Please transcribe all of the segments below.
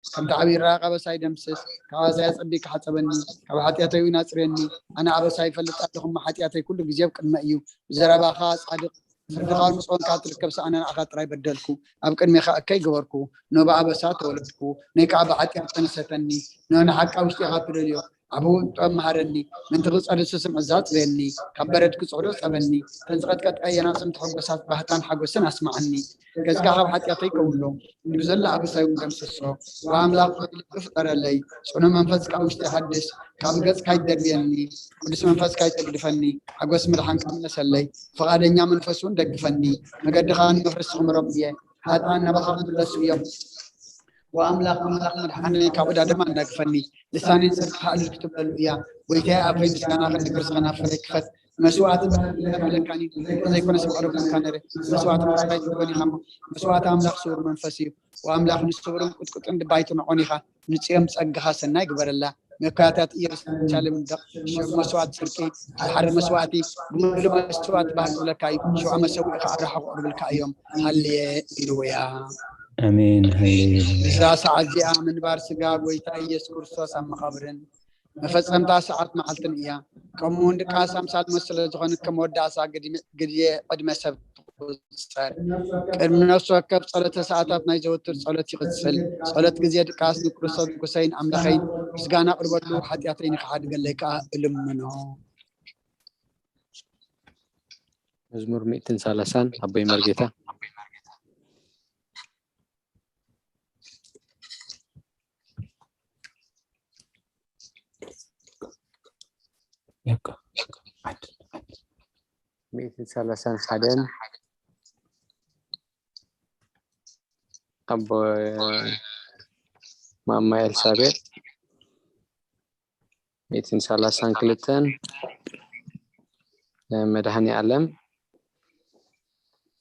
ከምቲ ዓብዪ ራቕ ኣበሳይ ደምስስ። ካብ ኣዛይ ኣጸቢቕካ ሓጸበኒ፣ ካብ ሓጢኣተይ እውን ኣጽርየኒ። ኣነ ኣበሳይ ይፈልጥ ኣለኹ እሞ፣ ሓጢኣተይ ኩሉ ግዜ ኣብ ቅድመ እዩ። ብዘረባኻ ጻድቕ፣ ፍርድኻ እውን ምስ ጸወንካ ትርከብ፣ ኣነ ንዓኻ ጥራይ በደልኩ፣ ኣብ ቅድሜኻ እከይ ገበርኩ። ኖ ብኣበሳ ተወለድኩ፣ ነይ ከኣ ብሓጢኣት ተነሰተኒ። ኖ ንሓቂ ኣብ ውሽጢኻ ትደልዮ፣ ዓቢ ጥበብ መሃረኒ። ምእንቲ ክጸድሱ ስም ዕዛ ኣጽርየኒ፣ ካብ በረድ ክጽዕዶ ጸበኒ። እተን ዝቐጥቀጥካየን ኣዕጽምቲ ሕጎሳት፣ ባህታን ሓጎስን ኣስምዓኒ። ገጽካ ካብ ሓጢኣተይ ከውሎ፣ እንዲሁ ዘሎ ኣበሳይ እውን ደምስሶ። ወኣምላኽ ፍቕሪ ፍጠረለይ፣ ጽኑዕ መንፈስካ ኣብ ውሽጠይ ሓድስ። ካብ ገጽካ ኣይትደርብየኒ፣ ቅዱስ መንፈስካ ኣይትግድፈኒ። ሓጎስ ምድሓንካ ምለሰለይ፣ ፍቓደኛ መንፈስ እውን ደግፈኒ። መገድኻ ንምፍርስ ክምሮም እየ፣ ሓጥኣን ናባኻ ክምለሱ እዮም። ወኣምላኽ ኣምላኽ መድሓነይ፣ ካብ ዕዳ ደም ኣናግፈኒ። ልሳነይ ንጽድቅኻ ዕልል ክትብለሉ እያ። ጎይታየ ኣፈይ ምስጋና ክነግር ዝኸናፍረይ ክፈት። መስዋእቲ ባህል ብለካ ኣለካኒ፣ ዘይኮነስ ብቐረብ ምልካ ነረ። መስዋእቲ ምስጋና ይትግበኒ ሃሞ። መስዋእቲ ኣምላኽ ስውር መንፈስ እዩ። ወኣምላኽ ንስውርን ቁጥቁጥን ድባይቱ ንዖን ኢኻ። ንጽዮን ጸጋኻ ሰናይ ግበረላ። መካታት ኢየሩሳሌም ደቕ ሽዑ መስዋእቲ ጽድቂ፣ ዝሓርድ መስዋእቲ፣ ግሙሉ መስዋእቲ ባህል ክብለካ እዩ። ሽዑ መሰውኢ ከዓ ርሓቕ ክቕርብልካ እዮም። ሃሌሉያ። ኣሜን። ሃሌሉያ። እዛ ሰዓት እዚኣ ምንባር ስጋ ጎይታ ኢየሱስ ክርስቶስ ኣብ መቓብርን መፈጸምታ ሰዓት መዓልትን እያ። ከምኡ እውን ድቃስ ኣምሳል መስለ ዝኾነት ከም መወዳእሳ ግድሚ- ግዜ ዕድመ ሰብ ትቑጸር። ቅድሚ ነፍሲ ወከፍ ጸሎተ ሰዓታት ናይ ዘወትር ጸሎት ይቕጽል። ጸሎት ግዜ ድቃስ ንክርስቶስ ንጉሰይን ኣምላኸይን ምስጋና ኣቕርበሉ፣ ሓጢኣተይ ንኽሓድገለይ ከኣ እልምኖ። መዝሙር ሚእትን ሰላሳን ኣቦይ መርጌታ። ሚእትን ሰላሳን ሓደን ኣቦ ማማ ኤልሳቤጥ። ሚእትን ሰላሳን ክልተን መድሃኔ ኣለም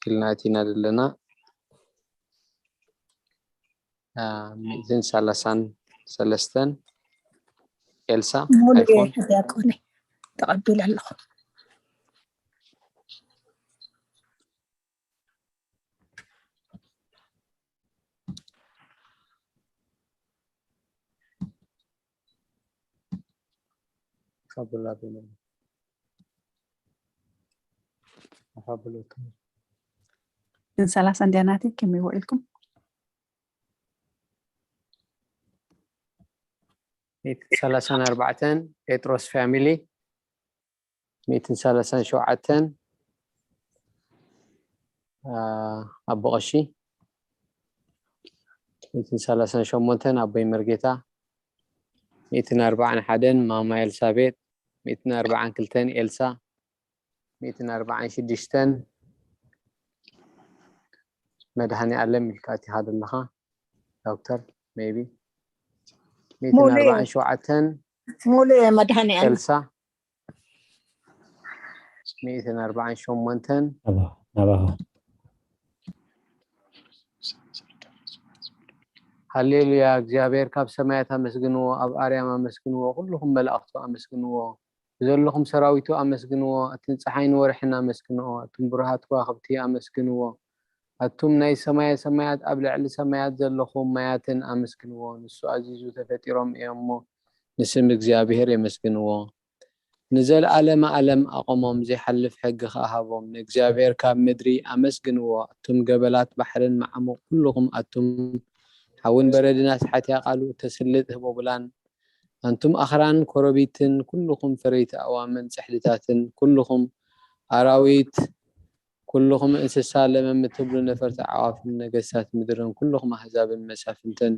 ኢልና ኣቲና ዘለና። ሚእትን ሰላሳን ሰለስተን ኤልሳ ሙሉ ኣይፎን። ዲያቆን ተቐቢለ ኣለኹ። ግን ሰላሳ እንዲያ ናተይ ከመይ ውዒልኩም? ሚእትን ሰላሳን ኣርባዕተን ጴጥሮስ ፋሚሊ። ሚእትን ሰላሳን ሸውዓተን ኣቦ ቀሺ። ሚእትን ሰላሳን ሸሞንተን ኣቦይ መርጌታ። ሚእትን ኣርባዓን ሓደን ማማ ኤልሳቤጥ። ሚእትን ኣርባዓን ክልተን ኤልሳ። ሚእትን ኣርባዓን ሽዱሽተን መድሃኔ ኣለም ኢልካ ኣቲኻ ዘለኻ ዶክተር ሜቢ። ሚእትን ኣርባዓን ሸውዓተን ሙሉ መድሃኔ ኣለም። ኤልሳ። ሚእትን ኣርባዓን ሸሞንተን ናባኻ። ሃሌሉያ። እግዚኣብሔር ካብ ሰማያት ኣመስግንዎ፣ ኣብ ኣርያም ኣመስግንዎ፣ ኩልኹም መላእኽቱ ኣመስግንዎ፣ ብዘለኹም ሰራዊቱ ኣመስግንዎ፣ ኣትን ፀሓይን ወርሕን ኣመስግንዎ፣ ኣቱም ብሩሃት ከዋኽብቲ ኣመስግንዎ፣ ኣቱም ናይ ሰማየ ሰማያት ኣብ ልዕሊ ሰማያት ዘለኹም ማያትን ኣመስግንዎ። ንሱ ኣዚዙ ተፈጢሮም እዮም እሞ ንስም እግዚኣብሔር የመስግንዎ። ንዘለኣለመ ኣለም ኣቐሞም፣ ዘይሓልፍ ሕጊ ኸኣ ሃቦም። ንእግዚኣብሔር ካብ ምድሪ ኣመስግንዎ፣ ኣቱም ገበላት ባሕርን መዓሙቕ ኩልኹም ኣቱም ሓውን በረድን ኣስሓትያ ቃሉ እተስልጥ ህቦብላን። ኣንቱም ኣኽራን ኮረቢትን ኩልኹም ፈረይቲ ኣእዋምን ጽሕድታትን ኩልኹም ኣራዊት ኩልኹም እንስሳ ለመም እትብሉ ነፈርቲ ኣዕዋፍን ነገስታት ምድርን ኩልኹም ኣህዛብን መሳፍንትን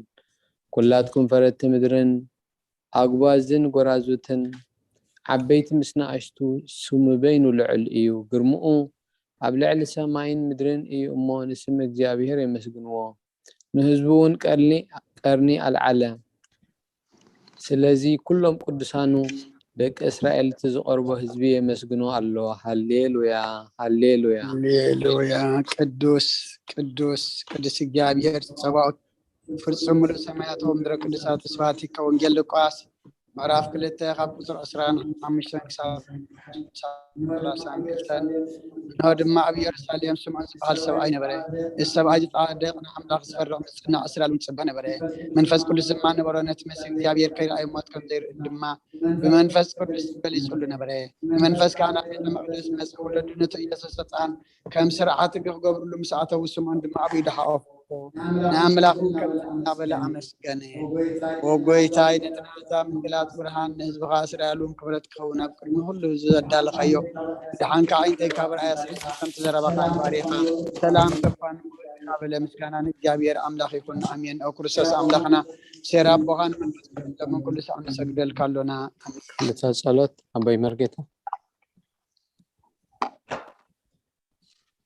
ኩላትኩም ፈረድቲ ምድርን ኣጉባዝን ጎራዙትን ዓበይቲ ምስ ንኣሽቱ ስሙ በይኑ ልዑል እዩ። ግርምኡ ኣብ ልዕሊ ሰማይን ምድርን እዩ እሞ ንስም እግዚኣብሔር የመስግንዎ። ንህዝቡ እውን ቀርኒ ቀርኒ ኣልዓለ። ስለዚ ኩሎም ቅዱሳኑ ደቂ እስራኤል እቲ ዝቐርቦ ህዝቢ የመስግኖ ኣሎ። ሃሌሉያ ሃሌሉያ። ሃሌሉያ። ቅዱስ ቅዱስ ቅዱስ እግዚኣብሔር ጸባኦት ፍጹም ምሉእ ሰማያት ወምድረ ቅዱሳት ስብሐት ይከውን። ወንጌል ሉቃስ ምዕራፍ ክልተ ካብ ቁፅሪ ዕስራን ሓሙሽተን ክሳብ ሰላሳን ክልተን። እንሆ ድማ ኣብ ኢየሩሳሌም ስምዖን ዝበሃል ሰብኣይ ነበረ። እዚ ሰብኣይ ዝጻደቕ፣ ንኣምላኽ ዝፈርቕ፣ ዝጽናዕ፣ እስራኤል እውን ጽበ ነበረ። መንፈስ ቅዱስ ድማ ነበሮ። ነቲ መሲሕ እግዚኣብሔር ከይረኣየ ሞት ከም ዘይርኢ ድማ ብመንፈስ ቅዱስ ገሊጹሉ ነበረ። ንመንፈስ ከዓ ናብ ቤተ መቕደስ መጽእ፣ ወለዱ ነቲ ኢየሱስ ህጻን ከም ስርዓት ሕጊ ክገብርሉ ምስ ኣተዉ፣ ስምዖን ድማ ኣብ ኢዱ ሓቆፎ። ንኣምላኽ እውን ከምዚ እናበለ ኣመስገነ። "ኦ ጎይታይ፣ ነቲ ናህዛ ምግላጽ ብርሃን ንህዝብኻ እስራኤል እውን ክብረት ክኸውን ኣብ ቅድሚ ኩሉ ህዝቢ ዘዳለኻዮ፣ ብደሓንካ ኣዒንተይ ካብ ርኣያ ስዒቡ ከምቲ ዘረባኻ ባሪኻ ሰላም ከፋንዎ እናበለ ምስጋና ንእግዚኣብሔር ኣምላኽ ይኹን። ኣሜን። ኦ ክርስቶስ ኣምላኽና፣ ሴራ ኣቦኻ ንመንፈስ ቅዱስ ለምን ኩሉ ሳዕ ንሰግደልካ ኣሎና። ኣሜን። ክልተ ጸሎት ኣቦይ መርጌታ።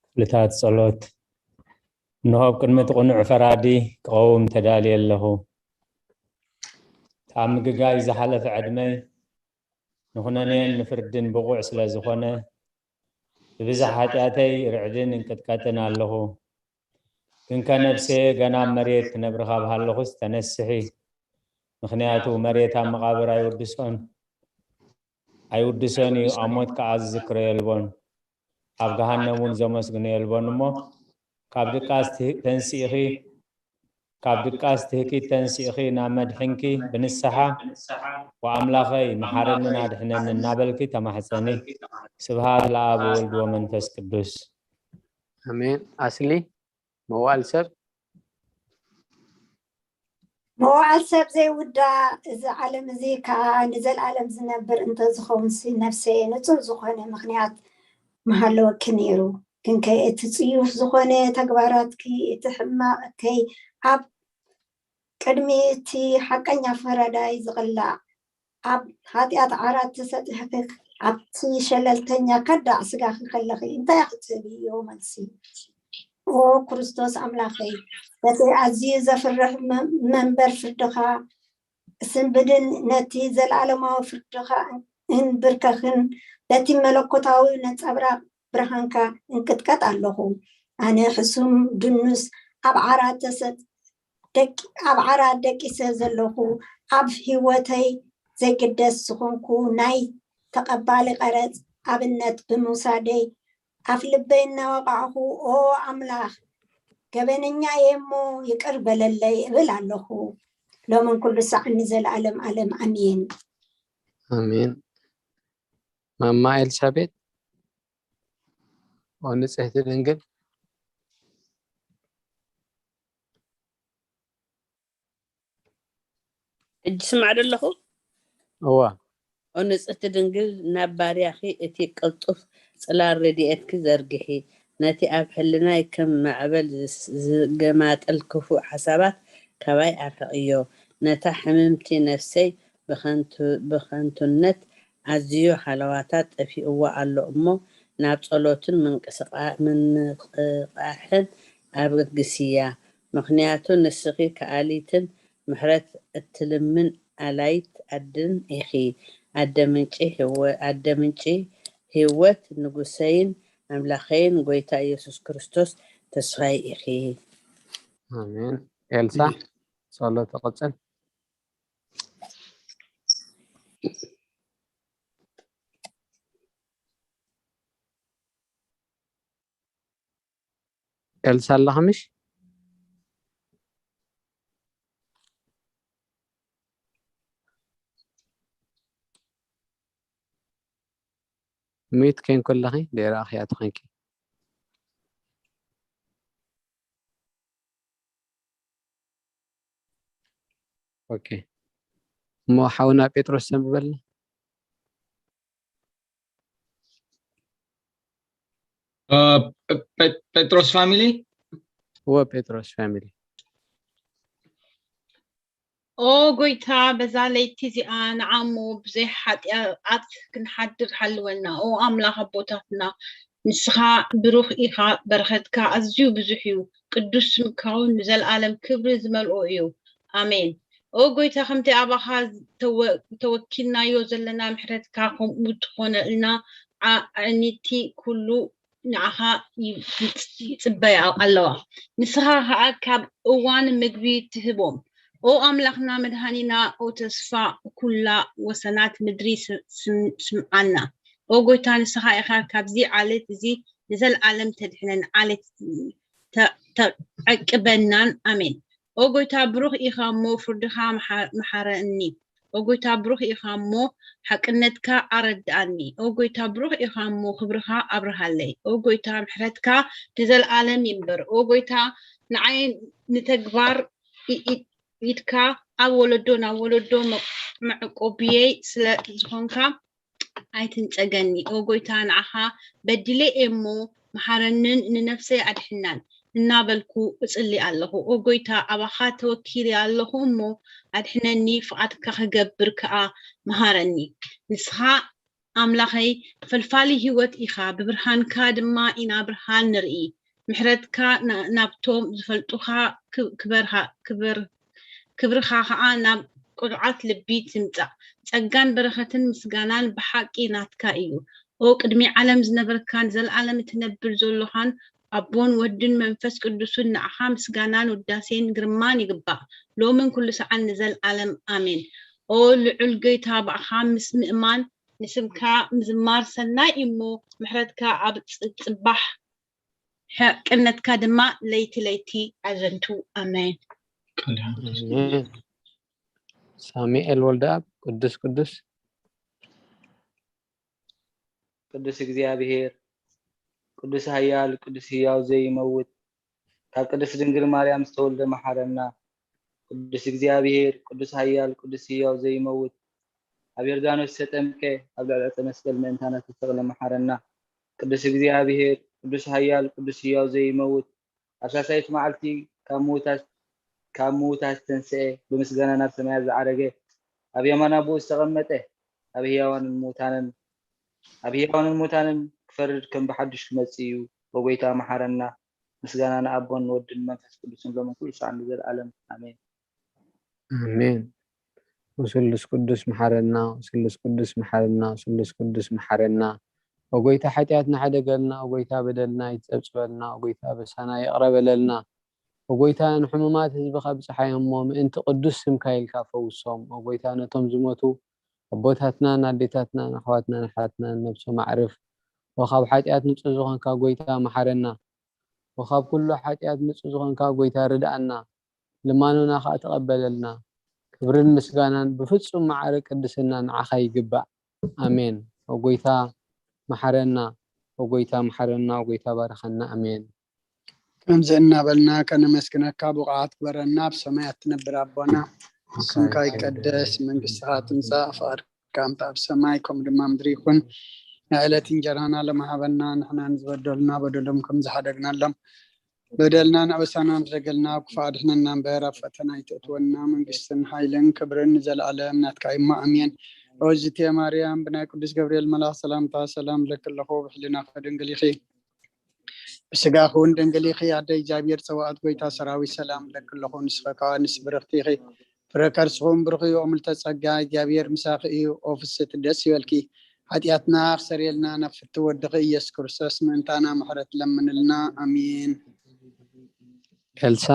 ክፍልታት ጸሎት። እንሆ ኣብ ቅድሚ እቲ ቅኑዕ ፈራዲ ክቐውም ተዳልየ ኣለኹ። እቲ ኣብ ምግጋይ ዝሓለፈ ዕድመይ ንኹነኔን ንፍርድን ብቑዕ ስለ ዝኾነ፣ ብብዝሒ ሓጢኣተይ ርዕድን እንቅጥቀጥን ኣለኹ። ግንከ ነፍሰየ ገና ኣብ መሬት ክነብር ካብ ሃለኹስ ተነስሒ፣ ምኽንያቱ መሬት ኣብ መቓብር ኣይውድሶን፣ ኣይውድሶን እዩ፣ ኣብ ሞት ከኣ ዝዝክሮ የልቦን። ኣብ ገሃነም እውን ዘመስግኖ የልቦን እሞ፣ ካብ ድቃስ ትህ-፣ ተንሲእኺ፣ ካብ ድቃስ ትህኪት ተንሲእኺ ናብ መድሕንኪ ብንስሓ፣ "ወኣምላኸይ፣ መሓረንን ኣድሕነኒ" እናበልኪ ተማሕጸኒ። ስብሃት ለኣብ ወወልድ ወመንፈስ ቅዱስ። ኣሜን። ኣስሊ፣ መዋእል ሰብ። መዋእል ሰብ ዘይውዳእ፣ እዚ ዓለም እዚ ከኣ ንዘለኣለም ዝነብር እንተዝኸውንሲ፣ ነፍሰየ ንጹር ዝኾነ ምኽንያት ምሃለወኪ ነይሩ። ግንከ እቲ ጽዩፍ ዝኾነ ተግባራትኪ፣ እቲ ሕማቕከይ ኣብ ቅድሚ እቲ ሓቀኛ ፈራዳይ ዝቕላዕ፣ ኣብ ሓጢኣት ዓራት ተሰጢሕኪ ኣብቲ ሸለልተኛ ከዳዕ ስጋኺ ከለኺ እንታይ ክትህቢ እዩ መልሲ? ኦ ክርስቶስ ኣምላኸይ፣ በቲ ኣዝዩ ዘፍርሕ መ-፣ መንበር ፍርድኻ ስንብድን ነቲ ዘለኣለማዊ ፍርድኻ እንብርከኽን፣ በቲ መለኮታዊ ነጸብራቕ ብርሃንካ እንቅጥቀጥ ኣለኹ። ኣነ ሕሱም ድኑስ ኣብ ዓራት ተሰጥ-፣ ደቂ-፣ ኣብ ዓራት ደቂሰ ዘለኹ፣ ኣብ ህይወተይ ዘይግደስ ዝኾንኩ ናይ ተቐባሊ ቀረጽ ኣብነት ብምውሳደይ፣ ኣፍ ልበይ እናወቃዕኹ፣ "ኦ ኣምላኽ፣ ገበነኛ እየ እሞ ይቅር በለለይ" እብል ኣለኹ። ሎምን ኩሉ ሳዕ ንዘለኣለም ኣለም ኣሜን። ኣሜን። ማማ ኤልሳቤጥ፣ ኦ ንጽሕቲ ድንግል። ሕጂ ስማዕ ዶ ኣለኹ? እዋ። ኦ ንጽሕቲ ድንግል፣ ናብ ባርያኺ እቲ ቅልጡፍ ጽላል ረድኤትኪ ዘርግሒ። ነቲ ኣብ ሕልናይ ከም ማዕበል ዝስ-፣ ዝገማጠል ክፉእ ሓሳባት ካባይ ኣርሕቕዮ። ነታ ሕምምቲ ነፍሰይ ብኸንቱ-፣ ብኸንቱነት ኣዝዩ ሃለዋታ ጠፊእዋ ኣሎ እሞ፣ ናብ ጸሎትን ምንቅስቓ-፣ ምንቕቓሕን ኣበግስያ። ምኽንያቱ ንስኺ ከኣሊትን ምሕረት እትልምን ኣላይት ኣድን ኢኺ። ኣደ ምንጪ ህይወ-፣ ኣደ ምንጪ ህይወት፣ ንጉሰይን ኣምላኸይን ጎይታ ኢየሱስ ክርስቶስ ተስፋይ ኢኺ። ኣሜን። ኤልሳ፣ ጸሎት ትቕጽል። ኤልሳ ኣለኻ ምሽ? ሚዩት ኮይንኪ ኣለኺ፣ ደይረ ኣኽያቱ ኮይንኪ። ኦኬ። እሞ ሓውና ጴጥሮስ ሰንብበልና። እ፣ ጴ-፣ ጴጥሮስ ፋሚሊ? እወ፣ ጴጥሮስ ፋሚሊ። ኦ ጎይታ፣ በዛ ለይቲ እዚኣ ንዓሞ ብዘይ ሓጢኣት ክንሓድር ሓልወና። ኦ ኣምላኽ ኣቦታትና፣ ንስኻ ብሩኽ ኢኻ፣ በረኸትካ ኣዝዩ ብዙሕ እዩ። ቅዱስ ስምካ እውን ንዘለኣለም ክብሪ ዝመልኦ እዩ። ኣሜን። ኦ ጎይታ፣ ከምቲ ኣባኻ ተወ-፣ ተወኪልናዮ ዘለና ምሕረትካ ከምኡ ትኾነልና። ዓ-፣ ኣዕኒቲ ኩሉ ንዓኻ ይ-፣ ይጽ-፣ ይጽበያ ኣለዋ። ንስኻ ኸኣ ካብ እዋን ምግቢ ትህቦም፣ ኦ ኣምላኽና መድሃኒና፣ ኦ ተስፋ ኩላ ወሰናት ምድሪ፣ ስ-፣ ስም-፣ ስምዓና። ኦ ጎይታ፣ ንስኻ ኢኻ ካብዚ ዓሌት እዚ ንዘለኣለም ተድሕነን፣ ዓሌት ተ-፣ ተዕቅበናን። ኣሜን። ኦ ጎይታ፣ ብሩኽ ኢኻ እሞ ፍርድኻ መሓ-፣ መሓረኒ። ኦ ጎይታ፣ ብሩኽ ኢኻ እሞ ሓቅነትካ ኣረድኣኒ። ኦ ጎይታ፣ ብሩኽ ኢኻ እሞ ክብርኻ ኣብርሃለይ። ኦ ጎይታ፣ ምሕረትካ ንዘለኣለም ይንበር። ኦ ጎይታ፣ ንዓይ ንተግባር ኢ-፣ ኢ-፣ ኢድካ ኣብ ወለዶ ናብ ወለዶ መ-፣ መዕቆብየይ ስለ ዝኾንካ ኣይትንጸገኒ። ኦ ጎይታ፣ ንዓኻ በዲለ እየ እሞ መሓረንን ንነፍሰይ ኣድሕናን እናበልኩ እጽሊ ኣለኹ። ኦ ጎይታ፣ ኣባኻ ተወኪለ ኣለኹ እሞ ኣድሕነኒ፣ ፍቓድካ ክገብር ከኣ መሃረኒ። ንስኻ ኣምላኸይ ፈልፋሊ ህይወት ኢኻ፣ ብብርሃንካ ድማ ኢና ብርሃን ንርኢ። ምሕረትካ ና-፣ ናብቶም ዝፈልጡኻ ክ-፣ ክበርሃ-፣ ክበር-፣ ክብርኻ ኸኣ ናብ ቅኑዓት ልቢ ትምጻእ። ጸጋን በረኸትን ምስጋናን ብሓቂ ናትካ እዩ። ኦ ቅድሚ ዓለም ዝነበርካን ዘለኣለም እትነብር ዘሎኻን ኣቦን ወድን መንፈስ ቅዱስን ንዓኻ ምስጋናን ውዳሴን ግርማን ይግባእ፣ ሎምን ኩሉ ሰዓን ንዘለኣለም ኣሜን። ኦ ልዑል ጎይታ፣ ብኣኻ ምስ ምእማን ንስምካ ምዝማር ሰናይ እሞ፣ ምሕረትካ ኣብ ጽ-፣ ጽባሕ፣ ሓቅነትካ ድማ ለይቲ ለይቲ ኣዘንቱ። ኣሜን። ኣሜን። ሳሙኤል ወልደኣብ። ቅዱስ ቅዱስ። ቅዱስ እግዚኣብሔር፣ ቅዱስ ኃያል፣ ቅዱስ ሕያው ዘይመውት፣ ካብ ቅድስት ድንግል ማርያም ዝተወልደ መሓረና። ቅዱስ እግዚኣብሔር፣ ቅዱስ ኃያል፣ ቅዱስ ሕያው ዘይመውት፣ ኣብ ዮርዳኖስ ዝተጠምቀ፣ ኣብ ልዕሊ ዕፀ መስቀል ምእንታና ዝተሰቕለ መሓረና። ቅዱስ እግዚኣብሔር፣ ቅዱስ ኃያል፣ ቅዱስ ሕያው ዘይመውት፣ ኣብ ሳልሳይቲ መዓልቲ ካብ ምዉታት፣ ካብ ምዉታት ዝተንስኤ፣ ብምስጋና ናብ ሰማያት ዝዓረገ፣ ኣብ የማን ኣቦኡ ዝተቐመጠ፣ ኣብ ህያዋንን ምዉታንን፣ ኣብ ህያዋንን ምዉታንን ክፈርድ ከም ብሓድሽ ክመጽእ እዩ። ኦ ጎይታ መሓረና። ምስጋና ንኣቦን ንወድን ንመንፈስ ቅዱስን ሎምን ኩሉ ሰዓት ንዘለኣለም ኣሜን። ኣሜን። ወስሉስ ቅዱስ መሓረና፣ ወስሉስ ቅዱስ መሓረና፣ ወስሉስ ቅዱስ መሓረና። ኦ ጎይታ ሓጢኣትና ሕደገልና፣ ኦ ጎይታ በደልና ይጸብጽበልና፣ ኦ ጎይታ በሳና ይቕረ በለልና። ኦ ጎይታ ንሕሙማት ህዝብኻ ብጽሓዮም እሞ ምእንቲ ቅዱስ ስምካ ኢልካ ፈውሶም። ኦ ጎይታ ነቶም ዝሞቱ ኣቦታትናን ኣዴታትናን ኣሕዋትናን ኣሓትናን ነብሶም ኣዕርፍ። ኦ ካብ ሓጢኣት ንጹህ ዝኾንካ ጎይታ መሓረና። ኦ ካብ ኩሉ ሓጢኣት ንጹህ ዝኾንካ ጎይታ ርድኣና። ልማኖና ኸኣ ተቐበለልና። ክብርን ምስጋናን ብፍጹም ማዕረ ቅድስና ንዓኻ ይግባእ። ኣሜን። ኦ ጎይታ መሓረና፣ ኦ ጎይታ መሓረና፣ ኦ ጎይታ ባርኸና። ኣሜን። ከምዚ እናበልና ከነመስግነካ ብቑዓት ግበረና። ኣብ ሰማያት ትነብር ኣቦና፣ ስምካ ይቀደስ፣ መንግስትኻ ትምጻእ፣ ፍቓድካ ከምቲ ኣብ ሰማይ ከምኡ ድማ ምድሪ ይኹን። ናይ ዕለት እንጀራና ሎሚ ሃበና፣ ንሕና ንዝበደሉና በደሎም ከም ዝሓደግናሎም፣ በደልና ንኣበሳና ምስ ደገልና፣ ኣብ ክፉእ ኣድሕነና እምበር፣ ኣብ ፈተና ኣይተእትወና። መንግስትን ሓይልን ክብርን ንዘለኣለም ናትካ እዩ እሞ፣ ኣሜን። ኦ ዝትየ ማርያም፣ ብናይ ቅዱስ ገብርኤል መልኣኽ ሰላምታ ሰላም እብለኪ ኣለኹ፣ ብሕልናኺ ድንግል ኢኺ፣ ብስጋኺ እውን ድንግል ኢኺ። ኣደ እግዚኣብሔር ጸዋኣት ጎይታ ሰራዊት ሰላም እብለኪ ኣለኹ፣ ንስኺ ከኣ ኣንስቲ ብርኽቲ ኢኺ፣ ፍረ ከርስኺ እውን ብሩኽ እዩ። ኦ ምልዕተ ጸጋ፣ እግዚኣብሔር ምሳኺ እዩ። ኦ ፍስሕቲ ደስ ይበልኪ፣ ሓጢኣትና ክሰርየልና ናብ ፍትው ወድኺ ኢየሱስ ክርስቶስ ምእንታና ምሕረት ለምንልና። ኣሜን። ኤልሳ፣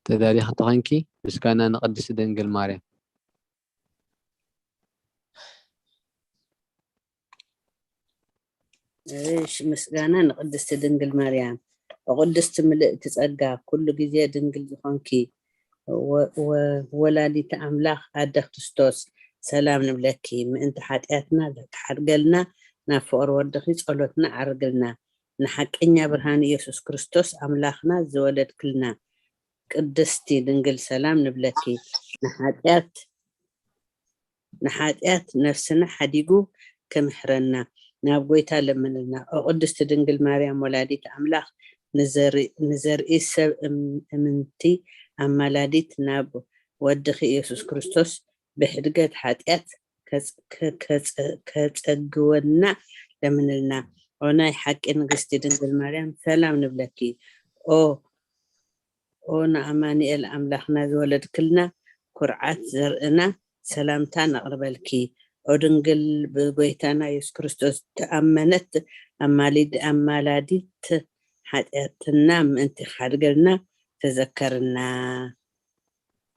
ተዳሊኺ ተኾንኪ፣ ምስጋና ንቅድስቲ ድንግል ማርያም። እሺ፣ ምስጋና ንቅድስቲ ድንግል ማርያም። ቅድስቲ ምልእቲ ጸጋ፣ ኩሉ ግዜ ድንግል ዝኾንኪ፣ ወ-፣ ወ-፣ ወላዲተ ኣምላኽ ኣደ ክርስቶስ፣ ሰላም ንብለኪ። ምእንቲ ሓጢኣትና ዘተሓድገልና፣ ናብ ፍቕሪ ወድኺ ጸሎትና ዓርግልና። ንሓቀኛ ብርሃን ኢየሱስ ክርስቶስ ኣምላኽና ዝወለድክልና ቅድስቲ ድንግል፣ ሰላም ንብለኪ። ንሓጢኣት፣ ንሓጢኣት ነፍስና ሓዲጉ ክምሕረና፣ ናብ ጎይታ ለምንልና። ኦ ቅድስቲ ድንግል ማርያም፣ ወላዲት ኣምላኽ፣ ንዘር-፣ ንዘርኢ ሰብ እም-፣ እምንቲ ኣማላዲት፣ ናብ ወድኺ ኢየሱስ ክርስቶስ ብሕድገት ሓጢኣት ከጽ-፣ ከ-፣ ከጸ-፣ ከጸግወና ለምንልና። ኦ ናይ ሓቂ ንግስቲ ድንግል ማርያም፣ ሰላም ንብለኪ። ኦ፣ ኦ ንኣማኑኤል ኣምላኽና ዝወለድክልና፣ ኩርዓት ዘርእና፣ ሰላምታ ነቕርበልኪ። ኦ ድንግል፣ ብጎይታና ኢየሱስ ክርስቶስ ተኣመነት፣ ኣማሊድ-፣ ኣማላዲት ሓጢኣትና ምእንቲ ሓድገልና ተዘከርና።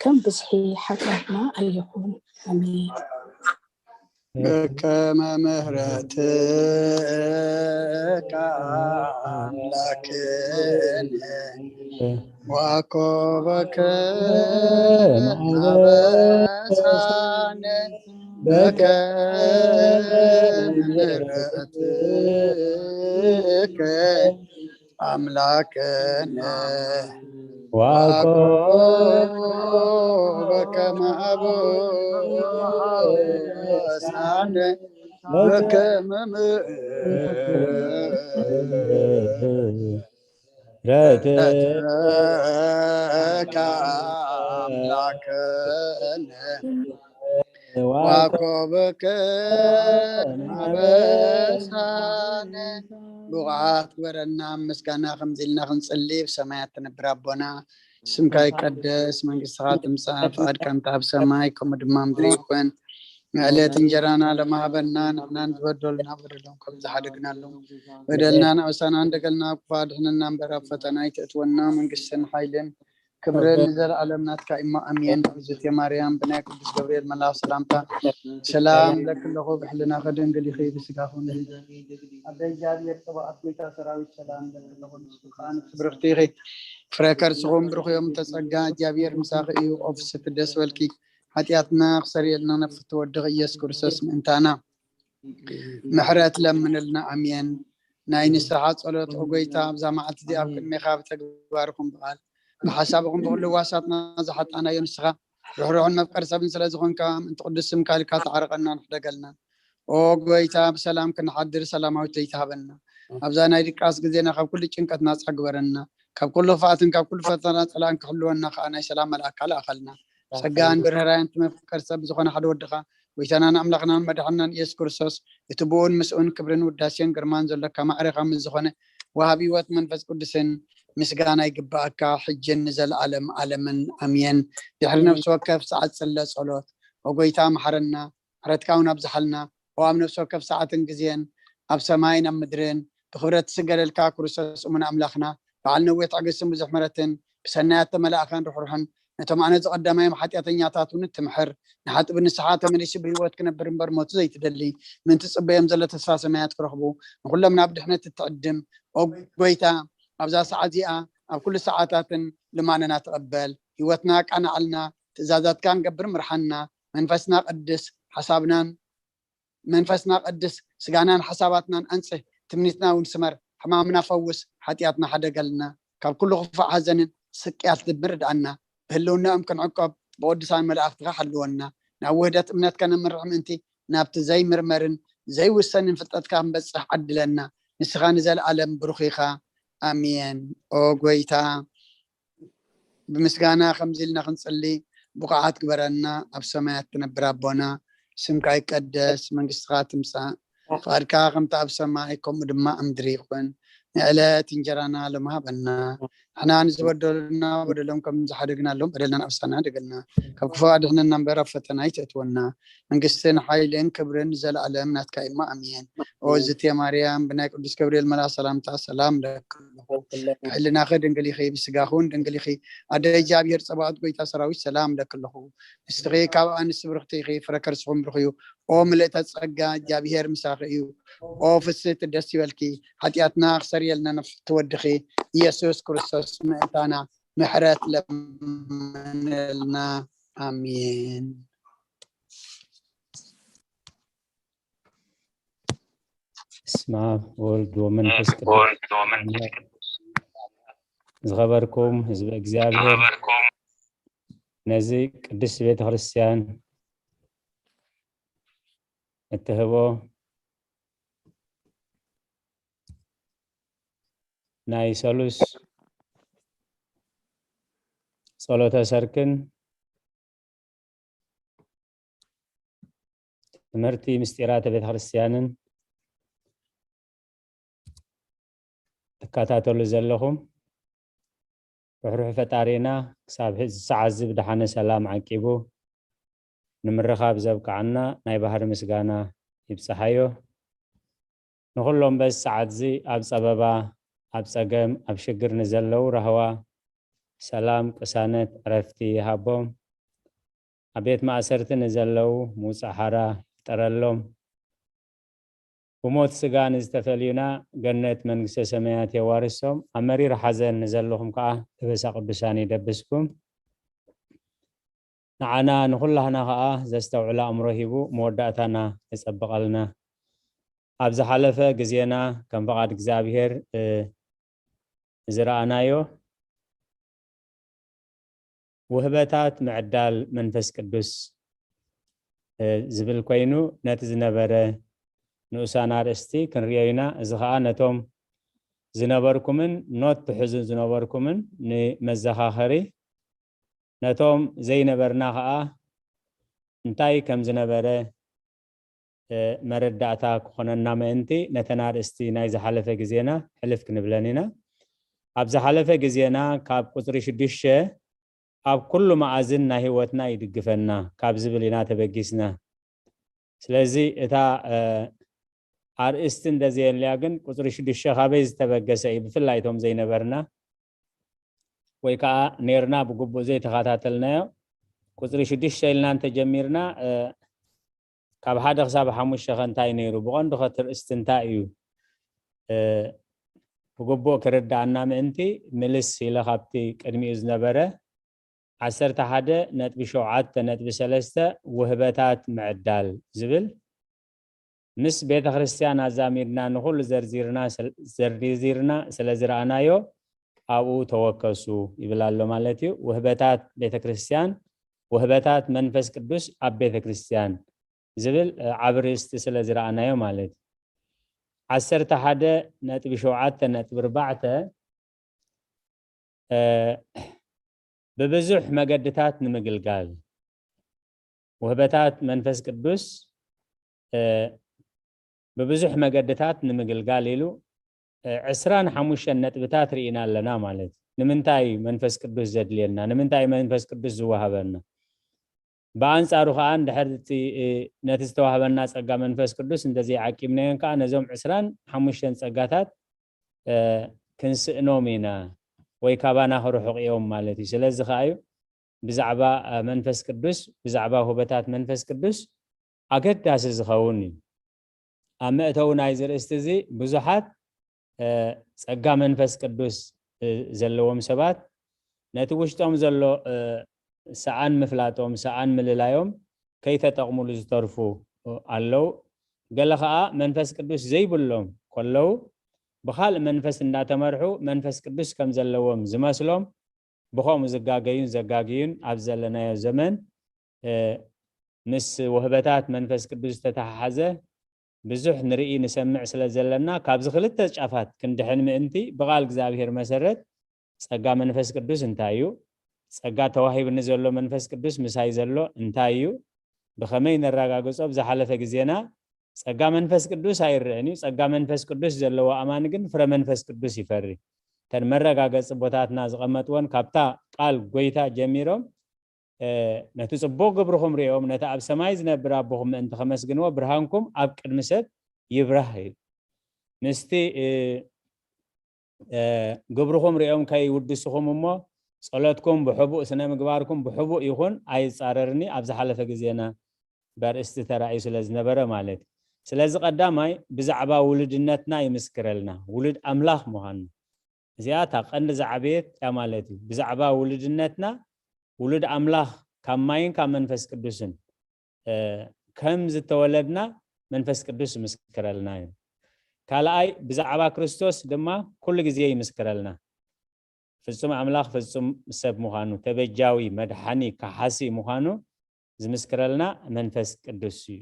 ከም ብዝሒ ሓጢኣትና ኣይኹን። ኣሜን። በከመ ምሕረትከ ኣምላክነ ዋኮበከ ማበሳነ በከመ ምሕረትከ ኣምላክነ ዋኮ በከመ አበሳነ በከመ ምሕረትከ አምላክነ ዋኮበከ ናበሳነ ብቑዓት ግበረና። ምስጋና ከምዚ ኢልና ክንጽሊ፣ ብሰማያት ትነብር ኣቦና፣ ስምካ ይቀደስ፣ መንግስትኻ ትምጻእ፣ ፍቓድካ እንተ ኣብ ሰማይ ከምኡ ድማ ምድሪ ይኹን። ንዕለት እንጀራና ለማሃበና፣ ንሕናን ዝበደሉና በደሎም ከም ዝሓደግናሎም በደልናን ኣበሳናን ደገልና፣ ኣብ ክፉእ ኣድሕነና እምበር ኣብ ፈተና ኣይተእትወና። መንግስትን ሓይልን ክብርን ንዘለኣለም ናትካ እሞ ኣሜን። እግዝእትየ ማርያም ብናይ ቅዱስ ገብርኤል መልኣኽ ሰላምታ ሰላም ለኪ ኣለኹ፣ ብሕልናኺ ድንግል ኢኺ፣ ብስጋኺ እውን ድንግል ኢኺ። ኣደ እግዚኣብሔር ጸባኦት ጎይታ ሰራዊት ሰላም ለኪ ኣለኹ፣ ንስኺ ከኣ ንፍስቲ ብርኽቲ ኢኺ፣ ፍረ ከርስኺ እውን ብሩኽ እዩ። እምተ ጸጋ እግዚኣብሔር ምሳኺ እዩ፣ ኦ ፍስሕቲ ደስ በልኪ፣ ሓጢኣትና ክሰርየልና ነፍቲ ወድኺ ኢየሱስ ክርስቶስ ምእንታና ምሕረት ለምንልና። ኣሜን። ናይ ንስሓ ጸሎት ኦ ጎይታ ኣብዛ መዓልቲ እዚኣ ኣብ ቅድሜኻ ብተግባር ይኹን ብቓል ብሓሳብ ይኹን ብኹሉ ህዋሳትና ዝሓጣናዮ ንስኻ ርሕሩሕን መፍቀሪ ሰብን ስለ ዝኾንካ ምእንቲ ቅዱስ ስምካ ኢልካ ተዓርቐናን ሕደገልናን። ኦ ጎይታ ብሰላም ክንሓድር ሰላማዊት ለይቲ ሃበና። ኣብዛ ናይ ድቃስ ግዜና ካብ ኩሉ ጭንቀት ናጻ ግበረና። ካብ ኩሉ ክፍኣትን ካብ ኩሉ ፈተና ጸላእን ክሕልወና ከኣ ናይ ሰላም መልኣካ ልኣኸልና። ጸጋን ብርህራያን ትመፍቀር ሰብ ዝኾነ ሓደ ወድኻ ጎይታናን ኣምላኽናን መድሓንናን ኢየሱስ ክርስቶስ እቲ ብኡን ምስኡን ክብርን ውዳሴን ግርማን ዘሎካ ማዕሬኻ ምስ ዝኾነ ወሃቢ ህይወት መንፈስ ቅዱስን ምስጋና ይግባኣካ ሕጅን ንዘለኣለም ኣለምን ኣሜን። ድሕሪ ነፍሲ ወከፍ ሰዓት ጽለ ጸሎት ኦ ጎይታ መሓረና፣ ምሕረትካ እውን ኣብዝሓልና። ኦ ኣብ ነፍሲ ወከፍ ሰዓትን ግዜን ኣብ ሰማይን ኣብ ምድርን ብኽብረት ትስገደልካ ክርስቶስ እሙን ኣምላኽና በዓል ነዊሕ ትዕግስትን ብዙሕ ምሕረትን ብሰናያት ተመላእኻን ርሕሩሕን ነቶም ኣነ ዝቐዳማዮም ሓጢኣተኛታት እውን እትምሕር ንሓጥቢ ንስሓ ተመሊሱ ብህይወት ክነብር እምበር ሞቱ ዘይትደሊ ምእንቲ ጽበዮም ዘሎ ተስፋ ሰማያት ክረኽቡ ንኹሎም ናብ ድሕነት እትዕድም ኦ ጎይታ ኣብዛ ሰዓት እዚኣ ኣብ ኩሉ ሰዓታትን ልማነና ተቐበል ህይወትና ኣቃናዓልና ትእዛዛትካ ንገብር ምርሓና መንፈስና ቀድስ ሓሳብናን መንፈስና ቀድስ ስጋናን ሓሳባትናን ኣንጽህ ትምኒትና እውን ስመር ሕማምና ፈውስ ሓጢኣትና ሓደገልና ካብ ኩሉ ክፉእ ሓዘንን ስቅያት ልብን ርድኣና ብህልውናኦም ክንዕቀብ ብቅዱሳን መላእኽትኻ ሓልወና ናብ ውህደት እምነት ከነምርሕ ምእንቲ ናብቲ ዘይምርመርን ዘይውሰንን ፍልጠትካ ክንበጽሕ ዓድለና ንስኻ ንዘለኣለም ብሩኽ ኢኻ ኣሜን ኦ ጎይታ ብምስጋና ከምዚ ኢልና ክንጽሊ ብቑዓት ግበረና ኣብ ሰማያት ትነብር ኣቦና ስምካ ይቀደስ መንግስትኻ ትምጻእ ፍቓድካ ከምቲ ኣብ ሰማይ ከምኡ ድማ ኣብ ምድሪ ይኹን ንዕለት እንጀራና ሎም ሃበና ንሕና ንዝበደሉና በደሎም ከም ዝሓደግናሎም በደልና ኣብሳና ደገልና ካብ ክፉ ኣድሕነና እምበር ኣብ ፈተና ኣይተእትወና መንግስትን ሓይልን ክብርን ንዘለኣለም ናትካ ኢማ ኣሜን ኦ ዝቴ ማርያም ብናይ ቅዱስ ገብርኤል መልኣ ሰላምታ ሰላም ለክ ኣለኹ ሕልናኺ ድንግል ኢኺ ብስጋኹን ድንግል ኢኺ ኣደ እግዚኣብሔር ጸባኦት ጎይታ ሰራዊት ሰላም ለክ ኣለኹ ንስኺ ካብ ኣንስቲ ብርኽቲ ኢኺ ፍረ ከርስኹም ብሩኽ እዩ ኦ ምልእተ ጸጋ እግዚኣብሔር ምሳኺ እዩ ኦ ፍስህቲ ደስ ይበልኪ ሓጢኣትና ክሰርየልና ነፍቲ ወድኺ ኢየሱስ ክርስቶስ ምእንታና ምሕረት ለምንልና ኣሜን በስመ አብ ወወልድ ወመንፈስ ቅዱስ ዝኸበርኩም ህዝበ እግዚኣብሔር ነዚ ቅድስት ቤተ ክርስቲያን እትህቦ ናይ ሰሉስ ጸሎተ ሰርክን ትምህርቲ ምስጢራተ ቤተ ክርስቲያንን ትከታተሉ ዘለኹም ርሕሩሕ ፈጣሪና ክሳብ እዚ ሰዓት እዚ ብደሓነ ሰላም ዓቂቡ ንምርኻብ ዘብቅዓና ናይ ባህሪ ምስጋና ይብጽሓዮ። ንኹሎም በዚ ሰዓት እዚ ኣብ ጸበባ፣ ኣብ ጸገም፣ ኣብ ሽግር ንዘለዉ ራህዋ፣ ሰላም፣ ቅሳነት፣ ዕረፍቲ ይሃቦም። ኣብ ቤት ማእሰርቲ ንዘለዉ ምውጻእ ሓራ ይፍጠረሎም። ብሞት ስጋ ንዝተፈልዩና ገነት መንግስተ ሰማያት የዋርሶም። ኣብ መሪር ሓዘን ንዘለኹም ከዓ ለበሳ ቅዱሳን ይደብስኩም። ንዓና ንኹላህና ከዓ ዘስተውዕል ኣእምሮ ሂቡ መወዳእታና የጸብቐልና። ኣብ ዝሓለፈ ግዜና ከም ፍቓድ እግዚኣብሔር፣ እ፣ ዝረኣናዮ ውህበታት ምዕዳል መንፈስ ቅዱስ፣ እ፣ ዝብል ኮይኑ፣ ነቲ ዝነበረ ንኡሳን ኣርእስቲ ክንርእዮ ኢና። እዚ ኸኣ ነቶም ዝነበርኩምን ኖት ትሕዙ ዝነበርኩምን ንመዘኻኸሪ፣ ነቶም ዘይነበርና ኸኣ እንታይ ከም ዝነበረ፣ እ፣ መረዳእታ ክኾነና ምእንቲ፣ ነተን ኣርእስቲ ናይ ዝሓለፈ ግዜና ሕልፍ ክንብለን ኢና። ኣብ ዝሓለፈ ግዜና ካብ ቁጽሪ ሽዱሽተ ኣብ ኩሉ መኣዝን ናይ ህይወትና ይድግፈና ካብ ዝብል ኢና ተበጊስና። ስለዚ እታ፣ እ፣ ኣርእስቲ እንደዘየልያ ግን ቁጽሪ ሽዱሽተ ካበይ ዝተበገሰ እዩ? ብፍላይ እቶም ዘይነበርና ወይ ከዓ ኔርና ብግቡእ ዘይተኸታተልናዮ፣ ቁጽሪ ሽዱሽተ ኢልና እንተጀሚርና፣ እ፣ ካብ ሓደ ክሳብ ሓሙሽተ ከ እንታይ ነይሩ? ብቐንዱ ከ እቲ ርእስቲ እንታይ እዩ? እ፣ ብግቡእ ክርድኣና ምእንቲ ምልስ ኢለ ካብቲ ቅድሚኡ ዝነበረ ዓሰርተ ሓደ ነጥቢ ሸውዓተ ነጥቢ ሰለስተ ውህበታት ምዕዳል ዝብል ምስ ቤተ ክርስቲያን ኣዛሚድና ንኹሉ ዘርዚርና ስለ-፣ ዘርዚርና ስለ ዝረኣናዮ ኣብኡ ተወከሱ ይብል ኣሎ ማለት እዩ። ውህበታት ቤተ ክርስቲያን፣ ውህበታት መንፈስ ቅዱስ ኣብ ቤተ ክርስቲያን ዝብል፣ እ፣ ዓቢ ርእስቲ ስለ ዝረኣናዮ ማለት እዩ። ዓሰርተ ሓደ ነጥቢ ሸውዓተ ነጥቢ ኣርባዕተ፣ እ፣ ብብዙሕ መገድታት ንምግልጋል። ውህበታት መንፈስ ቅዱስ፣ እ፣ ብብዙሕ መገድታት ንምግልጋል ኢሉ፣ እ፣ ዕስራን ሓሙሽተን ነጥብታት ርኢና ኣለና ማለት እዩ። ንምንታይ መንፈስ ቅዱስ ዘድልየና? ንምንታይ መንፈስ ቅዱስ ዝወሃበና? ብኣንጻሩ ከኣ እንድሕር እቲ፣ እ፣ ነቲ ዝተዋህበና ጸጋ መንፈስ ቅዱስ እንተዘይዓቂብናዮን ከኣ ነዞም ዕስራን ሓሙሽተን ጸጋታት፣ እ፣ ክንስእኖም ኢና ወይ ካባና ክርሕቑ እዮም ማለት እዩ። ስለዚ ከኣ እዩ ብዛዕባ፣ እ፣ መንፈስ ቅዱስ፣ ብዛዕባ ውህበታት መንፈስ ቅዱስ ኣገዳሲ ዝኸውን እዩ። ኣብ መእተዊ ናይዚ ርእስቲ እዚ ብዙሓት፣ እ፣ ጸጋ መንፈስ ቅዱስ፣ እ፣ ዘለዎም ሰባት ነቲ ውሽጦም ዘሎ፣ እ፣ ሰኣን ምፍላጦም፣ ሰኣን ምልላዮም ከይተጠቕሙሉ ዝተርፉ፣ እ፣ ኣለዉ። ገለ ኸኣ መንፈስ ቅዱስ ዘይብሎም ከለዉ ብኻልእ መንፈስ እንዳተመርሑ መንፈስ ቅዱስ ከም ዘለዎም ዝመስሎም ብኸምኡ ዝጋገዩን ዘጋግዩን ኣብ ዘለናዮ ዘመን፣ እ፣ ምስ ውህበታት መንፈስ ቅዱስ ዝተተሓሓዘ ብዙሕ ንርኢ ንሰምዕ ስለ ዘለና፣ ካብዚ ክልተ ጫፋት ክንድሕን ምእንቲ ብቓል እግዚኣብሔር መሰረት ጸጋ መንፈስ ቅዱስ እንታይ እዩ? ጸጋ ተዋሂብኒ ዘሎ መንፈስ ቅዱስ ምሳይ ዘሎ እንታይ እዩ? ብኸመይ ነረጋግጾ? ኣብ ዝሓለፈ ግዜና ጸጋ መንፈስ ቅዱስ ኣይረኣን እዩ። ጸጋ መንፈስ ቅዱስ ዘለዎ ኣማኒ ግን ፍረ መንፈስ ቅዱስ ይፈሪ። እተን መረጋገጺ ቦታትና ዝቐመጥወን ካብታ ቃል ጎይታ ጀሚሮም፣ እ፣ ነቲ ጽቡቕ ግብርኹም ሪኦም፣ ነቲ ኣብ ሰማይ ዝነብር ኣቦኹም ምእንቲ ከመስግንዎ፣ ብርሃንኩም ኣብ ቅድሚ ሰብ ይብራህ እዩ። ምስቲ፣ እ፣ እ፣ ግብርኹም ሪኦም ከይውድስኹም እሞ፣ ጸሎትኩም ብሕቡእ፣ ስነ ምግባርኩም ብሕቡእ ይኹን፣ ኣይጻረርኒ፣ ኣብ ዝሓለፈ ግዜና በርእስቲ ተራእዩ ስለ ዝነበረ ማለት እዩ። ስለዚ ቀዳማይ ብዛዕባ ውሉድነትና ይምስክረልና፣ ውሉድ ኣምላኽ ምዃንና። እዚኣ እታ ቀንዲ ዝዓበየት እያ ማለት እዩ። ብዛዕባ ውሉድነትና፣ ውሉድ ኣምላኽ ካብ ማይን ካብ መንፈስ ቅዱስን፣ እ፣ ከም ዝተወለድና መንፈስ ቅዱስ ይምስክረልና እዩ። ካልኣይ፣ ብዛዕባ ክርስቶስ ድማ ኩሉ ግዜ ይምስክረልና። ፍጹም ኣምላኽ፣ ፍጹም ሰብ ምዃኑ፣ ተበጃዊ፣ መድሓኒ፣ ከሓሲ ምዃኑ ዝምስክረልና መንፈስ ቅዱስ እዩ።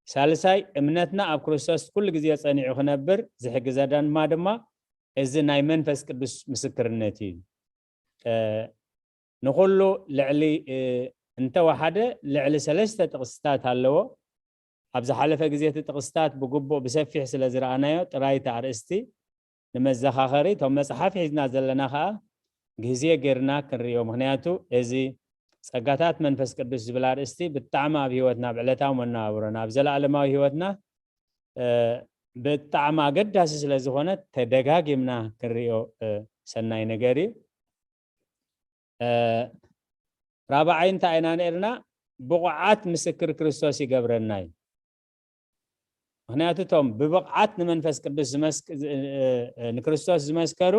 ሳልሳይ፣ እምነትና ኣብ ክርስቶስ ኩሉ ግዜ ጸኒዑ ክነብር ዝሕግዘና ድማ፣ ድማ እዚ ናይ መንፈስ ቅዱስ ምስክርነት እዩ። እ፣ ንኹሉ ልዕሊ፣ እ፣ እንተወሓደ ልዕሊ ሰለስተ ጥቕስታት ኣለዎ። ኣብ ዝሓለፈ ግዜ እቲ ጥቕስታት ብግቡእ ብሰፊሕ ስለ ዝረኣናዮ ጥራይ እቲ ኣርእስቲ ንመዘኻኸሪ እቶም መጽሓፍ ሒዝና ዘለና ኸኣ ግዜ ጌርና ክንርእዮ። ምኽንያቱ እዚ ጸጋታት መንፈስ ቅዱስ ዝብል ኣርእስቲ ብጣዕሚ ኣብ ህይወትና፣ ኣብ ዕለታዊ መነባብሮና፣ ኣብ ዘለኣለማዊ ህይወትና፣ እ፣ ብጣዕሚ ኣገዳሲ ስለ ዝኾነ ተደጋጊምና ክንርእዮ፣ እ፣ ሰናይ ነገር እዩ። እ፣ ራብዓይ እንታይ ኢና ነርና? ብቑዓት ምስክር ክርስቶስ ይገብረና እዩ። ምክንያቱ እቶም ብብቕዓት ንመንፈስ ቅዱስ ዝመስክ- ዝ- እ- እ- ንክርስቶስ ዝመስከሩ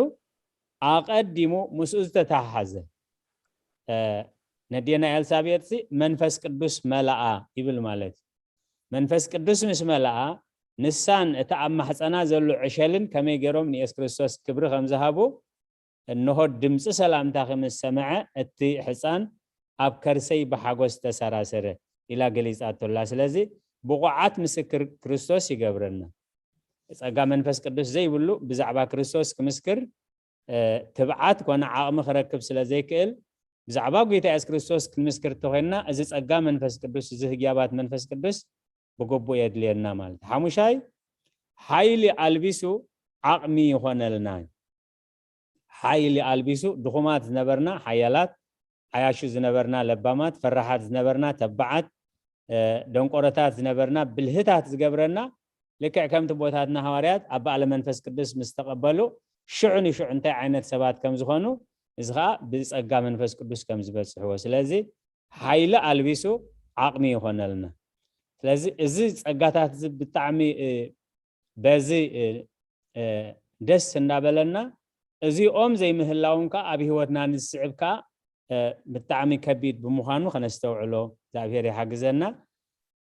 ኣቐዲሙ ምስኡ ዝተተሓሓዘ፣ እ፣ ነዴና ኤልሳቤጥሲ መንፈስ ቅዱስ መላኣ ይብል ማለት እዩ። መንፈስ ቅዱስ ምስ መላኣ፣ ንሳን እቲ ኣብ ማሕፀና ዘሎ ዕሸልን ከመይ ገይሮም ንየሱስ ክርስቶስ ክብሪ ከም ዝሃቡ፣ እንሆ ድምፂ ሰላምታኺ ምስ ሰምዐ፣ እቲ ሕፃን ኣብ ከርሰይ ብሓጎስ ተሰራሰረ ኢላ ገሊፃቶላ። ስለዚ ብቑዓት ምስክር ክርስቶስ ይገብረና። ጸጋ መንፈስ ቅዱስ ዘይብሉ ብዛዕባ ክርስቶስ ክምስክር፣ እ፣ ትብዓት ኮነ ዓቕሚ ክረክብ ስለ ዘይክእል፣ ብዛዕባ ጐይታ የሱስ ክርስቶስ ክንምስክር እንተኾይንና፣ እዚ ጸጋ መንፈስ ቅዱስ፣ እዚ ህግያባት መንፈስ ቅዱስ ብግቡእ የድልየና ማለት እዩ። ሓሙሻይ፣ ሓይሊ ኣልቢሱ ዓቕሚ ይኾነልና። ሓይሊ ኣልቢሱ ድኹማት ዝነበርና ሓያላት፣ ዓያሹ ዝነበርና ለባማት፣ ፈራሓት ዝነበርና ተባዓት፣ እ፣ ደንቆሮታት ዝነበርና ብልህታት ዝገብረና፣ ልክዕ ከምቲ ኣቦታትና ሃዋርያት ኣብ በዓለ መንፈስ ቅዱስ ምስ ተቐበሉ፣ ሽዑ ንሽዑ እንታይ ዓይነት ሰባት ከም ዝኾኑ፣ እዚ ኸኣ ብጸጋ መንፈስ ቅዱስ ከም ዝበጽሕዎ። ስለዚ ሓይሊ ኣልቢሱ ዓቕሚ ይኾነልና። ስለዚ እዚ ጸጋታት እዚ ብጣዕሚ፣ እ፣ በዚ፣ እ፣ እ፣ ደስ እንዳበለና፣ እዚኦም ዘይምህላዎም ከኣ ኣብ ህይወትና ንዝስዕብ ከኣ፣ እ፣ ብጣዕሚ ከቢድ ብምዃኑ ከነስተውዕሎ እግዚኣብሔር ይሓግዘና።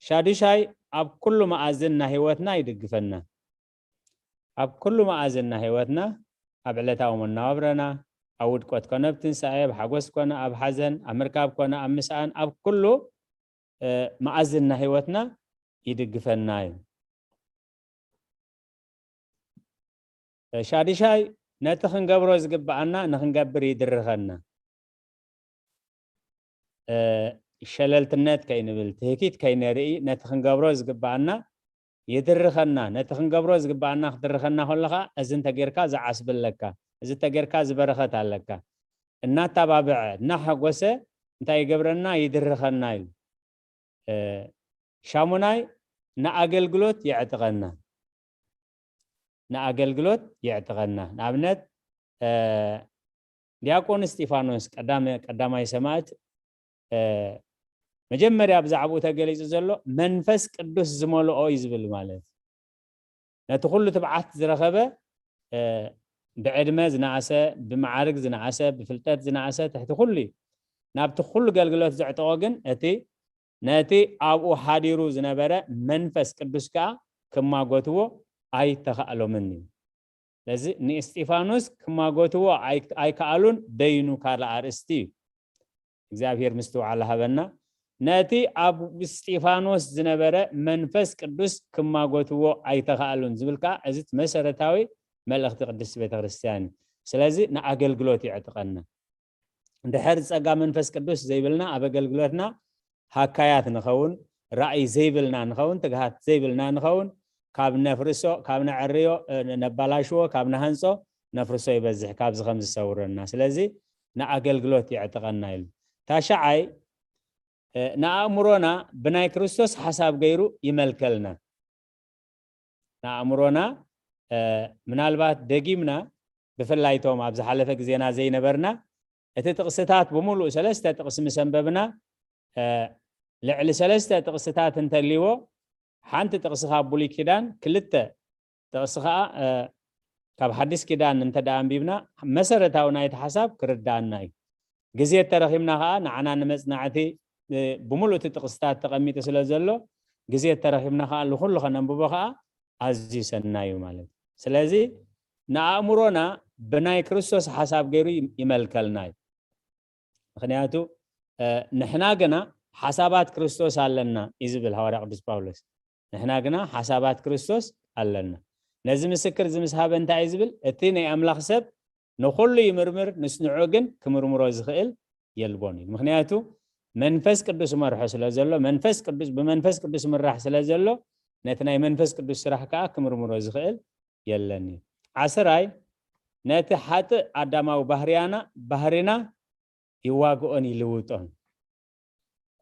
ሻዱሻይ፣ ኣብ ኩሉ መኣዝን ናይ ህይወትና ይድግፈና። ኣብ ኩሉ መኣዝን ናይ ህይወትና፣ ኣብ ዕለታዊ መነባብሮና፣ ኣብ ውድቀት ኮነ ኣብ ትንሳኤ፣ ኣብ ሓጎስ ኮነ ኣብ ሓዘን፣ ኣብ ምርካብ ኮነ ኣብ ምስኣን፣ ኣብ ኩሉ፣ እ፣ መኣዝን ናይ ህይወትና ይድግፈና እዩ። እ፣ ሻድሻይ፣ ነቲ ክንገብሮ ዝግብኣና ንክንገብር ይድርኸና። እ፣ ሸለልትነት ከይንብል፣ ትህኪት ከይነርኢ፣ ነቲ ክንገብሮ ዝግብኣና ይድርኸና። ነቲ ክንገብሮ ዝግብኣና ክድርኸና ከሎ ኸኣ፣ እዚ እንተጌርካ ዝዓስቢ ኣለካ፣ እዚ እንተጌርካ እዚ በረኸት ኣለካ። እናተባብዐ፣ እናሓጎሰ እንታይ ይገብረና? ይድርኸና እዩ። እ፣ ሻሙናይ፣ ንኣገልግሎት የዕጥቐና። ንኣገልግሎት የዕጥቐና። ንኣብነት፣ እ፣ ዲያቆን እስጢፋኖስ ቀዳመ-፣ ቀዳማይ ሰማዕት፣ እ፣ መጀመርያ ብዛዕባኡ ተገሊጹ ዘሎ መንፈስ ቅዱስ ዝመልኦ እዩ ዝብል ማለት እዩ። ነቲ ኩሉ ትብዓት ዝረኸበ፣ እ፣ ብዕድመ ዝነኣሰ፣ ብመዓርግ ዝነኣሰ፣ ብፍልጠት ዝነኣሰ፣ ትሕቲ ኩሉ እዩ። ናብቲ ኩሉ ገልግሎት ዘዕጠቖ ግን እቲ ነቲ ኣብኡ ሓዲሩ ዝነበረ መንፈስ ቅዱስ ከኣ ክማጎትዎ ኣይተኻእሎምን እዩ። ስለዚ ንእስጢፋኖስ ክማጎትዎ ኣይ-፣ ኣይከኣሉን፣ በይኑ ካልእ ኣርእስቲ እዩ። እግዚኣብሔር ምስትውዓል ሃበና። ነቲ ኣብ እስጢፋኖስ ዝነበረ መንፈስ ቅዱስ ክማጎትዎ ኣይተኻእሉን ዝብል ከኣ እዚ እቲ መሰረታዊ መልእኽቲ ቅድስቲ ቤተ ክርስቲያን እዩ። ስለዚ ንኣገልግሎት የዕጥቐና። እንድሕር ጸጋ መንፈስ ቅዱስ ዘይብልና ኣብ ኣገልግሎትና ሃካያት ንኸውን፣ ራእይ ዘይብልና ንኸውን፣ ትግሃት ዘይብልና ንኸውን፣ ካብ ነፍርሶ፣ ካብ ነዕርዮ፣ እ፣ ነባላሽዎ፣ ካብ ነሃንጾ፣ ነፍርሶ ይበዝሕ፣ ካብዚ ከም ዝሰውረና። ስለዚ ንኣገልግሎት የዕጥቐና ኢሉ። ታሽዓይ፣ እ፣ ንኣእምሮና ብናይ ክርስቶስ ሓሳብ ገይሩ ይመልከልና። ንኣእምሮና፣ እ፣ ምናልባት ደጊምና፣ ብፍላይ እቶም ኣብ ዝሓለፈ ግዜና ዘይነበርና፣ እቲ ጥቕስታት ብምሉእ ሰለስተ ጥቕሲ ምስ ኣንበብና፣ እ፣ ልዕሊ ሰለስተ ጥቕስታት እንተልይዎ፣ ሓንቲ ጥቕሲ ካብ ብሉይ ኪዳን፣ ክልተ ጥቕሲ ኸኣ፣ እ፣ ካብ ሓድሽ ኪዳን እንተ ደኣ ኣንቢብና፣ መሰረታዊ ናይቲ ሓሳብ ክርድኣና እዩ። ግዜ እተረኺብና ኸኣ፣ ንዓና ንመጽናዕቲ፣ እ፣ ብምሉእ እቲ ጥቕስታት ተቐሚጡ ስለ ዘሎ፣ ግዜ እተረኺብና ኸኣ፣ ንኹሉ ኸነንብቦ ኸኣ ኣዝዩ ሰናይ እዩ ማለት እዩ። ስለዚ፣ ንኣእምሮና ብናይ ክርስቶስ ሓሳብ ገይሩ ይም-፣ ይመልከልና እዩ። ምኽንያቱ፣ እ፣ ንሕና ግና ሓሳባት ክርስቶስ ኣለና እዩ ዝብል ሃዋርያ ቅዱስ ጳውሎስ። ንሕና ግና ሓሳባት ክርስቶስ ኣለና። ነዚ ምስክር እዚ ምስ ሃበ እንታይ እዩ ዝብል? እቲ ናይ ኣምላኽ ሰብ ንኹሉ ይምርምር፣ ንስ ንዑ ግን ክምርምሮ ዝኽእል የልቦን እዩ። ምኽንያቱ መንፈስ ቅዱስ መርሖ ስለ ዘሎ፣ መንፈስ ቅዱስ፣ ብመንፈስ ቅዱስ ምራሕ ስለ ዘሎ፣ ነቲ ናይ መንፈስ ቅዱስ ስራሕ ከኣ ክምርምሮ ዝኽእል የለን እዩ። ዓስራይ፣ ነቲ ሓጥእ ኣዳማዊ ባህርያና፣ ባህርና ይዋግኦን ይልውጦን።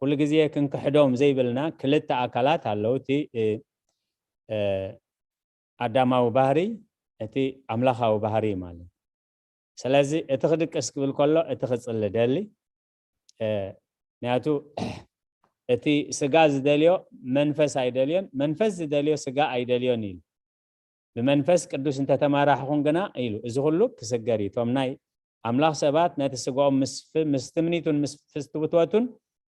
ኩሉ ግዜ ክንክሕዶም ዘይብልና ክልተ ኣካላት ኣለዉ። እቲ፣ እ፣ እ፣ ኣዳማዊ ባህሪ፣ እቲ ኣምላኻዊ ባህሪ ማለት። ስለዚ እቲ ክድቅስ ክብል ከሎ፣ እቲ ክጽሊ ደሊ፣ እ፣ ምክንያቱ እቲ ስጋ ዝደልዮ መንፈስ ኣይደልዮን፣ መንፈስ ዝደልዮ ስጋ ኣይደልዮን ኢሉ። ብመንፈስ ቅዱስ እንተተመራሕኹም ግና ኢሉ፣ እዚ ኩሉ ክስገር እዩ። እቶም ናይ ኣምላኽ ሰባት ነቲ ስጋኦም ምስ ፍ-፣ ምስ ትምኒቱን ምስ ፍትወቱን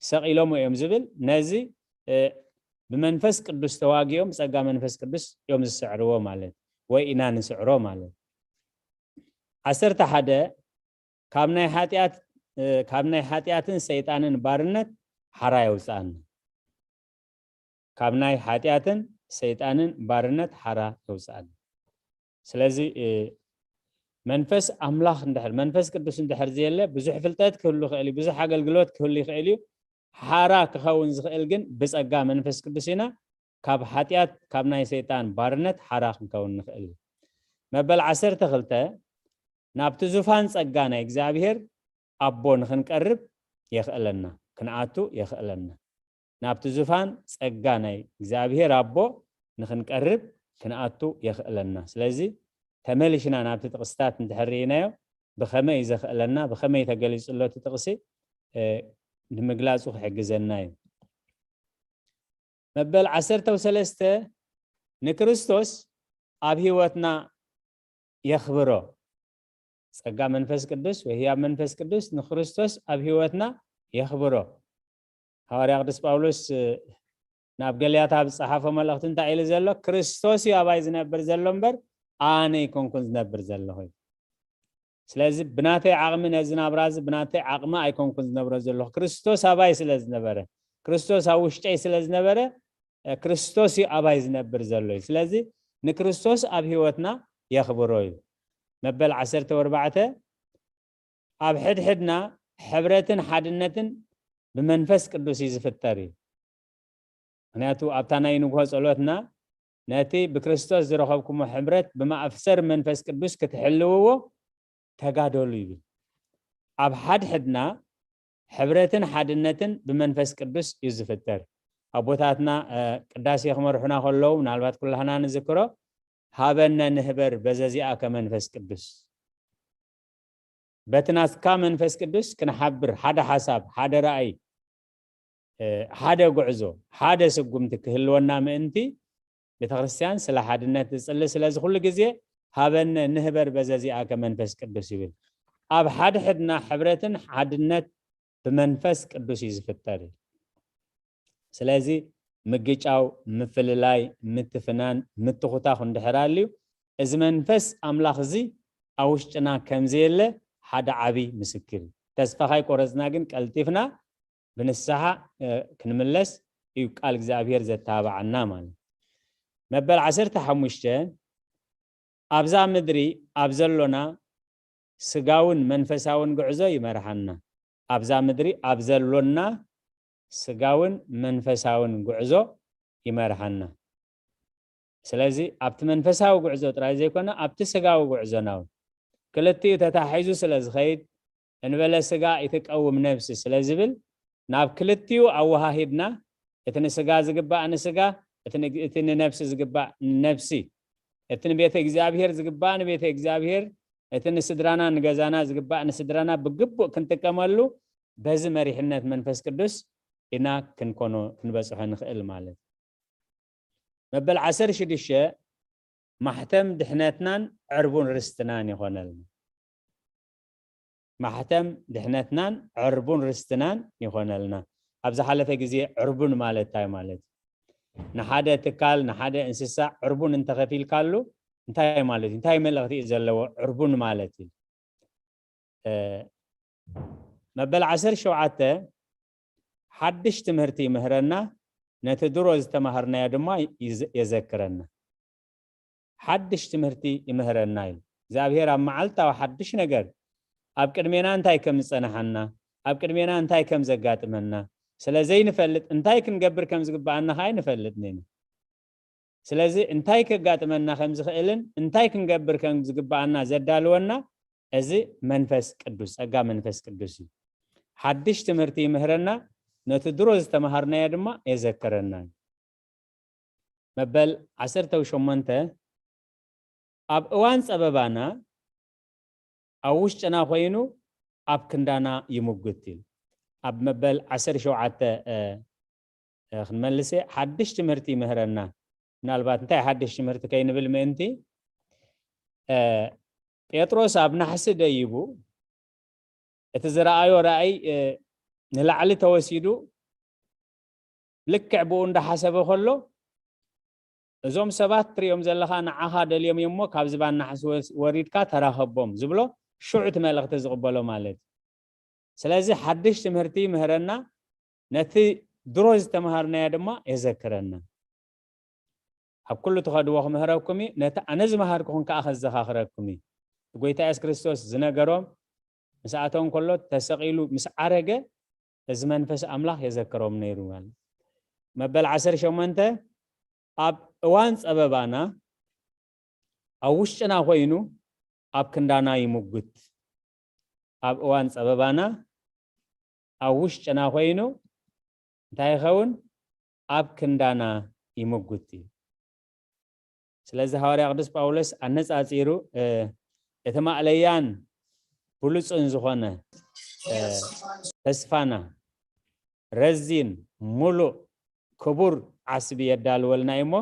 ሰቒሎምዎ እዮም ዝብል፣ ነዚ፣ እ፣ ብመንፈስ ቅዱስ ተዋጊኦም ብጸጋ መንፈስ ቅዱስ እዮም ዝስዕርዎ ማለት፣ ወይ ኢና ንስዕሮ ማለት። ዓሰርተ ሓደ፣ ካብ ናይ ሓጢኣት፣ እ፣ ካብ ናይ ሓጢኣትን ሰይጣንን ባርነት ሓራ የውፅኣና። ካብ ናይ ሓጢኣትን ሰይጣንን ባርነት ሓራ የውፅኣና። ስለዚ፣ እ፣ መንፈስ ኣምላኽ እንድሕር፣ መንፈስ ቅዱስ እንድሕር ዘየለ፣ ብዙሕ ፍልጠት ክህሉ ይኽእል እዩ፣ ብዙሕ ኣገልግሎት ክህሉ ይኽእል እዩ። ሓራ ክኸውን ዝኽእል ግን ብጸጋ መንፈስ ቅዱስ ኢና። ካብ ሓጢኣት፣ ካብ ናይ ሰይጣን ባርነት ሓራ ክንከውን ንኽእል። መበል ዓሰርተ ክልተ፣ ናብቲ ዙፋን ጸጋ ናይ እግዚኣብሔር ኣቦ ንኽንቀርብ የኽእለና፣ ክንኣቱ የኽእለና። ናብቲ ዙፋን ጸጋ ናይ እግዚኣብሔር ኣቦ ንኽንቀርብ ክንኣቱ የኽእለና። ስለዚ ተመሊሽና ናብቲ ጥቕስታት እንድሕር ርኢናዮ፣ ብኸመይ እዩ ዘኽእለና፣ ብኸመይ ተገሊጹ ኣሎ እቲ ጥቕሲ፣ እ፣ ንምግላጹ ክሕግዘና እዩ። መበል ዓሰርተ ሰለስተ፣ ንክርስቶስ ኣብ ህይወትና የኽብሮ። ጸጋ መንፈስ ቅዱስ ወይ ህያብ መንፈስ ቅዱስ ንክርስቶስ ኣብ ህይወትና የኽብሮ። ሃዋርያ ቅዱስ ጳውሎስ፣ እ፣ ናብ ገላትያ ኣብ ዝጸሓፎ መልእኽቲ እንታይ ኢሉ ዘሎ? ክርስቶስ እዩ ኣባይ ዝነብር ዘሎ እምበር ኣነ ኣይኮንኩን ዝነብር ዘለኹ። ስለዚ ብናተይ ዓቕሚ ነዚ ናብራ እዚ ብናተይ ዓቕሚ ኣይኮንኩን ዝነብሮ ዘለኹ። ክርስቶስ ኣባይ ስለ ዝነበረ፣ ክርስቶስ ኣብ ውሽጠይ ስለ ዝነበረ፣ እ፣ ክርስቶስ እዩ ኣባይ ዝነብር ዘሎ እዩ። ስለዚ ንክርስቶስ ኣብ ህይወትና የኽብሮ እዩ። መበል ዓሰርተ ኣርባዕተ፣ ኣብ ሕድሕድና ሕብረትን ሓድነትን ብመንፈስ ቅዱስ እዩ ዝፍጠር እዩ። ምክንያቱ ኣብታ ናይ ንግሆ ጸሎትና ነቲ ብክርስቶስ ዝረኸብኩሞ ሕብረት ብማእሰር መንፈስ ቅዱስ ክትሕልውዎ ተጋደሉ ይብል። ኣብ ሓድሕድና ሕብረትን ሓድነትን ብመንፈስ ቅዱስ እዩ ዝፍጠር። ኣቦታትና፣ እ፣ ቅዳሴ ክመርሑና ከለዉ ምናልባት ኩላህና ንዝክሮ፣ ሃበነ ንህበር በዘዚኣከ መንፈስ ቅዱስ። በቲ ናትካ መንፈስ ቅዱስ ክንሓብር፣ ሓደ ሓሳብ፣ ሓደ ራእይ፣ እ፣ ሓደ ጉዕዞ፣ ሓደ ስጉምቲ ክህልወና ምእንቲ ቤተክርስትያን ስለ ሓድነት ትጽሊ። ስለዚ ኩሉ ግዜ ሃበነ ንህበር በዘዚኣከ መንፈስ ቅዱስ ይብል። ኣብ ሓድሕድና ሕብረትን ሓድነት ብመንፈስ ቅዱስ እዩ ዝፍጠር እዩ። ስለዚ ምግጫው፣ ምፍልላይ፣ ምትፍናን፣ ምትኹታኹ እንድሕር ኣልዩ፣ እዚ መንፈስ ኣምላኽ እዚ ኣብ ውሽጥና ከም ዘየለ ሓደ ዓቢ ምስክር እዩ። ተስፋ ካይቆረጽና ግን ቀልጢፍና ብንስሓ፣ እ፣ ክንምለስ እዩ ቃል እግዚኣብሔር ዘተባብዓና ማለት። መበል ዓሰርተ ሓሙሽተ፣ ኣብዛ ምድሪ ኣብ ዘሎና ስጋውን መንፈሳውን ጉዕዞ ይመርሓና። ኣብዛ ምድሪ ኣብ ዘሎና ስጋውን መንፈሳውን ጉዕዞ ይመርሓና። ስለዚ ኣብቲ መንፈሳዊ ጉዕዞ ጥራይ ዘይኮነ ኣብቲ ስጋዊ ጉዕዞና እውን ክልቲኡ ተታሒዙ ስለ ዝኸይድ፣ እንበለ ስጋ ይትቀውም ነብሲ ስለ ዝብል፣ ናብ ክልቲኡ ኣወሃሂድና፣ እቲ ንስጋ ዝግባእ ንስጋ፣ እቲ ን-፣ እቲ ንነብሲ ዝግባእ ንነብሲ፣ እቲ ንቤተ እግዚኣብሔር ዝግባእ ንቤተ እግዚኣብሔር፣ እቲ ንስድራና ንገዛና ዝግባእ ንስድራና ብግቡእ ክንጥቀመሉ በዚ መሪሕነት መንፈስ ቅዱስ ኢና ክንኮኖ ክንበጽሖ ንኽእል ማለት። መበል ዓሰርተ ሽዱሽተ፣ ማሕተም ድሕነትናን ዕርቡን ርስትናን ይኾነልና። ማሕተም ድሕነትናን ዕርቡን ርስትናን ይኾነልና። ኣብ ዝሓለፈ ግዜ ዕርቡን ማለት እንታይ ማለት እዩ? ንሓደ ትካል፣ ንሓደ እንስሳ ዕርቡን እንተኸፊልካሉ እንታይ ማለት እዩ? እንታይ መልእኽቲ እዩ ዘለዎ ዕርቡን ማለት እዩ? እ፣ መበል ዓሰርተ ሸውዓተ፣ ሓድሽ ትምህርቲ ይምህረና፣ ነቲ ድሮ ዝተማሃርናዮ ድማ ይዘ-፣ የዘክረና። ሓድሽ ትምህርቲ ይምህረና እዩ። እግዚኣብሔር ኣብ መዓልታዊ ሓድሽ ነገር ኣብ ቅድሜና እንታይ ከም ዝጸንሓና፣ ኣብ ቅድሜና እንታይ ከም ዘጋጥመና ስለ ዘይንፈልጥ፣ እንታይ ክንገብር ከም ዝግብኣና ኸዓ ኣይንፈልጥን ኢና። ስለዚ እንታይ ከጋጥመና ከም ዝኽእልን እንታይ ክንገብር ከም ዝግብኣና ዘዳልወና እዚ መንፈስ ቅዱስ፣ ጸጋ መንፈስ ቅዱስ እዩ። ሓድሽ ትምህርቲ ይምህረና፣ ነቲ ድሮ ዝተማሃርናዮ ድማ የዘክረና እዩ። መበል ዓሰርተ ሸሞንተ፣ ኣብ እዋን ጸበባና ኣብ ውሽጥና ኮይኑ ኣብ ክንዳና ይምጉት እዩ። ኣብ መበል ዓሰርተ ሸውዓተ ክንመልስ እየ። ሓድሽ ትምህርቲ ይምህረና። ምናልባት እንታይ ሓድሽ ትምህርቲ ከይንብል ምእንቲ፣ ጴጥሮስ ኣብ ናሕሲ ደይቡ እቲ ዝረኣዮ ራእይ ንላዕሊ ተወሲዱ፣ ልክዕ ብኡ እንዳሓሰበ ከሎ፣ እዞም ሰባት ትሪኦም ዘለኻ ንዓኻ ደልዮም እዮም እሞ ካብ ዝባን ናሕሲ ወሪድካ ተራኸቦም ዝብሎ ሽዑ እቲ መልእኽቲ ዝቕበሎ ማለት እዩ። ስለዚ ሓድሽ ትምህርቲ ይምህረና፣ ነቲ ድሮ ዝተምሃርናዮ ድማ የዘክረና። ኣብ ኩሉ ትኸድዎ ክምህረኩም እዩ፣ ነቲ ኣነ ዝመሃርኩኹም ከኣ ከዘኻኽረኩም እዩ። ጎይታ የሱስ ክርስቶስ ዝነገሮም ምስ ኣተወ እንከሎ ተሰቒሉ ምስ ዓረገ እዚ መንፈስ ኣምላኽ የዘክሮም ነይሩ ማለት እዩ። መበል ዓሰርተ ሸሞንተ ኣብ እዋን ጸበባና ኣብ ውሽጥና ኮይኑ ኣብ ክንዳና ይምጉት። ኣብ እዋን ጸበባና ኣብ ውሽጥና ኮይኑ እንታይ ይኸውን? ኣብ ክንዳና ይምጉት እዩ። ስለዚ ሃዋርያ ቅዱስ ጳውሎስ ኣነጻጺሩ እቲ ማእለያን ብሉጽን ዝኾነ ተስፋና ረዚን ሙሉእ ክቡር ዓስቢ የዳልወልና እዩ እሞ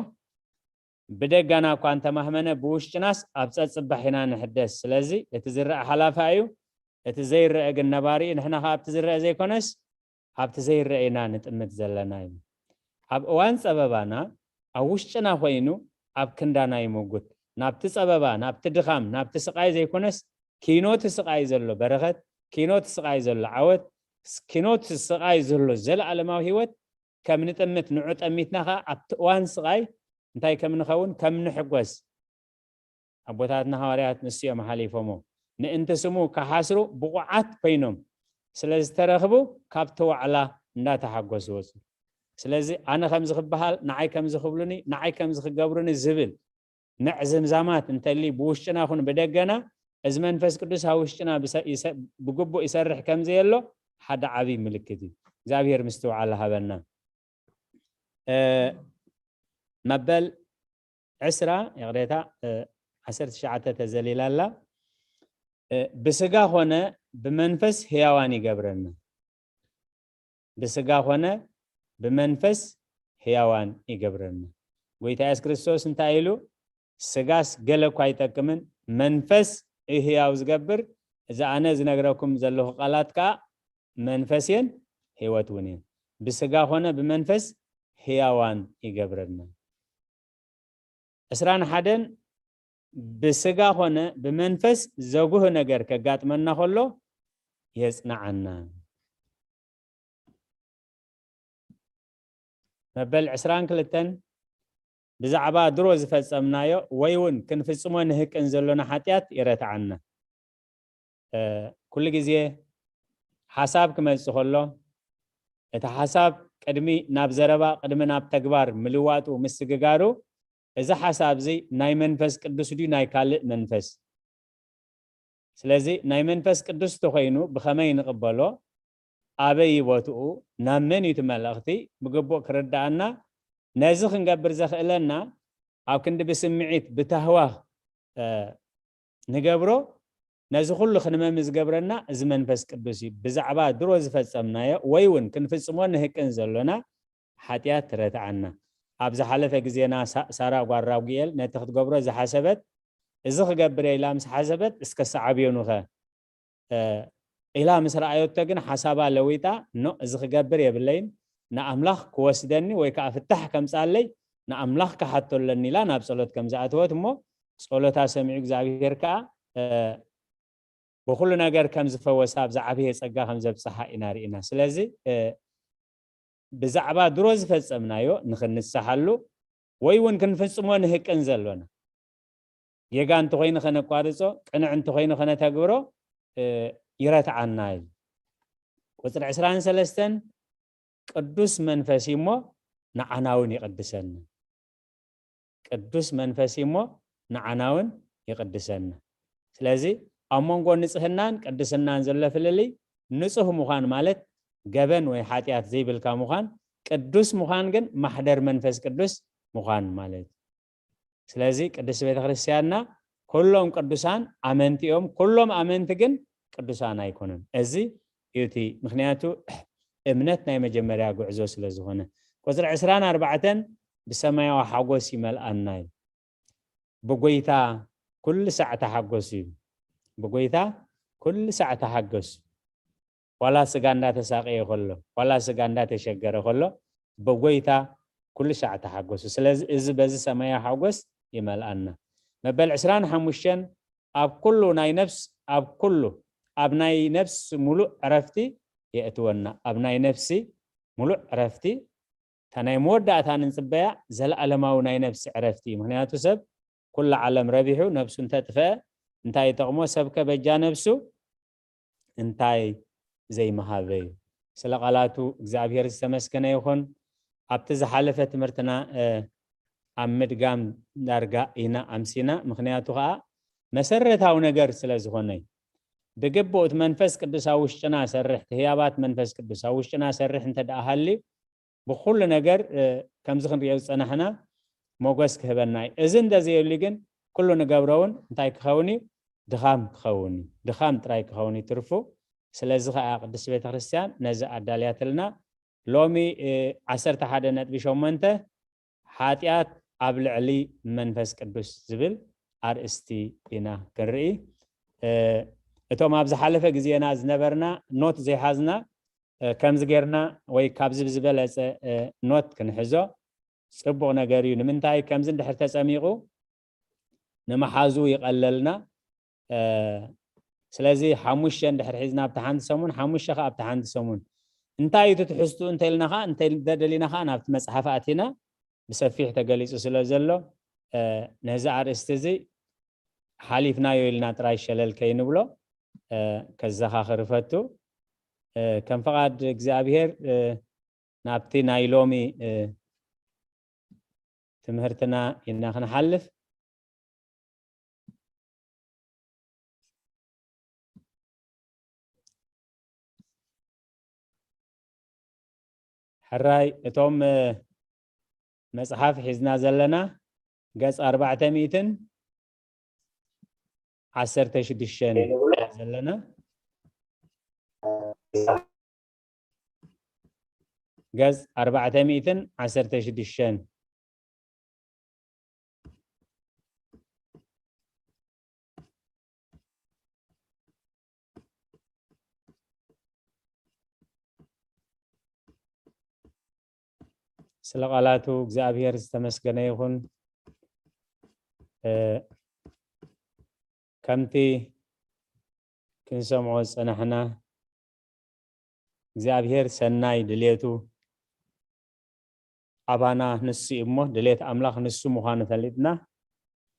ብደጋና እኳ እንተማህመነ ብውሽጥናስ ኣብ ጸጽባሕ ኢና ንሕደስ። ስለዚ እቲ ዝረአ ሓላፋ እዩ፣ እቲ ዘይረአ ግን ነባሪ እዩ። ንሕና ከኣ ኣብቲ ዝረአ ዘይኮነስ ኣብቲ ዘይረአ ኢና ንጥምት ዘለና እዩ። ኣብ እዋን ጸበባና ኣብ ውሽጥና ኮይኑ ኣብ ክንዳና ይምጉት። ናብቲ ጸበባ፣ ናብቲ ድኻም፣ ናብቲ ስቓይ ዘይኮነስ ኪኖቲ ስቓይ ዘሎ በረኸት፣ ኪኖቲ ስቓይ ዘሎ ዓወት፣ ኪኖቲ ስቓይ ዘሎ ዘለኣለማዊ ህይወት ከም ንጥምት ንዑ ጠሚትና ኸዓ ኣብቲ እዋን ስቓይ እንታይ ከም ንኸውን ከም ንሕጎስ ኣቦታትና ሃዋርያት ንሱ እዮም ሓሊፎሞ ምእንቲ ስሙ ክሓስሩ ብቑዓት ኮይኖም ስለ ዝተረኽቡ ካብቲ ዋዕላ እንዳተሓጎሱ ወፁ። ስለዚ ኣነ ከምዚ ክበሃል ንዓይ ከምዚ ክብሉኒ ንዓይ ከምዚ ክገብሩኒ ዝብል ምዕዝምዛማት እንተሊ ብውሽጥና ኹን ብደገና እዚ መንፈስ ቅዱስ ኣብ ውሽጥና ብግቡእ ይሰርሕ ከምዘየሎ ሓደ ዓብይ ምልክት እዩ። እግዚኣብሔር ምስትውዓል ሃበና። መበል ዕስራ ይቕሬታ ዓሰርተ ትሽዓተ ተዘሊላ ኣላ። ብስጋ ኾነ ብመንፈስ ህያዋን ይገብረና። ብስጋ ኾነ ብመንፈስ ህያዋን ይገብረና። ጎይታ የሱስ ክርስቶስ እንታይ ኢሉ? ስጋስ ገለ እኳ ኣይጠቅምን፣ መንፈስ እዩ ህያው ዝገብር። እዚ ኣነ ዝነግረኩም ዘለኹ ቃላት ከዓ መንፈስ እየን ህይወት እውን እየን። ብስጋ ኾነ ብመንፈስ ህያዋን ይገብረና። ዕስራን ሓደን ብስጋ ኾነ ብመንፈስ ዘጉህ ነገር ከጋጥመና ከሎ የጽንዓና። መበል ዕስራን ክልተን ብዛዕባ ድሮ ዝፈጸምናዮ ወይ እውን ክንፍጽሞ ንህቅን ዘሎና ሓጢኣት ይረትዓና። ኩሉ ግዜ ሓሳብ ክመጽእ ከሎ እቲ ሓሳብ ቅድሚ ናብ ዘረባ ቅድሚ ናብ ተግባር ምልዋጡ ምስግጋሩ እዚ ሓሳብ እዚ ናይ መንፈስ ቅዱስ ድዩ ናይ ካልእ መንፈስ? ስለዚ ናይ መንፈስ ቅዱስ ተኾይኑ ብኸመይ ንቕበሎ? ኣበይ ቦትኡ? ናብ መን እዩ እቲ መልእኽቲ? ብግቡእ ክርድኣና ነዚ ክንገብር ዘኽእለና ኣብ ክንዲ ብስምዒት ብታህዋኽ ንገብሮ ነዚ ኩሉ ክንመም ዝገብረና እዚ መንፈስ ቅዱስ እዩ። ብዛዕባ ድሮ ዝፈጸምናዮ ወይ እውን ክንፍጽሞ ንህቅን ዘሎና ሓጢኣት ትረትዓና። ኣብ ዝሓለፈ ግዜና ሳራ ጓል ራጉኤል ነቲ ክትገብሮ ዝሓሰበት እዚ ክገብር ኢላ ምስ ሓሰበት እስከ ሰዓብዮኑኸ ኢላ ምስ ረኣዮቶ ግን ሓሳባ ለዊጣ ኖ እዚ ክገብር የብለይን ንኣምላኽ ክወስደኒ ወይ ከዓ ፍታሕ ከምፃለይ ንኣምላኽ ክሓቶ ኣለኒ ኢላ ናብ ፀሎት ከም ዝኣተወት እሞ ፀሎታ ሰሚዑ እግዚኣብሔር ከዓ ብኩሉ ነገር ከም ዝፈወሳ ብዛዕብየ ፀጋ ከም ዘብፅሓ ኢና ርኢና ስለዚ ብዛዕባ ድሮ ዝፈፀምናዮ ንክንስሓሉ ወይ እውን ክንፍፅሞ ንህቅን ዘሎና ጌጋ እንተኮይኑ ከነቋርፆ ቅንዕ እንተኮይኑ ከነተግብሮ ይረትዓና እዩ ቁፅሪ ዕስራን ሰለስተን ቅዱስ መንፈስ እሞ ንዓና እውን ይቅድሰና ቅዱስ መንፈስ እሞ ንዓና እውን ይቅድሰና ስለዚ ኣብ መንጎ ንፅህናን ቅድስናን ዘሎ ፍልልይ ንፁህ ምዃን ማለት ገበን ወይ ሓጢኣት ዘይብልካ ምዃን ቅዱስ ምዃን ግን ማሕደር መንፈስ ቅዱስ ምዃን ማለት እዩ ስለዚ ቅድስቲ ቤተክርስትያንና ኩሎም ቅዱሳን ኣመንቲ እዮም ኩሎም ኣመንቲ ግን ቅዱሳን ኣይኮኑን እዚ እዩ እቲ ምክንያቱ እምነት ናይ መጀመርያ ጉዕዞ ስለ ዝኾነ። ቁፅሪ ዕስራን ኣርባዕተን ብሰማያዊ ሓጎስ ይመልኣና እዩ። ብጎይታ ኩሉ ሳዕ ተሓጎሱ እዩ። ብጎይታ ኩሉ ሳዕ ተሓገሱ። ዋላ ስጋ እንዳተሳቀየ ከሎ፣ ዋላ ስጋ እንዳተሸገረ ከሎ፣ ብጎይታ ኩሉ ሳዕ ተሓገሱ። ስለዚ እዚ በዚ ሰማያዊ ሓጎስ ይመልኣና። መበል ዕስራን ሓሙሽተን ኣብ ኩሉ ናይ ነፍስ፣ ኣብ ኩሉ፣ ኣብ ናይ ነፍስ ሙሉእ ዕረፍቲ የእትወና። ኣብ ናይ ነፍሲ ሙሉእ ዕረፍቲ፣ እታ ናይ መወዳእታ ንጽበያ ዘለኣለማዊ ናይ ነፍሲ ዕረፍቲ እዩ። ምኽንያቱ ሰብ ኩሉ ዓለም ረቢሑ ነፍሱ እንተጥፍአ እንታይ ይጠቕሞ? ሰብከ በጃ ነፍሱ እንታይ ዘይምሃበ እዩ? ስለ ቃላቱ እግዚኣብሔር ዝተመስገነ ይኹን። ኣብቲ ዝሓለፈ ትምህርትና፣ እ፣ ኣብ ምድጋም ዳርጋ ኢና ኣምሲና። ምኽንያቱ ኸኣ መሰረታዊ ነገር ስለ ዝኾነ እዩ። ብግቡእ እቲ መንፈስ ቅዱስ ኣብ ውሽጥና ሰርሕ፣ እቲ ህያባት መንፈስ ቅዱስ ኣብ ውሽጥና ሰርሕ እንተ ደኣ ሃልዩ፣ ብኹሉ ነገር፣ እ፣ ከምዚ ክንሪኦ ዝጸናሕና ሞገስ ክህበና እዩ። እዚ እንተዘየሉ ግን ኩሉ ንገብሮ እውን እንታይ ክኸውን እዩ? ድኻም ክኸውን እዩ። ድኻም ጥራይ ክኸውን እዩ ትርፉ። ስለዚ ኸኣ ቅድስቲ ቤተ ክርስቲያን ነዚ ኣዳልያትልና። ሎሚ፣ እ፣ ዓሰርተ ሓደ ነጥቢ ሸሞንተ ሓጢኣት ኣብ ልዕሊ መንፈስ ቅዱስ ዝብል ኣርእስቲ ኢና ክንርኢ። እ፣ እቶም ኣብ ዝሓለፈ ግዜና ዝነበርና ኖት ዘይሓዝና፣ እ፣ ከምዚ ጌርና ወይ ካብዚ ብዝበለጸ፣ እ፣ ኖት ክንሕዞ ጽቡቕ ነገር እዩ። ንምንታይ ከምዚ እንድሕር ተጸሚቑ ንምሓዙ ይቐለልና። እ፣ ስለዚ ሓሙሽተ እንድሕር ሒዝና ኣብቲ ሓንቲ ሰሙን፣ ሓሙሽተ ኸዓ ኣብቲ ሓንቲ ሰሙን። እንታይ እዩ እቲ ትሕዝትኡ እንተኢልና ኸዓ፣ እንተደሊና ኸዓ ናብቲ መጽሓፍ ኣቲና ብሰፊሕ ተገሊጹ ስለ ዘሎ፣ እ፣ ነዚ ኣርእስቲ እዚ ሓሊፍናዮ ኢልና ጥራይ ሸለል ከይንብሎ፣ እ፣ ከዘኻኽር እፈቱ። እ፣ ከም ፍቓድ እግዚኣብሔር፣ እ፣ ናብቲ ናይ ሎሚ፣ እ፣ ትምህርትና ኢና ክንሓልፍ። ሕራይ፣ እቶም፣ እ፣ መጽሓፍ ሒዝና ዘለና ገጽ ኣርባዕተ ሚእትን ዓሰርተ ሽዱሽተን ዘለና። ገጽ ኣርባዕተ ሚእትን ዓሰርተ ሽዱሽተን። ስለ ቃላቱ እግዚኣብሔር ዝተመስገነ ይኹን። እ፣ ከምቲ ክንሰምዖ ዝጸናሕና፣ እግዚኣብሔር ሰናይ ድልየቱ ኣባና ንሱ እዩ እሞ፣ ድልየት ኣምላኽ ንሱ ምዃኑ ፈሊጥና፣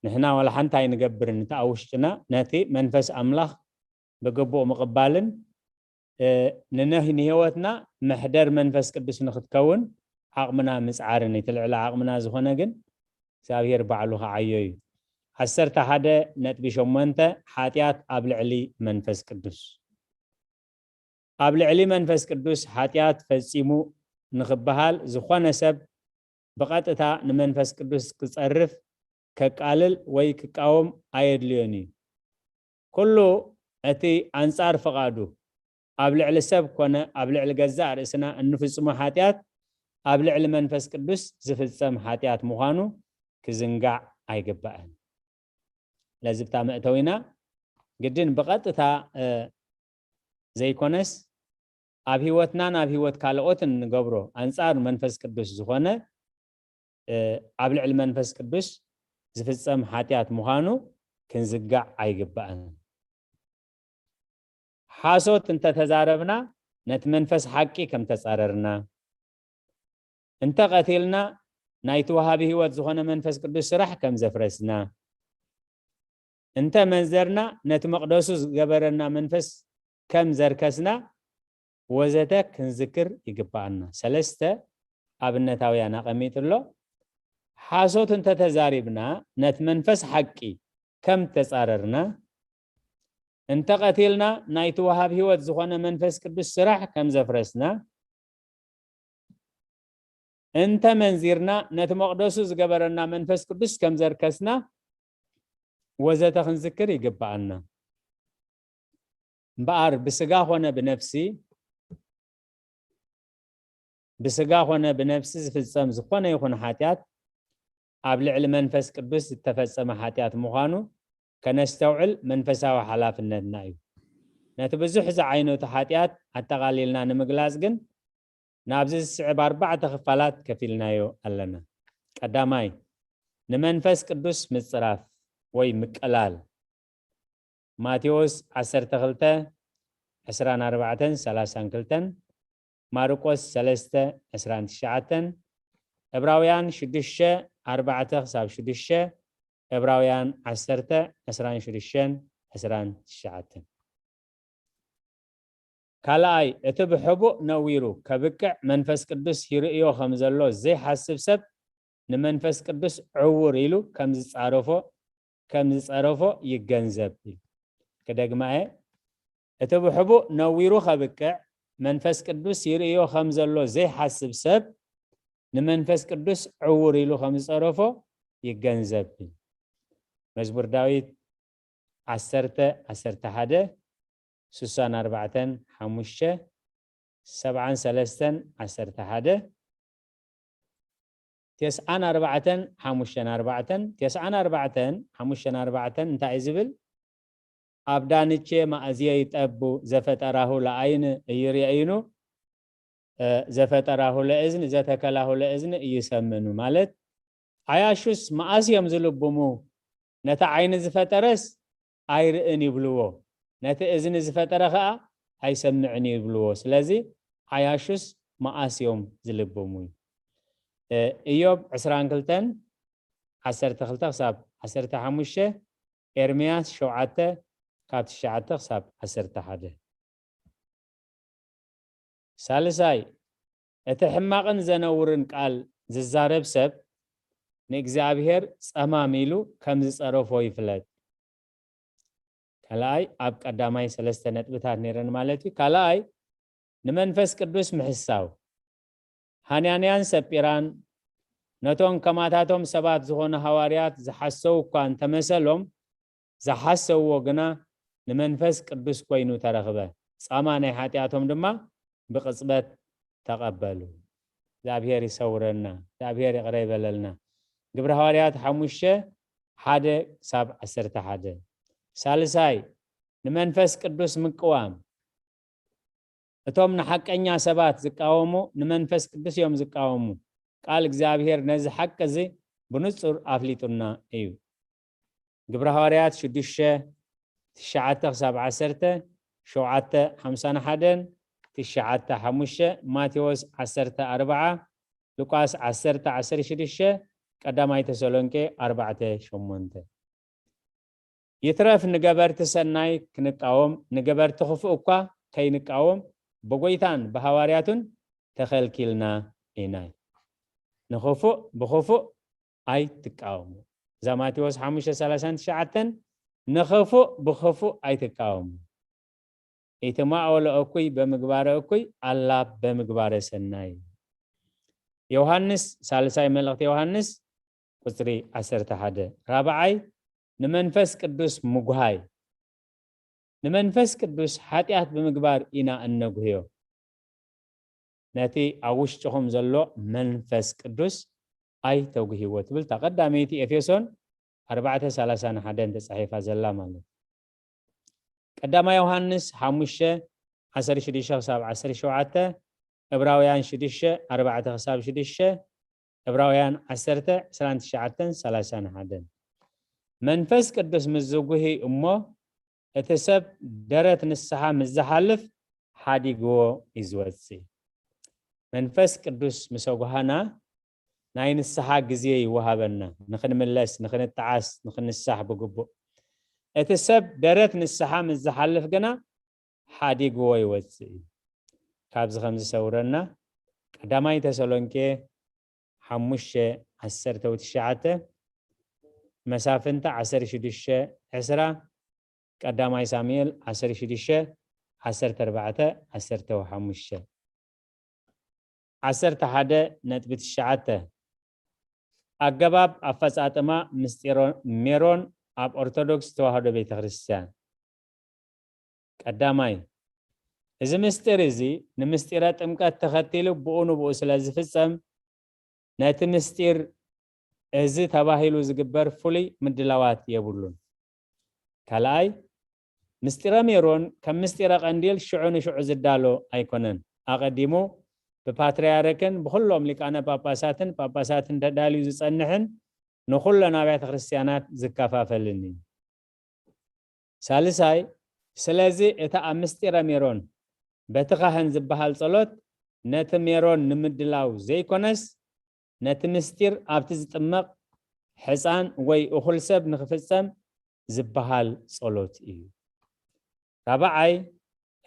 ንሕና ዋላ ሓንቲ ኣይንገብርን፣ እቲ ኣብ ውሽጥና ነቲ መንፈስ ኣምላኽ ብግቡእ ምቕባልን፣ እ፣ ንነህ-፣ ንህይወትና መሕደር መንፈስ ቅዱስ ንኽትከውን ዓቕምና ምጽዓርን፣ እቲ ልዕሊ ዓቕምና ዝኾነ ግን እግዚኣብሔር ባዕሉ ክዓዮ እዩ። ዓሰርተ ሓደ ነጥቢ ሸሞንተ፣ ሓጢኣት ኣብ ልዕሊ መንፈስ ቅዱስ። ኣብ ልዕሊ መንፈስ ቅዱስ ሓጢኣት ፈጺሙ ንኽበሃል፣ ዝኾነ ሰብ ብቐጥታ ንመንፈስ ቅዱስ ክጸርፍ፣ ከቃልል ወይ ክቃወም ኣየድልዮን እዩ። ኩሉ እቲ ኣንጻር ፍቓዱ ኣብ ልዕሊ ሰብ ኮነ ኣብ ልዕሊ ገዛእ ርእስና እንፍጽሞ ሓጢኣት፣ ኣብ ልዕሊ መንፈስ ቅዱስ ዝፍጸም ሓጢኣት ምዃኑ ክዝንጋዕ ኣይግባእን። ለዝብታ መእተዊና ግድን ብቐጥታ፣ እ፣ ዘይኮነስ፣ ኣብ ህይወትናን ኣብ ህይወት ካልኦትን እንገብሮ ኣንጻር መንፈስ ቅዱስ ዝኾነ፣ እ፣ ኣብ ልዕሊ መንፈስ ቅዱስ ዝፍጸም ሓጢኣት ምዃኑ ክንዝጋዕ ኣይግባእን። ሓሶት እንተተዛረብና፣ ነቲ መንፈስ ሓቂ ከም ተጻረርና፣ እንተ ቀቲልና፣ ናይቲ ወሃቢ ህይወት ዝኾነ መንፈስ ቅዱስ ስራሕ ከም ዘፍረስና፣ እንተ መንዘርና፣ ነቲ መቕደሱ ዝገበረና መንፈስ ከም ዘርከስና፣ ወዘተ ክንዝክር ይግባኣና። ሰለስተ ኣብነታውያን ኣቐሚጡ ኣሎ። ሓሶት እንተተዛሪብና፣ ነቲ መንፈስ ሓቂ ከም ተጻረርና፣ እንተ ቀቲልና፣ ናይቲ ወሃብ ህይወት ዝኾነ መንፈስ ቅዱስ ስራሕ ከም ዘፍረስና፣ እንተ መንዚርና፣ ነቲ መቕደሱ ዝገበረና መንፈስ ቅዱስ ከም ዘርከስና፣ ወዘተ ክንዝክር ይግባኣና። እምበኣር ብስጋ ኾነ ብነፍሲ፣ ብስጋ ኾነ ብነፍሲ ዝፍጸም ዝኾነ ይኹን ሓጢኣት ኣብ ልዕሊ መንፈስ ቅዱስ ዝተፈጸመ ሓጢኣት ምዃኑ ከነስተውዕል መንፈሳዊ ሓላፍነትና እዩ። ነቲ ብዙሕ ዝዓይነቱ ሓጢኣት ኣጠቓሊልና ንምግላጽ ግን ናብዚ ዝስዕብ ኣርባዕተ ክፋላት ከፊልናዮ ኣለና። ቀዳማይ፣ ንመንፈስ ቅዱስ ምጽራፍ ወይ ምቅላል። ማቴዎስ ዓሰርተ ክልተ፣ ዕስራን ኣርባዕተን፣ ሰላሳን ክልተን፣ ማርቆስ ሰለስተ፣ ዕስራን ትሽዓተን፣ ዕብራውያን ሽዱሽተ፣ ኣርባዕተ ክሳብ ሽዱሽተ፣ ዕብራውያን ዓሰርተ፣ ዕስራን ሽዱሽተን፣ ዕስራን ትሽዓተን። ካልኣይ፣ እቲ ብሕቡእ ነዊሩ ከብቅዕ መንፈስ ቅዱስ ይርእዮ ከም ዘሎ ዘይሓስብ ሰብ ንመንፈስ ቅዱስ ዕውር ኢሉ ከም ዝጻረፎ፣ ከም ዝጸረፎ ይገንዘብ እዩ። ክደግማ እየ። እቲ ብሕቡእ ነዊሩ ከብቅዕ መንፈስ ቅዱስ ይርእዮ ከም ዘሎ ዘይሓስብ ሰብ ንመንፈስ ቅዱስ ዕውር ኢሉ ከም ዝጸረፎ ይገንዘብ እዩ። መዝሙር ዳዊት ዓሰርተ፣ ዓሰርተ ሓደ፣ ስሳን ኣርባዕተን፣ ሓሙሽተ፣ ሰብዓን ሰለስተን፣ ዓሰርተ ሓደ፣ ተስዓን ኣርባዕተን፣ ሓሙሽተን ኣርባዕተን፣ ተስዓን ኣርባዕተን፣ ሓሙሽተን ኣርባዕተን እንታይ እዩ ዝብል? ኣብ ዳንቼ ማእዝየ ይጠቡ፣ ዘፈጠራሁ ለአይን እይርእይኑ፣ እ፣ ዘፈጠራሁ ለእዝን፣ ዘተከላሁ ለእዝን እይሰምኑ። ማለት፣ ዓያሹስ መኣስ እዮም ዝልብሙ? ነቲ ዓይኒ ዝፈጠረስ ኣይርእን ይብልዎ፣ ነቲ እዝኒ ዝፈጠረ ኸኣ ኣይሰምዕን ይብልዎ። ስለዚ ዓያሹስ መኣስ እዮም ዝልብሙ? እ፣ ኢዮብ ዕስራን ክልተን፣ ዓሰርተ ክልተ ክሳብ ዓሰርተ ሓሙሽተ፣ ኤርምያስ ሸውዓተ፣ ካብ ትሽዓተ ክሳብ ዓሰርተ ሓደ። ሳልሳይ፣ እቲ ሕማቕን ዘነውርን ቃል ዝዛረብ ሰብ ንእግዚኣብሔር ጸማም ኢሉ ከም ዝጸረፎ ይፍለጥ። ካልኣይ፣ ኣብ ቀዳማይ ሰለስተ ነጥብታት ነይረን ማለት እዩ። ካልኣይ፣ ንመንፈስ ቅዱስ ምሕሳው። ሃናንያን ሰጲራን ነቶም ከማታቶም ሰባት ዝኾኑ ሃዋርያት ዝሓሰው እኳ እንተመሰሎም፣ ዝሓሰውዎ ግና ንመንፈስ ቅዱስ ኮይኑ ተረኽበ። ጻማ ናይ ሓጢኣቶም ድማ ብቕጽበት ተቐበሉ። እግዚኣብሔር ይሰውረና፣ እግዚኣብሔር ይቕረ ይበለልና። ግብረ ሃዋርያት ሓሙሽተ፣ ሓደ ክሳብ ዓሰርተ ሓደ። ሳልሳይ፣ ንመንፈስ ቅዱስ ምቅዋም። እቶም ንሓቀኛ ሰባት ዝቃወሙ ንመንፈስ ቅዱስ እዮም ዝቃወሙ። ቃል እግዚኣብሔር ነዚ ሓቂ እዚ ብንጹር ኣፍሊጡና እዩ። ግብረ ሃዋርያት ሽዱሽተ፣ ትሽዓተ ክሳብ ዓሰርተ፣ ሸውዓተ ሓምሳን ሓደን፣ ትሽዓተ ሓሙሽተ፣ ማቴዎስ ዓሰርተ ኣርባዓ፣ ሉቃስ ዓሰርተ ዓሰርተ ሽዱሽተ፣ ቀዳማይ ተሰሎንቄ ኣርባዕተ ሸሞንተ። ይትረፍ ንገበርቲ ሰናይ ክንቃወም፣ ንገበርቲ ክፉእ እኳ ከይንቃወም ብጎይታን ብሃዋርያቱን ተኸልኪልና ኢና። ንኽፉእ ብኽፉእ ኣይትቃወሙ። እዛ ማቴዎስ ሓሙሽተ ሰላሳን ትሽዓተን፣ ንኽፉእ ብኽፉእ ኣይትቃወሙ። ኢትማኦለ እኩይ በምግባረ እኩይ፣ አላ በምግባረ ሰናይ። ዮሃንስ፣ ሳልሳይ መልእኽቲ ዮሃንስ፣ ቁጽሪ ዓሰርተ ሓደ። ራብዓይ፣ ንመንፈስ ቅዱስ ምጉሃይ። ንመንፈስ ቅዱስ ሓጢኣት ብምግባር ኢና እነጉህዮ። ነቲ ኣብ ውሽጥኹም ዘሎ መንፈስ ቅዱስ ኣይተጉህይዎ ትብል እታ ቀዳመይቲ ኤፌሶን ኣርባዕተ ሰላሳ ንሓደ ተጻሒፋ ዘላ ማለት እዩ። ቀዳማይ ዮሃንስ ሓሙሽተ ዓሰርተ ሽዱሽተ ክሳብ ዓሰርተ ሸውዓተ፣ ዕብራውያን ሽዱሽተ ኣርባዕተ ክሳብ ሽዱሽተ፣ ዕብራውያን ዓሰርተ ዕስራን ትሽዓተን ሰላሳን ሓደን። መንፈስ ቅዱስ ምስ ዝጉሂ እሞ እቲ ሰብ ደረት ንስሓ ምስ ዝሓልፍ ሓዲግዎ እዩ ዝወጽእ። መንፈስ ቅዱስ ምስ ኣጉሃና ናይ ንስሓ ግዜ ይወሃበና። ንኽንምለስ፣ ንኽንጠዓስ፣ ንኽንሳሕ ብግቡእ። እቲ ሰብ ደረት ንስሓ ምስ ዝሓልፍ ግና ሓዲግዎ ይወጽእ እዩ። ካብዚ ከም ዝሰውረና ቀዳማይ ተሰሎንቄ ሓሙሽተ ዓሰርተ ትሽዓተ፣ መሳፍንቲ ዓሰርተ ሽዱሽተ ዕስራ፣ ቀዳማይ ሳሙኤል ዓሰርተ ሽዱሽተ ዓሰርተ ኣርባዕተ ዓሰርተ ሓሙሽተ። ዓሰርተ ሓደ ነጥቢ ትሽዓተ፣ ኣገባብ ኣፈጻጽማ ምስጢሮ ሜሮን ኣብ ኦርቶዶክስ ተዋህዶ ቤተ ክርስቲያን። ቀዳማይ፣ እዚ ምስጢር እዚ ንምስጢረ ጥምቀት ተኸቲሉ ብኡ ንብኡ ስለ ዝፍጸም፣ ነቲ ምስጢር እዚ ተባሂሉ ዝግበር ፍሉይ ምድላዋት የብሉን። ካልኣይ፣ ምስጢረ ሜሮን ከም ምስጢረ ቀንዲል ሽዑ ንሽዑ ዝዳሎ ኣይኮነን። ኣቐዲሙ ብፓትርያርክን ብኹሎም ሊቃነ ጳጳሳትን ጳጳሳትን ተዳልዩ ዝጸንሕን ንኹለን ኣብያተ ክርስቲያናት ዝከፋፈልን እዩ። ሳልሳይ፣ ስለዚ እቲ ኣብ ምስጢረ ሜሮን በቲ ካህን ዝበሃል ጸሎት ነቲ ሜሮን ንምድላው ዘይኮነስ፣ ነቲ ምስጢር ኣብቲ ዝጥመቕ ሕፃን ወይ እኹል ሰብ ንኽፍጸም ዝበሃል ጸሎት እዩ። ራብዓይ፣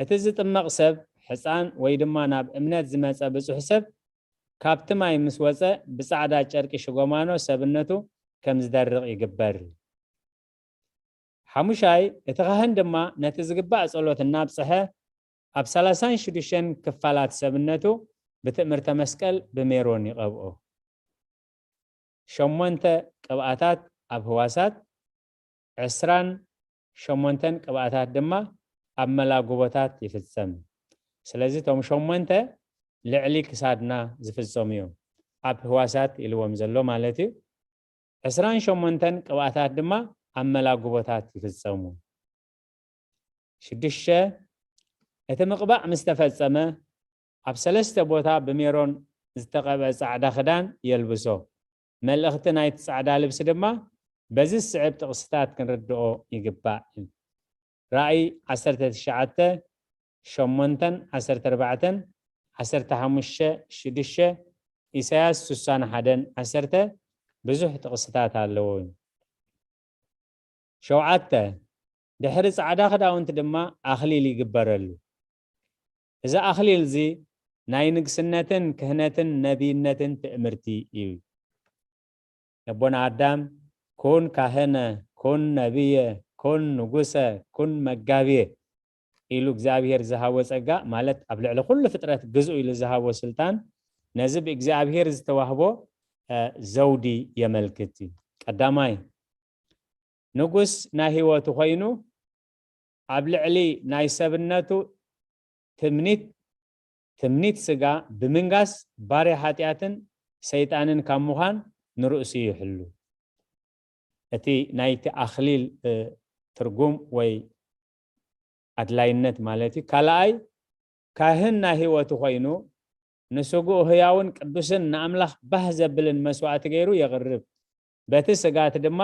እቲ ዝጥመቕ ሰብ፣ ሕፃን ወይ ድማ ናብ እምነት ዝመጸ ብጹሕ ሰብ፣ ካብቲ ማይ ምስ ወጸ ብጻዕዳ ጨርቂ ሽጎማኖ ሰብነቱ ከም ዝደርቕ ይግበር። ሓሙሻይ፣ እቲ ካህን ድማ ነቲ ዝግባእ ጸሎት እናብጽሐ ኣብ ሰላሳን ሽዱሽተን ክፋላት ሰብነቱ ብትእምርተ መስቀል ብሜሮን ይቐብኦ። ሸሞንተ ቅብኣታት ኣብ ህዋሳት፣ ዕስራን ሸሞንተን ቅብኣታት ድማ ኣብ መላጉቦታት ይፍጸም። ስለዚ እቶም ሸሞንተ ልዕሊ ክሳድና ዝፍጸሙ እዮም። ኣብ ህዋሳት ኢልዎም ዘሎ ማለት እዩ። ዕስራን ሸሞንተን ቅብኣታት ድማ ኣብ መላጉቦታት ይፍጸሙ። ሽዱሽተ፣ እቲ ምቕባእ ምስ ተፈጸመ፣ ኣብ ሰለስተ ቦታ ብሜሮን ዝተቐብአ ጻዕዳ ክዳን የልብሶ። መልእኽቲ ናይቲ ጻዕዳ ልብሲ ድማ በዚ ዝስዕብ ጥቕስታት ክንርድኦ ይግባእ። ራእይ ዓሰርተ ትሽዓተ፣ ሸሞንተን ዓሰርተ ኣርባዕተን፣ ዓሰርተ ሓሙሽተ ሽዱሽተ፣ ኢሳያስ ስሳን ሓደን ዓሰርተ ብዙሕ ጥቕስታት ኣለዎ። ሸውዓተ፣ ድሕሪ ጻዕዳ ክዳውንቲ ድማ ኣኽሊል ይግበረሉ። እዚ ኣኽሊል እዚ ናይ ንግስነትን ክህነትን ነቢይነትን ትእምርቲ እዩ። ኣቦና ኣዳም፣ ኩን ካህነ፣ ኩን ነቢየ፣ ኩን ንጉሰ፣ ኩን መጋብየ ኢሉ እግዚኣብሔር ዝሃቦ ጸጋ፣ ማለት ኣብ ልዕሊ ኩሉ ፍጥረት ግዝኡ ኢሉ ዝሃቦ ስልጣን፣ ነዚ ብእግዚኣብሔር ዝተዋህቦ፣ እ፣ ዘውዲ የመልክት እዩ። ቀዳማይ፣ ንጉስ ናይ ህይወቱ ኮይኑ፣ ኣብ ልዕሊ ናይ ሰብነቱ ትምኒት፣ ትምኒት ስጋ ብምንጋስ፣ ባርያ ሓጢኣትን ሰይጣንን ካብ ምዃን ንርእሱ ይሕሉ። እቲ ናይቲ ኣኽሊል፣ እ፣ ትርጉም ወይ ኣድላይነት ማለት እዩ። ካልኣይ፣ ካህን ናይ ህይወቱ ኮይኑ፣ ንስግኡ ህያውን ቅዱስን ንኣምላኽ ባህ ዘብልን መስዋዕቲ ገይሩ የቕርብ። በቲ ስጋት ድማ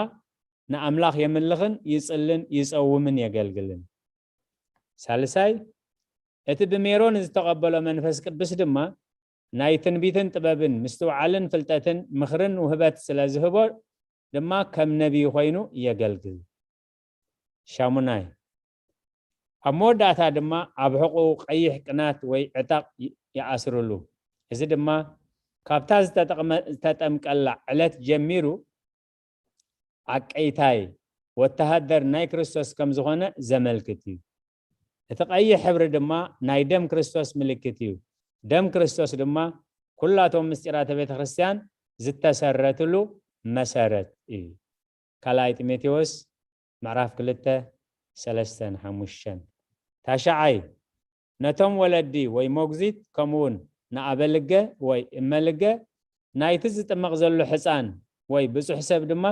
ንኣምላኽ የምልኽን ይጽልን ይጸውምን የገልግልን። ሳልሳይ፣ እቲ ብሜሮን ዝተቐበሎ መንፈስ ቅዱስ ድማ ናይ ትንቢትን ጥበብን ምስትውዓልን ፍልጠትን ምኽርን ውህበት ስለ ዝህቦ ድማ ከም ነቢይ ኮይኑ የገልግል። ሻሙናይ፣ ኣብ መወዳእታ ድማ ኣብ ሕቑኡ ቀይሕ ቅናት ወይ ዕጣቕ ይ-፣ ይኣስርሉ። እዚ ድማ ካብታ ዝተጠቕመ-፣ ዝተጠምቀላ ዕለት ጀሚሩ ኣቀይታይ ወተሃደር ናይ ክርስቶስ ከም ዝኾነ ዘመልክት እዩ። እቲ ቀይሕ ሕብሪ ድማ ናይ ደም ክርስቶስ ምልክት እዩ። ደም ክርስቶስ ድማ ኩላቶም ምስጢራተ ቤተ ክርስቲያን ዝተሰረትሉ መሰረት እዩ። ካልኣይ ጢሞቴዎስ ምዕራፍ ክልተ፣ ሰለስተን ሓሙሽተን። ታሽዓይ፣ ነቶም ወለዲ ወይ ሞግዚት ከምኡውን ንኣበልገ ወይ እመልገ ናይቲ ዝጥመቕ ዘሎ ሕፃን ወይ ብጹሕ ሰብ ድማ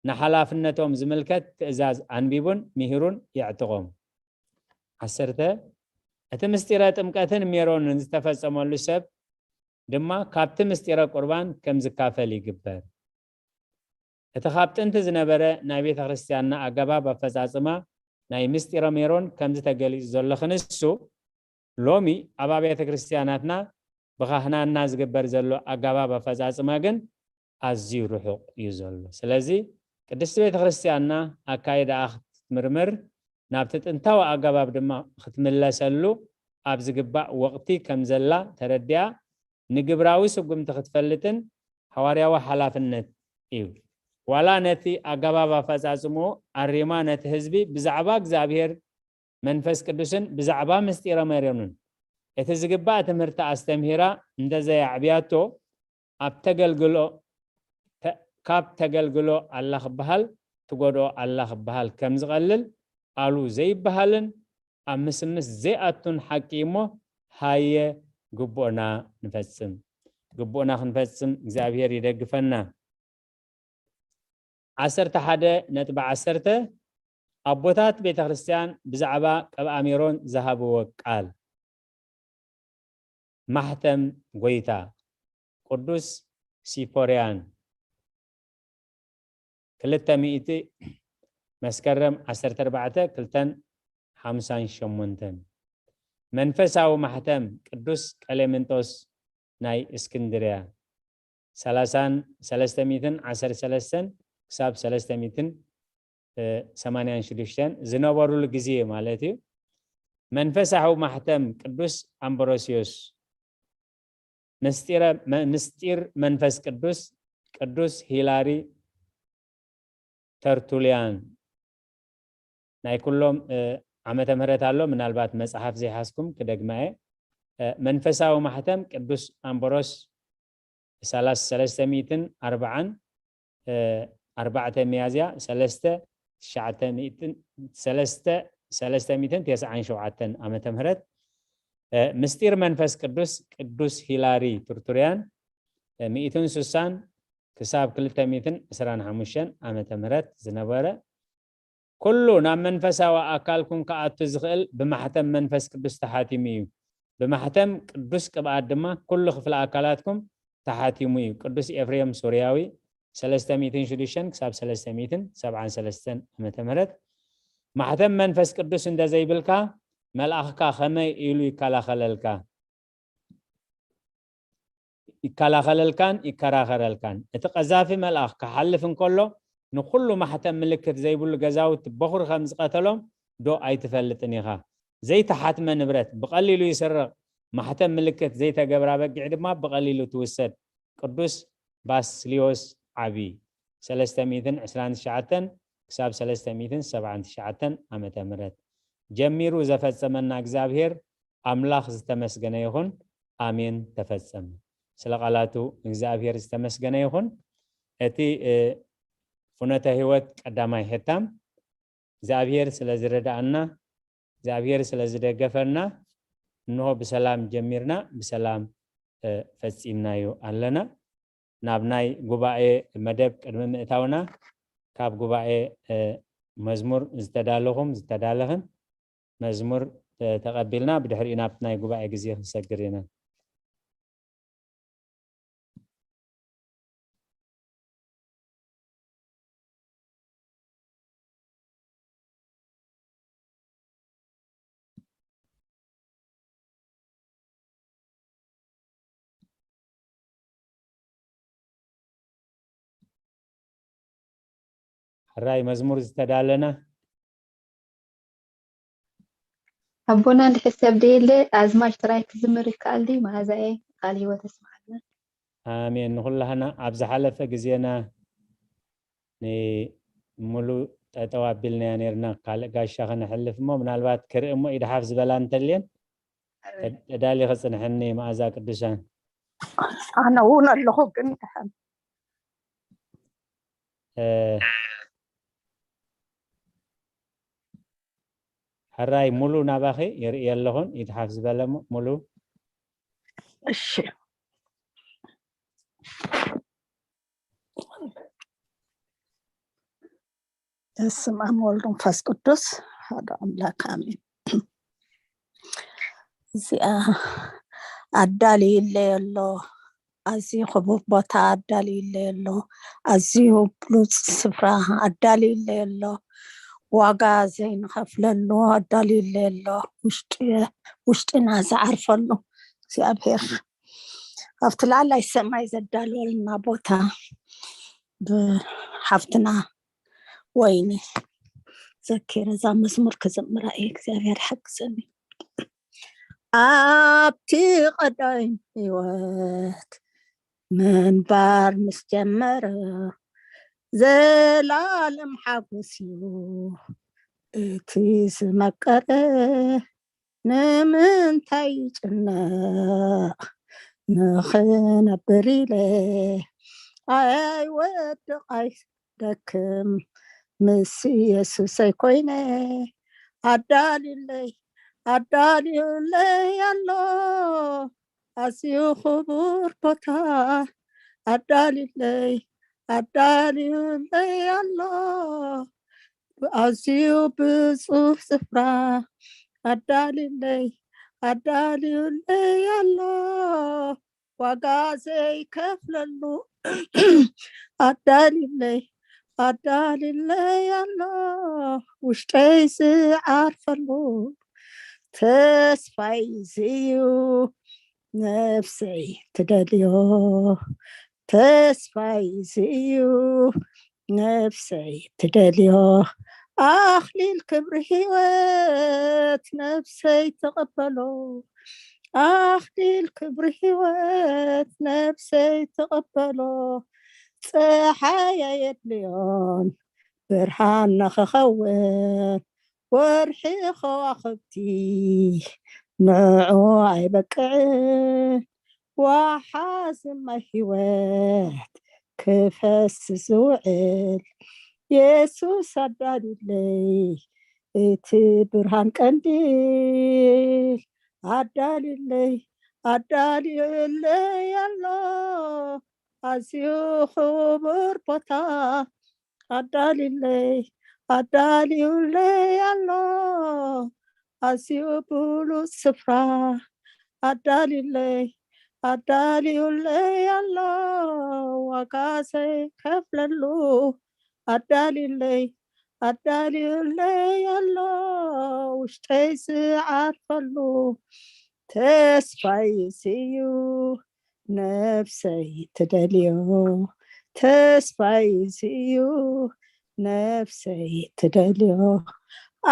ንሓላፍነቶም ዝምልከት ትእዛዝ ኣንቢቡን ምሂሩን የዕጥቖም። ዓሰርተ፣ እቲ ምስጢረ ጥምቀትን ሜሮንን ዝተፈጸመሉ ሰብ ድማ ካብቲ ምስጢረ ቁርባን ከም ዝካፈል ይግበር። እቲ ካብ ጥንቲ ዝነበረ ናይ ቤተ ክርስቲያንና ኣገባብ ኣፈጻጽማ ናይ ምስጢረ ሜሮን ከምዚ ተገሊጹ ዘሎ ክንሱ፣ ሎሚ ኣብ ኣብያተ ክርስቲያናትና ብኻህናና ዝግበር ዘሎ ኣገባብ ኣፈጻጽማ ግን ኣዝዩ ርሑቕ እዩ ዘሎ። ስለዚ ቅድስቲ ቤተ ክርስቲያንና ኣካይዳኣ ክትምርምር፣ ናብቲ ጥንታዊ ኣገባብ ድማ ክትምለሰሉ ኣብ ዝግባእ ወቕቲ ከም ዘላ ተረዲኣ፣ ንግብራዊ ስጉምቲ ክትፈልጥን ሃዋርያዊ ሓላፍነት እዩ። ዋላ ነቲ ኣገባብ ኣፈጻጽምኡ ኣሪማ ነቲ ህዝቢ ብዛዕባ እግዚኣብሔር መንፈስ ቅዱስን ብዛዕባ ምስጢረ ሜሮንን እቲ ዝግባእ ትምህርቲ ኣስተምሂራ እንተዘየዕብያቶ፣ ኣብ ተገልግሎ፣ ተ-፣ ካብ ተገልግሎ ኣላ ክበሃል፣ ትጎድኦ ኣላ ክበሃል ከም ዝቐልል ኣሉ ዘይበሃልን ኣብ ምስምስ ዘይኣቱን ሓቂ እዩ እሞ፣ ሃየ ግቡእና ንፈጽም። ግቡእና ክንፈጽም እግዚኣብሔር ይደግፈና። ዓሰርተ ሓደ ነጥቢ ዓሰርተ ኣቦታት ቤተ ክርስቲያን ብዛዕባ ቅብኣ ሜሮን ዝሃብዎ ቃል። ማሕተም ጎይታ ቅዱስ ሲፎርያን ክልተ ሚእቲ መስከረም ዓሰርተ ኣርባዕተ ክልተን ሓምሳን ሸሞንተን። መንፈሳዊ ማሕተም ቅዱስ ቀሌምንጦስ ናይ እስክንድርያ ሰላሳን ሰለስተ ሚእትን ዓሰርተ ሰለስተን ክሳብ ሰለስተ ሚእትን ሰማንያን ሽዱሽተን ዝነበሩሉ ግዜ ማለት እዩ። መንፈሳዊ ማሕተም ቅዱስ ኣምብሮስዮስ፣ ምስጢረ-፣ መ-፣ ምስጢር መንፈስ ቅዱስ ቅዱስ ሂላሪ ተርቱልያን፣ ናይ ኩሎም፣ እ፣ ዓመተ ምህረት ኣሎ፣ ምናልባት መጽሓፍ ዘይሓዝኩም ክደግማ እየ። እ፣ መንፈሳዊ ማሕተም ቅዱስ ኣምብሮስ ሰላሳ ሰለስተ ሚእትን ኣርባዓን፣ እ፣ ኣርባዕተ ሚያዝያ ሰለስተ ትሽዓተ ሚእትን፣ ሰለስተ፣ ሰለስተ ሚእትን ተስዓን ሸውዓተን ዓመተ ምህረት፣ እ፣ ምስጢር መንፈስ ቅዱስ ቅዱስ ሂላሪ ቱርቱርያን፣ እ፣ ሚእትን ስሳን ክሳብ ክልተ ሚእትን ዕስራን ሓሙሽተን ዓመተ ምህረት ዝነበረ፣ ኩሉ ናብ መንፈሳዊ ኣካልኩም ክኣቱ ዝኽእል ብማሕተም መንፈስ ቅዱስ ተሓቲሙ እዩ። ብማሕተም ቅዱስ ቅብኣት ድማ ኩሉ ክፍለ ኣካላትኩም ተሓቲሙ እዩ። ቅዱስ ኤፍሬም ሶርያዊ ሰለስተ ሚእትን ሽዱሽተን ክሳብ ሰለስተ ሚእትን ሰብዓን ሰለስተን ዓመተ ምህረት። ማሕተም መንፈስ ቅዱስ እንተ ዘይብልካ፣ መልኣኽካ ከመይ ኢሉ ይከላኸለልካ? ይከላኸለልካን ይከራኸረልካን። እቲ ቀዛፊ መልኣኽ ክሓልፍ እንከሎ፣ ንኹሉ ማሕተም ምልክት ዘይብሉ ገዛውቲ በኹሪ ከም ዝቐተሎም ዶ ኣይትፈልጥን ኢኻ? ዘይተሓትመ ንብረት ብቐሊሉ ይስረቕ፣ ማሕተም ምልክት ዘይተገብራ በጊዕ ድማ ብቐሊሉ ትውሰድ። ቅዱስ ባስልዮስ ዓቢ፣ ሰለስተ ሚእትን ዕስራን ትሽዓተን ክሳብ ሰለስተ ሚእትን ሰብዓን ትሽዓተን ዓመተ ምህረት። ጀሚሩ ዘፈጸመና እግዚኣብሔር ኣምላኽ ዝተመስገነ ይኹን። ኣሜን። ተፈጸመ። ስለ ቃላቱ እግዚኣብሔር ዝተመስገነ ይኹን። እቲ፣ እ፣ ፍኖተ ህይወት ቀዳማይ ሕታም እግዚኣብሔር ስለ ዝረዳእና፣ እግዚኣብሔር ስለ ዝደገፈና፣ እንሆ ብሰላም ጀሚርና፣ ብሰላም፣ እ፣ ፈጺምናዮ ኣለና። ናብ ናይ ጉባኤ መደብ ቅድሚ ምእታውና፣ ካብ ጉባኤ፣ እ፣ መዝሙር ዝተዳለኹም ዝተዳለኽን መዝሙር፣ እ፣ ተቐቢልና፣ ብድሕሪኡ ናብቲ ናይ ጉባኤ ግዜ ክንሰግር ኢና። ሕራይ መዝሙር ዝተዳለና። ኣቦና እንድሕር ሰብ ደየለ ኣዝማች ጥራይ ክዝምር ይከኣል ድዩ? መኣዛየ ቃል ህይወት ኣስምዓልና። ኣሜን። ንኹላህና ኣብ ዝሓለፈ ግዜና ንሙሉ ጠጠው ኣቢልናያ ነርና። ካልእ ጋሻ ከነሕልፍ እሞ ምናልባት ክርኢ እሞ ኢድሓፍ ዝበላ እንተልየን ኣሜን። ተዳሊ ክጽንሐኒ መኣዛ ቅዱሳን። ኣነ እውን ኣለኹ ግን ድሓን። እ፣ ሕራይ ሙሉ ናባኺ ይርኢ ኣለኹን፣ ይትሓፍ ዝበለ ሙ-፣ ሙሉ። እሺ። በስመ ኣብ ወወልድ ወመንፈስ ቅዱስ ሓደ ኣምላክ ኣሜን። እዚኣ ኣዳልዩለይ ኣሎ። ኣዝዩ ክቡር ቦታ ኣዳልዩለይ ኣሎ። ኣዝዩ ብሉጽ ስፍራ ኣዳልዩለይ ኣሎ። ዋጋ ዘይንኸፍለሉ ኣዳልዩለይ ኣሎ። ውሽጢ-፣ ውሽጥና ዝዓርፈሉ እግዚኣብሔር ኣብቲ ላዕላይ ሰማይ ዘዳለወልና ቦታ ብሓፍትና ወይኒ ዘኪረ እዛ መዝሙር ክዝምራ እየ። እግዚኣብሔር ሓግዘኒ። ኣብቲ ቀዳይም ህይወት ምንባር ምስ ጀመረ ዘላለም ሓጎስ እዩ እቲ ዝመቀረ። ንምንታይ ይጭነቕ ንኽነብር ኢለ ኣይወድቕ ኣይደክም ምስ የሱሰይ ኮይነ። ኣዳልዩለይ ኣዳልዩለይ ኣሎ ኣዝዩ ክቡር ቦታ ኣዳልዩለይ ኣዳልዩለይ ኣሎ ኣዝዩ ብጹህ ስፍራ ኣዳልዩለይ ኣዳልዩለይ ኣሎ ዋጋ ዘይከፍለሉ ኣዳልዩለይ ኣዳልዩለይ ኣሎ ውሽጠይ ዝዓርፈሉ ተስፋይ ዝዩ ነፍሰይ ትደልዮ ተስፋይ ዝዩ ነፍሰይ ትደልዮ ኣኽሊል ክብሪ ህይወት ነፍሰይ ትቐበሎ ኣኽሊል ክብሪ ህይወት ነፍሰይ ትቐበሎ ፀሓይ ኣየድልዮን ብርሃን ንኽኸውን ወርሒ ከዋኽብቲ ንዕኡ ኣይበቅዕን ዋሓዚ ማይ ህይወት ክፈስ ዝውዕል የሱስ ኣዳልዩለይ እቲ ብርሃን ቀንዲል ኣዳልዩለይ ኣዳልዩለይ ኣሎ ኣዝዩ ክቡር ቦታ ኣዳልዩለይ ኣዳልዩለይ ኣሎ ኣዝዩ ብሉጽ ስፍራ ኣዳልዩለይ ኣዳልዩለይ ኣሎ ዋጋ ዘይከፍለሉ ኣዳልዩለይ ኣዳልዩለይ ኣሎ ውሽጠይ ዝዓርፈሉ ተስፋይ ዝዩ ነፍሰይ ትደልዮ ተስፋይ ዝዩ ነፍሰይ ትደልዮ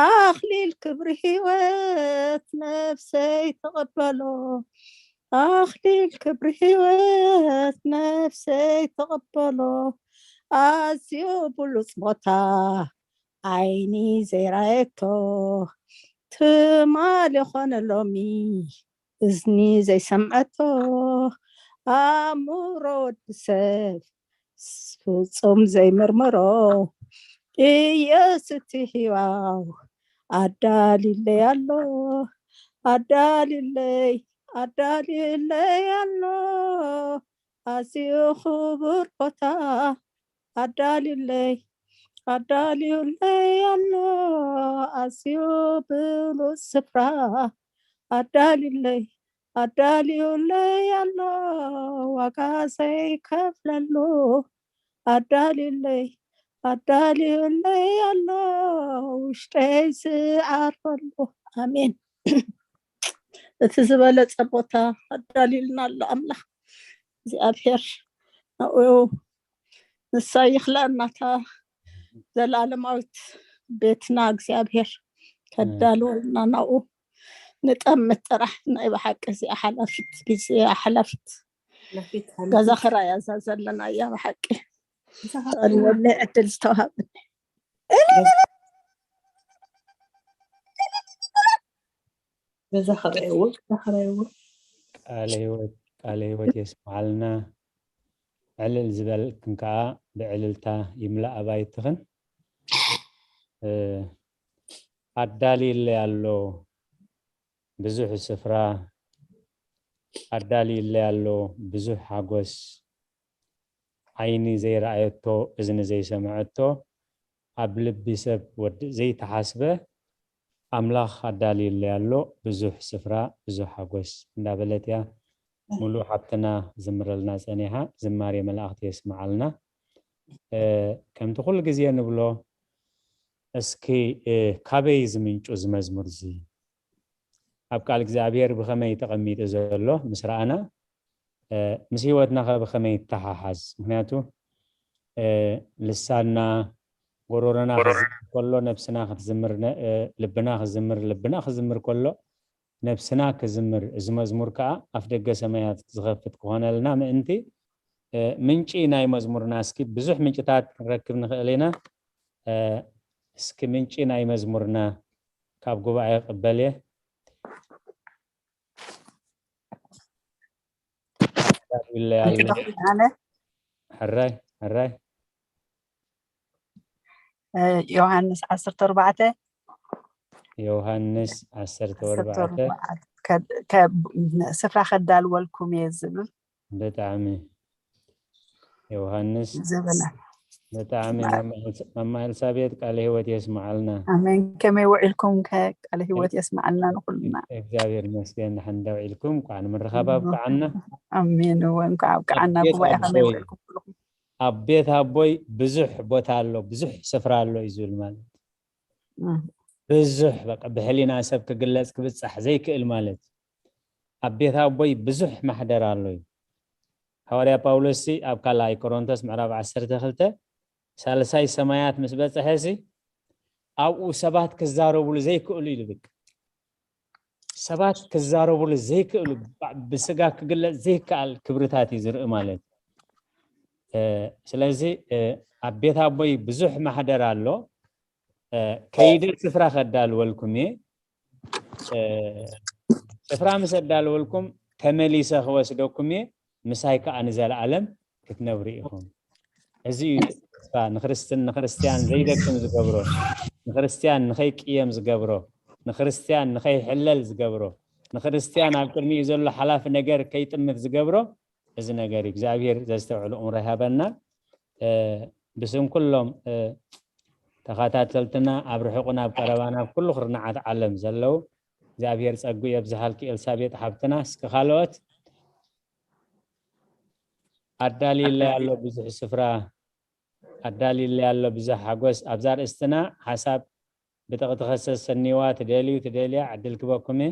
ኣኽሊል ክብሪ ህይወት ነፍሰይ ትቐበሎ ኣኽሊል ክብሪ ህይወት ነፍሰይ ትቐበሎ ኣዝዩ ብሉጽ ቦታ ዓይኒ ዘይራየቶ ትማል የኾነ ሎሚ እዝኒ ዘይሰምዐቶ ኣእምሮ ወዲ ሰብ ፍጹም ዘይምርምሮ ኢየሱስ እቲ ህያው ኣዳልዩለይ ኣሎ ኣዳልዩለይ ኣዳልዩለይ ኣሎ ኣዝዩ ክቡር ቦታ ኣዳልዩለይ ኣዳልዩለይ ኣሎ ኣዝዩ ብሉጽ ስፍራ ኣዳልዩለይ ኣዳልዩለይ ኣሎ ዋጋ ዘይከፍለሉ ኣዳልዩለይ ኣዳልዩለይ ኣሎ ውሽጠይ ዝዓርፈሉ ኣሜን እቲ ዝበለጸ ቦታ ኣዳልዩልና ኣሎ ኣምላኽ እግዚኣብሔር ንኡ ንሳ ይኽለኣና እታ ዘለኣለማዊት ቤትና እግዚኣብሔር ከዳልወልና ናብኡ ንጠምት ጥራሕ ናይ ብሓቂ እዚኣ ሓላፊት ግዜ ሓላፊት ገዛ ክራያ እዛ ዘለና እያ ብሓቂ ጸልወለይ ዕድል ዝተዋሃበኒ ገዛ ክራይዎ ገዛ ክራይዎ ቃለ ህይወት ቃለ ህይወት የስምዓልና ዕልል ዝበልክን ከዓ ብዕልልታ ይምላእ ኣባይትኽን ኣዳልይለይ ኣሎ ብዙሕ ስፍራ ኣዳልይለይ ኣሎ ብዙሕ ሓጎስ ዓይኒ ዘይረኣየቶ እዝኒ ዘይሰምዐቶ ኣብ ልቢ ሰብ ወዲ ዘይተሓስበ ኣምላኽ ኣዳልዩለይ ኣሎ ብዙሕ ስፍራ ብዙሕ ሓጎስ እንዳበለት እያ ሙሉ ሓብትና ዝምረልና ፀኒሓ ዝማሬ መላእኽቲ የስምዓልና ከምቲ ኩሉ ግዜ ንብሎ እስኪ ካበይ ዝምንጩ ዝመዝሙር እዚ ኣብ ቃል እግዚኣብሔር ብኸመይ ተቐሚጡ ዘሎ ምስ ረኣና ምስ ህይወትና ከ ብኸመይ ይተሓሓዝ ምክንያቱ ልሳና ጎሮሮና ክዝምር ከሎ ነብስና ክትዝምር ልብና ክዝምር ልብና ክዝምር ከሎ ነብስና ክዝምር እዚ መዝሙር ከዓ ኣፍ ደገ ሰማያት ዝኸፍት ክኾነልና ምእንቲ ምንጪ ናይ መዝሙርና እስኪ ብዙሕ ምንጭታት ክንረክብ ንኽእል ኢና እስኪ ምንጪ ናይ መዝሙርና ካብ ጉባኤ ቅበል እየ ሕራይ ሕራይ ዮሃንስ ዓሰርተ ኣርባዕተ ዮሃንስ ዓሰርተ ዓሰርተ ኣርባዕተ ኣርባዕተ ከ- ከ- ስፍራ ከዳልወልኩም እየ ዝብል ብጣዕሚ ዮሃንስ ዘበና ብጣዕሚ መማ ኤልሳቤጥ ቃለ ህይወት የስምዓልና። ኣሜን። ከመይ ውዒልኩም? ከ ቃለ ህይወት የስምዓልና ንኩልና። እግዚኣብሔር ይመስገን። ደሓን ውዒልኩም? እንኳዕ ንምርኻብ ኣብቅዓና። ኣሜን። እወ እንኳዕ ኣብቅዓና። ኣብ ቤት ጉባኤ ከመይ ኣቦይ- ውዒልኩም ኩልኩም? ኣብ ቤት ኣቦይ ብዙሕ ቦታ ኣሎ፣ ብዙሕ ስፍራ ኣሎ እዩ ዝብል ማለት እም፣ ብዙሕ በቃ ብሕሊና ሰብ ክግለጽ ክብጻሕ ዘይክእል ማለት እዩ። ኣብ ቤት ኣቦይ ብዙሕ ማሕደር ኣሎ እዩ። ሃዋርያ ጳውሎስ ሲ ኣብ ካልኣይ ቆሮንቶስ ምዕራፍ ዓሰርተ ክልተ ሳልሳይ ሰማያት ምስ በጽሐ ሲ ኣብኡ ሰባት ክዛረቡሉ ዘይክእሉ ይልብቅ ሰባት ክዛረቡሉ ዘይክእሉ ብ- ብስጋ ክግለጽ ዘይከኣል ክብርታት እዩ ዝርኢ ማለት እዩ። እ፣ ስለዚ እ፣ ኣብ ቤት ኣቦይ ብዙሕ ማሕደር ኣሎ። እ፣ ከይደ ስፍራ ከዳልወልኩም እየ። እ፣ ስፍራ ምስ ኣዳልወልኩም ተመሊሰ ክወስደኩም እየ፣ ምሳይ ከዓ ንዘለኣለም ክትነብሩ ኢኹም። እዚ እዩ ተስፋ ንክርስትን ንክርስትያን ዘይደክም ዝገብሮ፣ ንክርስትያን ንኸይቅየም ዝገብሮ፣ ንክርስትያን ንኸይሕለል ዝገብሮ፣ ንክርስትያን ኣብ ቅድሚኡ ዘሎ ሓላፊ ነገር ከይጥምት ዝገብሮ እዚ ነገር እዩ። እግዚኣብሔር ዘስተውዕሉ እምሮ ይሃበና። እ፣ ብስም ኩሎም እ፣ ተኸታተልትና ኣብ ርሑቕን ኣብ ቀረባን ኣብ ኩሉ ክርናዓት ዓለም ዘለዉ እግዚኣብሔር ጸጉ የብዝሃልኪ ኤልሳቤጥ ሓብትና። እስኪ ካልኦት ኣዳልይለይ ኣሎ ብዙሕ ስፍራ ኣዳልይለይ ኣሎ ብዙሕ ሓጎስ ኣብዛ ርእስትና ሓሳብ ብጥቕቲ ከሰሰኒዋ ትደልዩ ትደልያ ዕድል ክበኩም እየ።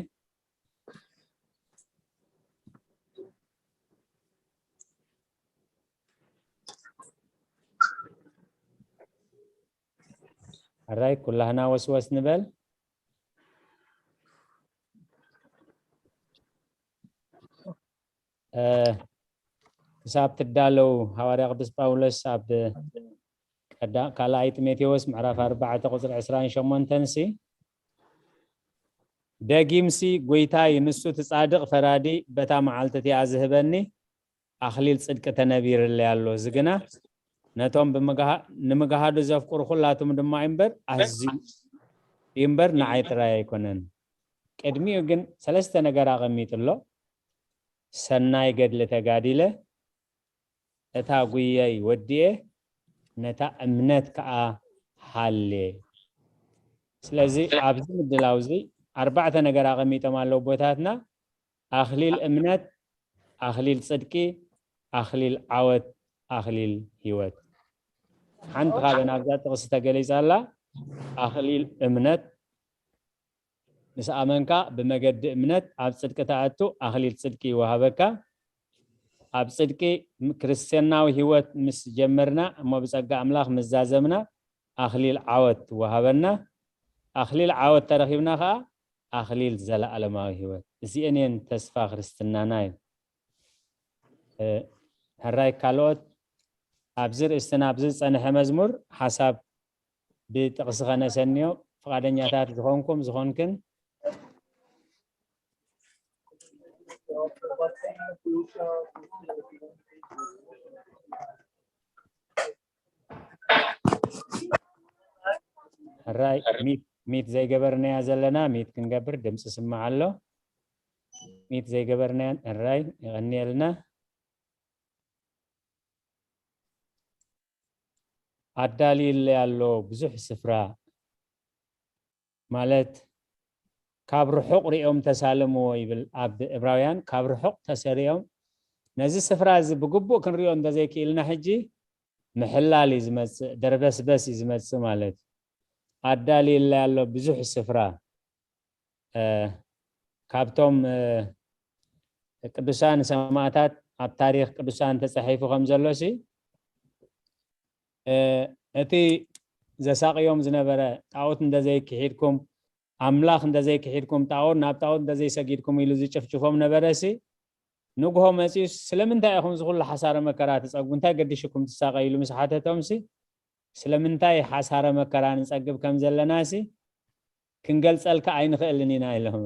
ኣራይ ኩላህና ወስወስ ንበል። እ፣ ክሳብ ትዳለው ሃዋርያ ቅዱስ ጳውሎስ ኣብ ቀዳ- ካልኣይ ጢሞቴዎስ ምዕራፍ ኣርባዕተ ቁፅሪ ዕስራን ሸሞንተን ሲ ደጊምሲ ጎይታይ ንሱ እቲ ጻድቕ ፈራዲ በታ መዓልቲ እቲኣ ዝህበኒ ኣኽሊል ጽድቂ ተነቢርለይ ኣሎ። እዚ ግና ነቶም ብምግሃ- ንምግሃዱ ዘፍቅሩ ኩላቶም ድማ እዩ እምበር ኣዝዩ እዩ እምበር ንዓይ ጥራይ ኣይኮነን። ቅድሚኡ ግን ሰለስተ ነገር ኣቐሚጡ ኣሎ። ሰናይ ገድሊ ተጋዲለ፣ እታ ጉየይ ወዲኤ፣ ነታ እምነት ከዓ ሃልየ። ስለዚ ኣብዚ ምድላው እዚ ኣርባዕተ ነገር ኣቐሚጦም ኣለዉ ኣቦታትና። ኣኽሊል እምነት፣ ኣኽሊል ጽድቂ፣ ኣኽሊል ዓወት፣ ኣኽሊል ህይወት። ሓንቲ ካብን ኣብዛ ጥቕሲ ተገሊጻ ኣላ። ኣኽሊል እምነት ምስ ኣመንካ ብመገዲ እምነት ኣብ ጽድቂ ትኣቱ፣ ኣኽሊል ጽድቂ ይወሃበካ። ኣብ ጽድቂ ም- ክርስትያናዊ ህይወት ምስ ጀመርና እሞ ብጸጋ ኣምላኽ ምስ ዛዘምና ኣኽሊል ዓወት ወሃበና። ኣኽሊል ዓወት ተረኺብና ኸኣ ኣኽሊል ዘለኣለማዊ ህይወት። እዚአን እየን ተስፋ ክርስትናና እዩ። እ፣ ሕራይ ካልኦት ኣብዚ ርእስትና ኣብዚ ዝጸንሐ መዝሙር ሓሳብ ብጥቕሲ ከነሰንዮ ፍቓደኛታት ዝኾንኩም ዝኾንክን ሕራይ ሚት ሚት ዘይገበርናያ ዘለና ሚት ክንገብር ድምፂ ስማዕ ኣሎ። ሚት ዘይገበርናያን ሕራይ የቐንየልና። ኣዳልዩለይ ኣሎ ብዙሕ ስፍራ ማለት ካብ ርሑቕ ሪኦም ተሳለምዎ ይብል ኣብ እብራውያን። ካብ ርሑቕ ተሰሪኦም ነዚ ስፍራ እዚ ብግቡእ ክንሪኦ እንተዘይክኢልና ሕጂ ምሕላል እዩ ዝመፅእ፣ ደርበስበስ እዩ ዝመፅእ ማለት እዩ። ኣዳልዩለይ ኣሎ ብዙሕ ስፍራ እ፣ ካብቶም እ፣ ቅዱሳን ሰማእታት ኣብ ታሪክ ቅዱሳን ተፃሒፉ ከም ዘሎ ሲ እ፣ እቲ ዘሳቅዮም ዝነበረ ጣዖት እንተዘይክሒድኩም ኣምላኽ እንተዘይክሒድኩም ጣዖት ናብ ጣዖት እንተዘይሰጊድኩም ኢሉ ዝጭፍጭፎም ነበረ ሲ ንግሆ መፂኡ ስለምንታይ ኢኹም ዝኩሉ ሓሳረ መከራ ትፀግቡ እንታይ ገዲሽኩም ትሳቀዩ ኢሉ ምስ ሓተቶም ሲ ስለምንታይ ሓሳረ መከራ ንፀግብ ከም ዘለና ሲ ክንገልፀልካ ኣይንኽእልን ኢና ኢሎም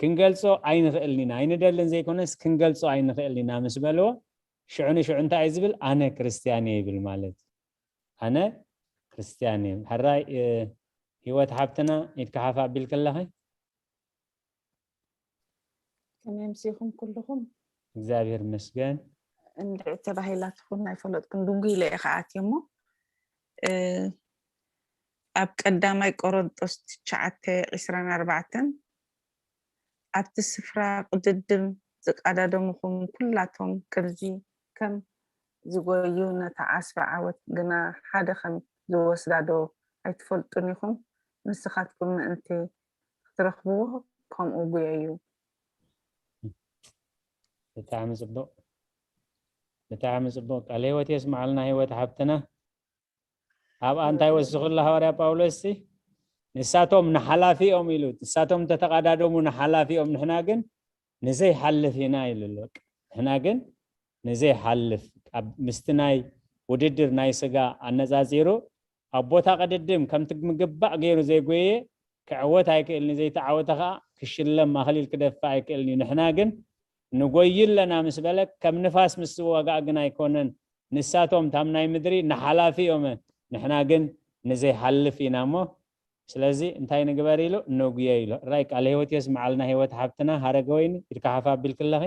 ክንገልፆ ኣይንኽእልን ኢና ኣይንደልን ዘይኮነስ ክንገልፆ ኣይንኽእልን ኢና ምስ በልዎ ሽዑ ንሽዑ እንታይ እዩ ዝብል ኣነ ክርስትያን እየ ይብል ማለት እዩ ኣነ ክርስትያን እየ ሕራይ ህይወት ሓብትና፣ ኢድካ ሓፍ ኣቢልኪ ኣለኺ? ከመይ ኣምሲኹም ኩልኹም? እግዚኣብሔር ይመስገን። እንድዒ ተባሂላ ትኹን ኣይፈለጥኩን፣ ድንጉይ ኢለ እየ ክኣትየ እሞ፣ እ፣ ኣብ ቀዳማይ ቆሮንጦስ ትሽዓተ ዕስራን ኣርባዕተን፣ ኣብቲ ስፍራ ቅድድም ዝቀዳደምኹም ኩላቶም ከምዚ ከም ዝጎዩ፣ ነታ ዓስቢ ዓወት ግና ሓደ ከም ዝወስዳ ዶ ኣይትፈልጡን ኢኹም? ንስኻትኩም ምእንቲ ክትረኽብዎ ከምኡ ጉየዩ። ብጣዕሚ ጽቡቕ፣ ብጣዕሚ ጽቡቕ። ቃለ ህይወት የስምዓልና ህይወት ሓብትና። ኣብኣ እንታይ ወሲኹ ኣሎ ሃዋርያ ጳውሎስ ሲ? ንሳቶም ንሓላፊኦም ኢሉ፣ ንሳቶም እንተተቐዳደሙ ንሓላፊኦም፣ ንሕና ግን ንዘይሓልፍ ኢና ኢሉ ኣሎ። ንሕና ግን ንዘይሓልፍ፣ ኣብ ምስቲ ናይ ውድድር ናይ ስጋ ኣነጻጺሩ፣ ኣብ ቦታ ቅድድም ከምቲ ምግባእ ገይሩ ዘይጎየ ክዕወት ኣይክእልን እዩ፣ ዘይተዓወተ ኸኣ ክሽለም ኣኽሊል ክደፍእ ኣይክእልን እዩ። ንሕና ግን ንጎይ ኣለና ምስ በለ፣ ከም ንፋስ ምስ ዝዋጋእ ግን ኣይኮነን። ንሳቶም ታም ናይ ምድሪ ንሓላፊ እዮም፣ ንሕና ግን ንዘይሓልፍ ኢና እሞ፣ ስለዚ እንታይ ንግበር ኢሉ? ንጉየ ኢሉ። ራይ ቃለ ህይወት የስምዓልና ህይወት ሓብትና። ሃረገ ወይኒ፣ ኢድካ ሓፍ ኣቢልኪ ኣለኺ?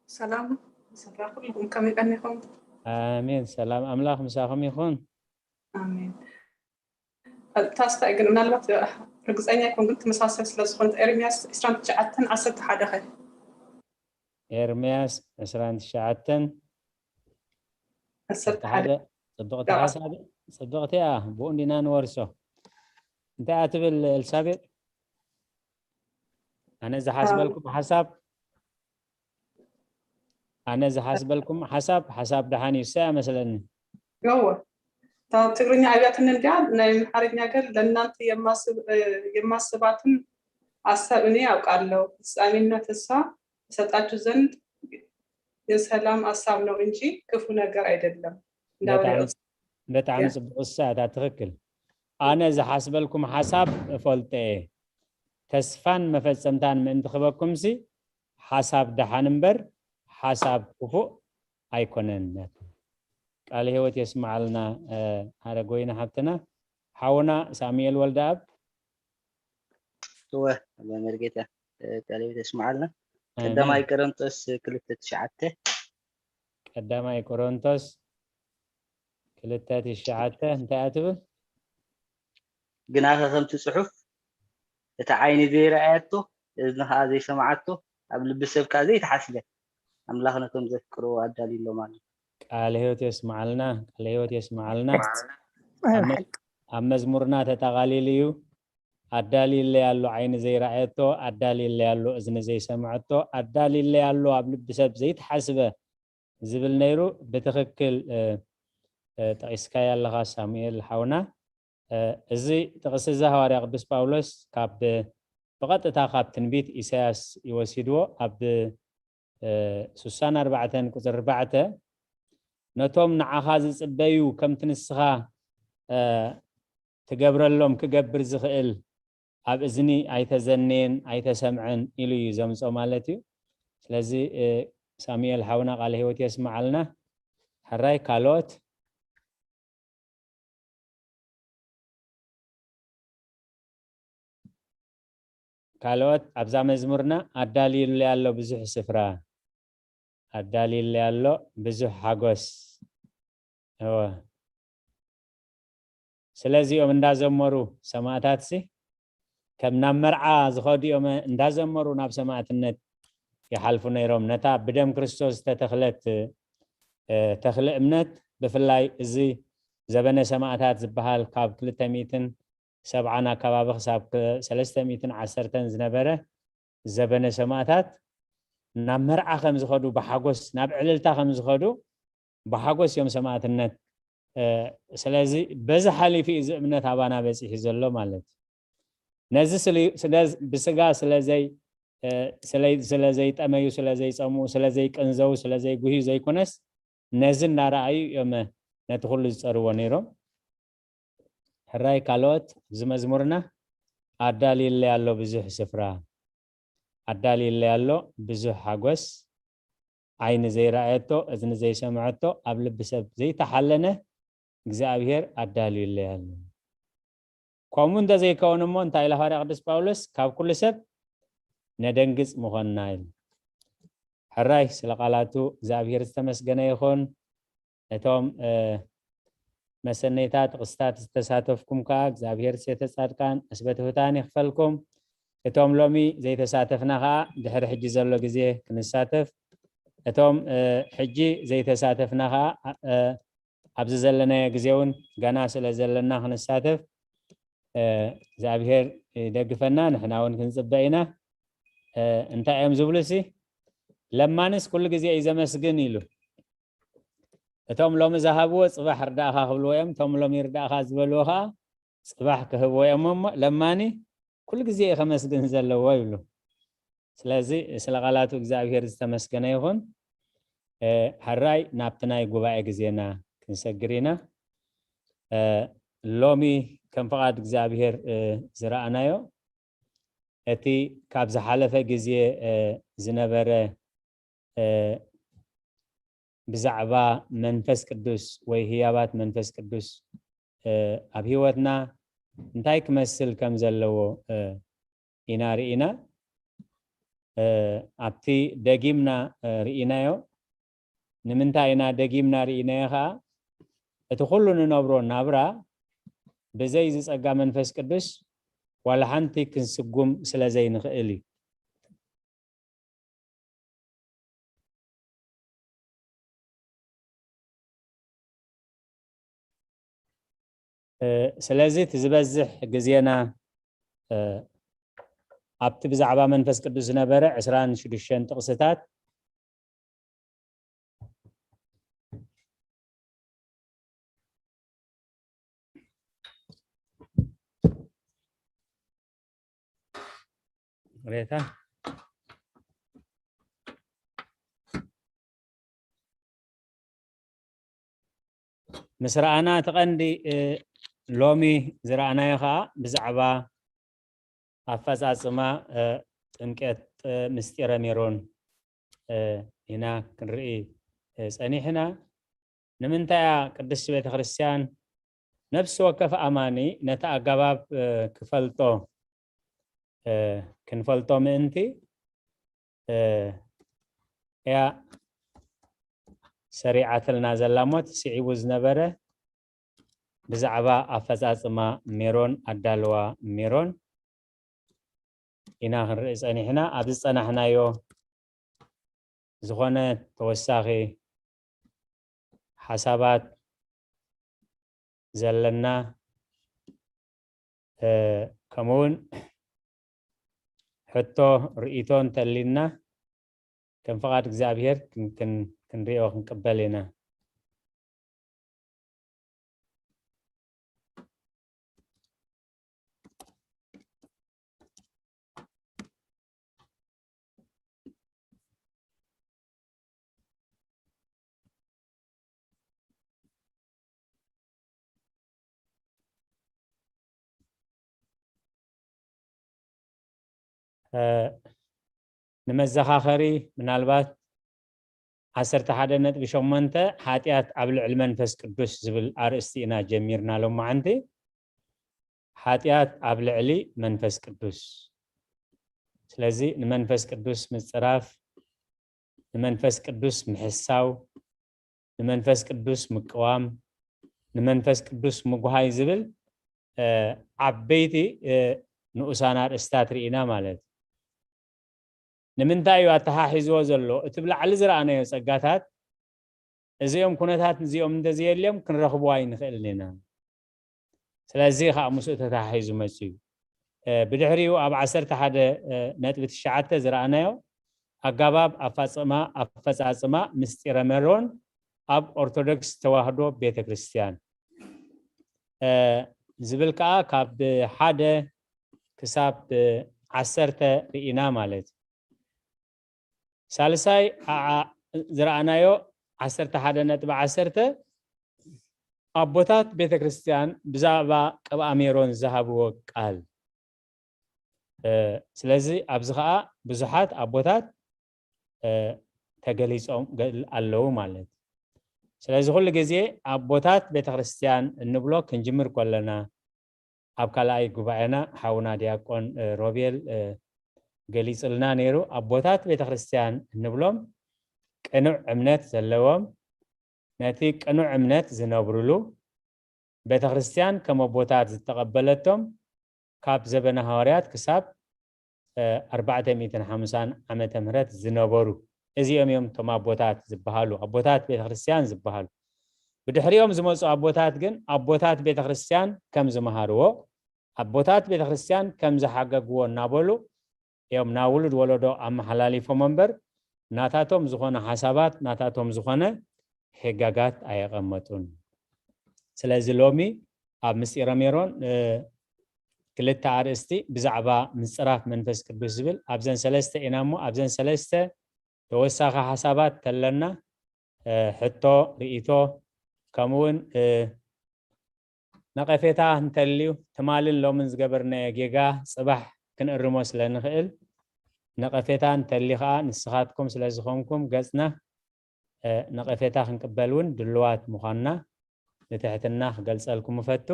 ሰላም፣ ሰላም ኩልኩም፣ ከመይ ቀኒኹም? ኣሜን። ሰላም ኣምላኽ ምሳኹም ይኹን። ኣሜን። ታስታይ ግን ምናልባት ርግፀኛ ኣይኮን፣ ግን ተመሳሳሊ ስለ ዝኾነት፣ ኤርምያስ ዕስራን ትሽዓተን ዓሰርተ ሓደ ኸ? ኤርምያስ ዕስራን ትሽዓተን ዓሰርተ ሓደ። ጽብቕቲ ሓሳብ፣ ጽብቕቲ እያ። ብኡ እንዲና ንወርሶ። እንታይ እያ ትብል ኤልሳቤጥ? ኣነ ዝሓስበልኩም ሓሳብ፣ ኣነ ዝሓስበልኩም ሓሳብ፣ ሓሳብ ደሓን እዩ። እሰያ መስለኒ። እወ። እታ ትግርኛ ኣብያትኒ እንድያ፣ ናይ ኣምሓርኛ ግን ለእናንተ የማስብ-፣ እ፣ የማስባትን አሳብ እኔ አውቃለሁ፣ ፍጻሜና ተስፋ እሰጣችሁ ዘንድ የሰላም አሳብ ነው እንጂ ክፉ ነገር አይደለም። እንዳበለ በጣም፣ በጣም ጽቡቅ፣ እሳ እታ ትኽክል። ኣነ ዝሓስበልኩም ሓሳብ እፈልጦ እየ፣ ተስፋን መፈጸምታን ምእንቲ ክበኩምሲ ሓሳብ ደሓን እምበር ሓሳብ ክፉእ ኣይኮነን። ቃለ ህይወት የስምዓልና፣ እ፣ ሃረጎይና ሓብትና። ሓውና ሳሙኤል ወልደኣብ። እወ፣ ኣባ መርጌታ፣ እ፣ ቃለ ህይወት የስምዓልና። ኣሜን። ቀዳማይ ቆሮንቶስ ክልተ ትሽዓተ። ቀዳማይ ቆሮንቶስ ክልተ ትሽዓተ እንታይ እያ ትብል? ግናኸ ከምቲ ጽሑፍ፣ "እቲ ዓይኒ ዘይረኣየቶ፣ እዝኒ ኸኣ ዘይሰምዓቶ፣ ኣብ ልቢ ሰብ ከኣ ዘይተሓስበ፣ ኣምላኽ ነቶም ዘፍቅርዎ ኣዳልዩሎም ኣሎ።" ቃለ ህይወት የስምዓልና፣ ቃለ ህይወት የስምዓልና። ኣይ፣ ኣብ መ-፣ ሓቂ። ኣብ መዝሙርና ተጠቓሊሉ እዩ። ኣዳልዩለይ ኣሎ ዓይኒ ዘይረኣየቶ፣ ኣዳልዩለይ ኣሎ እዝኒ ዘይሰምዐቶ፣ ኣዳልዩለይ ኣሎ ኣብ ልቢ ሰብ ዘይተሓስበ ዝብል ነይሩ። ብትኽክል፣ እ፣ እ፣ ጠቒስካዮ ኣለኻ ሳሙኤል ሓውና። እ፣ እዚ ጥቕሲ እዚ ሃዋርያ ቅዱስ ጳውሎስ ካብ፣ ብቐጥታ ካብ ትንቢት ኢሳያስ ይወሲድዎ። ኣብ፣ እ፣ ስሳን ኣርባዕተን ቁጽሪ ኣርባዕተ፣ "ነቶም ንዓኻ ዝጽበዩ ከምቲ ንስኻ፣ እ፣ ትገብረሎም ክገብር ዝኽእል ኣብ እዝኒ ኣይተዘነየን ኣይተሰምዐን" ኢሉ እዩ ዘምጾ ማለት እዩ። ስለዚ፣ እ፣ ሳሙኤል ሓውና ቃለ ህይወት የስምዓልና። ሕራይ ካልኦት? ካልኦት ኣብዛ መዝሙርና ኣዳልዩለይ ኣሎ ብዙሕ ስፍራ፣ ኣዳልዩለይ ኣሎ ብዙሕ ሓጎስ። እወ። ስለዚኦም እንዳዘመሩ ሰማእታትሲ ከም ናብ መርዓ ዝኸዱ እዮም እንዳዘመሩ ናብ ሰማእትነት ይሓልፉ ነይሮም። ነታ ብደም ክርስቶስ ዝተተኽለት፣ እ፣ ተኽሊ እምነት፣ ብፍላይ እዚ ዘበነ ሰማእታት ዝበሃል ካብ ክልተ ሚእትን ሰብዓን ኣከባቢ ክሳብ ከ-፣ ሰለስተ ሚእትን ዓሰርተን ዝነበረ ዘበነ ሰማእታት ናብ መርዓ ከም ዝኸዱ ብሓጎስ፣ ናብ ዕልልታ ከም ዝኸዱ ብሓጎስ እዮም ሰማእትነት። እ፣ ስለዚ በዚ ሓሊፉ እዩ እዚ እምነት ኣባና በጺሑ ዘሎ ማለት እዩ። ነዚ ስሊ-፣ ስለ-፣ ብስጋ ስለ ዘይ-፣ እ፣ ስለ-፣ ስለ ዘይጠመዩ፣ ስለ ዘይጸምኡ፣ ስለ ዘይቅንዘው፣ ስለ ዘይጉህዩ ዘይኮነስ፣ ነዚ እናረኣዩ እዮም ነቲ ኩሉ ዝጸርዎ ነይሮም። ሕራይ ካልኦት ኣብዚ መዝሙርና ኣዳልዩለይ ኣሎ ብዙሕ ስፍራ፣ ኣዳልዩለይ ኣሎ ብዙሕ ሓጎስ፣ ዓይኒ ዘይረኣየቶ፣ እዝኒ ዘይሰምዐቶ፣ ኣብ ልቢ ሰብ ዘይተሓለነ እግዚኣብሔር ኣዳልዩለይ ኣሎ። ከምኡ እንተዘይከውን እሞ እንታይ ኢሉ ሃዋርያ ቅዱስ ጳውሎስ? ካብ ኩሉ ሰብ ነደንግጽ ምኾንና ኢሉ። ሕራይ ስለ ቃላቱ እግዚኣብሔር ዝተመስገነ ይኹን። እቶም መሰነይታ ጥቕስታት ዝተሳተፍኩም ከኣ እግዚኣብሔር ሴተ ጻድቃን እስበ ትሑታን ይኽፈልኩም። እቶም ሎሚ ዘይተሳተፍና ከኣ ድሕሪ ሕጂ ዘሎ ግዜ ክንሳተፍ፣ እቶም ሕጂ ዘይተሳተፍና ከኣ ኣብዚ ዘለናዮ ግዜ እውን ገና ስለ ዘለና ክንሳተፍ እግዚኣብሔር ይደግፈና፣ ንሕና እውን ክንጽበ ኢና። እንታይ እዮም ዝብሉ ሲ? ለማንስ ኩሉ ግዜ እዩ ዘመስግን ኢሉ። እቶም ሎሚ ዝሃብዎ ጽባሕ ርዳእኻ ክብልዎ እዮም፣ እቶም ሎሚ ርዳእኻ ዝበልዎ ኸዓ ጽባሕ ክህብዎ እዮም። እሞ ለማኒ ኩሉ ግዜ እዩ ከመስግን ዘለዎ ይብሉ። ስለዚ ስለ ቃላቱ እግዚኣብሔር ዝተመስገነ ይኹን። ሕራይ ናብቲ ናይ ጉባኤ ግዜና ክንሰግር ኢና። ሎሚ ከም ፍቓድ እግዚኣብሔር ዝረኣናዮ እቲ ካብ ዝሓለፈ ግዜ ዝነበረ ብዛዕባ መንፈስ ቅዱስ ወይ ህያባት መንፈስ ቅዱስ ኣብ ህይወትና እንታይ ክመስል ከም ዘለዎ ኢና ርኢና። ኣብቲ ደጊምና ርኢናዮ። ንምንታይ ኢና ደጊምና ርኢናዮ ኸዓ? እቲ ኩሉ ንነብሮ ናብራ ብዘይ እዚ ጸጋ መንፈስ ቅዱስ ዋላ ሓንቲ ክንስጉም ስለ ዘይንኽእል እዩ። ስለዚ እቲ ዝበዝሕ ግዜና ኣብቲ ብዛዕባ መንፈስ ቅዱስ ዝነበረ ዕስራን ሽዱሽተን ጥቕስታት ሬታ ምስ ረኣና፣ እቲ ቀንዲ ሎሚ ዝረኣናዮ ከዓ ብዛዕባ ኣፈፃፅማ ጥምቀት ምስጢረ ሜሮን ኢና ክንርኢ ፀኒሕና። ንምንታይ እያ ቅድስቲ ቤተክርስትያን ነፍሲ ወከፍ ኣማኒ ነቲ ኣገባብ ክፈልጦ ክንፈልጦ ምእንቲ እያ ሰሪዓትልና ዘላ እሞ፣ እቲ ስዒቡ ዝነበረ ብዛዕባ ኣፈፃፅማ ሜሮን፣ ኣዳልዋ ሜሮን ኢና ክንርኢ ፀኒሕና። ኣብ ዝፀናሕናዮ ዝኾነ ተወሳኺ ሓሳባት ዘለና ከምኡውን ሕቶ ርእይቶ እንተሊና ከም ፍቓድ እግዚኣብሔር ክንሪኦ ክንቅበል ኢና። ንመዘኻኸሪ ምናልባት ዓሰርተ ሓደ ነጥቢ ሸሞንተ ሓጢኣት ኣብ ልዕሊ መንፈስ ቅዱስ ዝብል ኣርእስቲ ኢና ጀሚርና ሎማዓንቲ። ሓጢኣት ኣብ ልዕሊ መንፈስ ቅዱስ። ስለዚ ንመንፈስ ቅዱስ ምጽራፍ፣ ንመንፈስ ቅዱስ ምሕሳው፣ ንመንፈስ ቅዱስ ምቅዋም፣ ንመንፈስ ቅዱስ ምጉሃይ ዝብል ዓበይቲ ንኡሳን ኣርእስታት ርኢና ማለት እዩ። ንምንታይ እዩ ኣተሓሒዝዎ ዘሎ? እቲ ብላዕሊ ዝረኣናዮ ጸጋታት እዚኦም ኩነታት እዚኦም እንተዘየልዮም ክንረኽቦ ኣይንኽእልን ኢና። ስለዚ ከዓ ምስኡ ተተሓሒዙ መፅዩ። ብድሕሪኡ ኣብ ዓሰርተ ሓደ ነጥቢ ትሽዓተ ዝረኣናዮ ኣገባብ ኣፋፅማ ኣፈፃፅማ ምስጢረ መሮን ኣብ ኦርቶዶክስ ተዋህዶ ቤተክርስትያን ዝብል ከዓ ካብ ሓደ ክሳብ ዓሰርተ ርኢና ማለት እዩ። ሳልሳይ ዝረኣናዮ ዓሰርተ ሓደ ነጥቢ ዓሰርተ ኣቦታት ቤተክርስትያን ብዛዕባ ቅብኣ ሜሮን ዝሃብዎ ቃል። ስለዚ ኣብዚ ከዓ ብዙሓት ኣቦታት ተገሊፆም ኣለዉ ማለት እዩ። ስለዚ ኩሉ ግዜ ኣቦታት ቤተክርስትያን እንብሎ ክንጅምር ከለና ኣብ ካልኣይ ጉባኤና ሓውና ዲያቆን እ፣ ሮቤል እ፣ ገሊጹልና ነይሩ። ኣቦታት ቤተክርስትያን እንብሎም ቅኑዕ እምነት ዘለዎም፣ ነቲ ቅኑዕ እምነት ዝነብሩሉ፣ ቤተክርስትያን ከም ኣቦታት ዝተቐበለቶም ካብ ዘበነ ሃዋርያት ክሳብ እ፣ ኣርባዕተ ሚእትን ሓምሳን ዓመተ ምህረት ዝነበሩ፣ እዚኦም እዮም እቶም ኣቦታት ዝበሃሉ፣ ኣቦታት ቤተክርስትያን ዝበሃሉ። ብድሕሪኦም ዝመፁ ኣቦታት ግን ኣቦታት ቤተክርስትያን ከም ዝመሃርዎ፣ ኣቦታት ቤተክርስትያን ከም ዝሓገግዎ እናበሉ እዮም ናብ ውሉድ ወለዶ ኣመሓላሊፎም እምበር፣ ናታቶም ዝኾነ ሓሳባት፣ ናታቶም ዝኾነ ሕጋጋት ኣየቐመጡን። ስለዚ ሎሚ ኣብ ምስጢረ ሜሮን እ፣ ክልተ ኣርእስቲ ብዛዕባ ምጽራፍ መንፈስ ቅዱስ ዝብል ኣብዘን ሰለስተ ኢና እሞ ኣብዘን ሰለስተ ተወሳኺ ሓሳባት ተለና እ፣ ሕቶ፣ ርእይቶ ከምኡ እውን እ፣ ነቐፌታ እንተልዩ ትማልን ሎምን ዝገበርናዮ ጌጋ ጽባሕ ክንእርሞ ስለ ንኽእል ነቐፌታ እንተልዩ ከዓ ንስኻትኩም ስለ ዝኾንኩም ገጽና እ፣ ነቐፌታ ክንቅበል እውን ድልዋት ምዃንና ብትሕትና ክገልጸልኩም እፈቱ።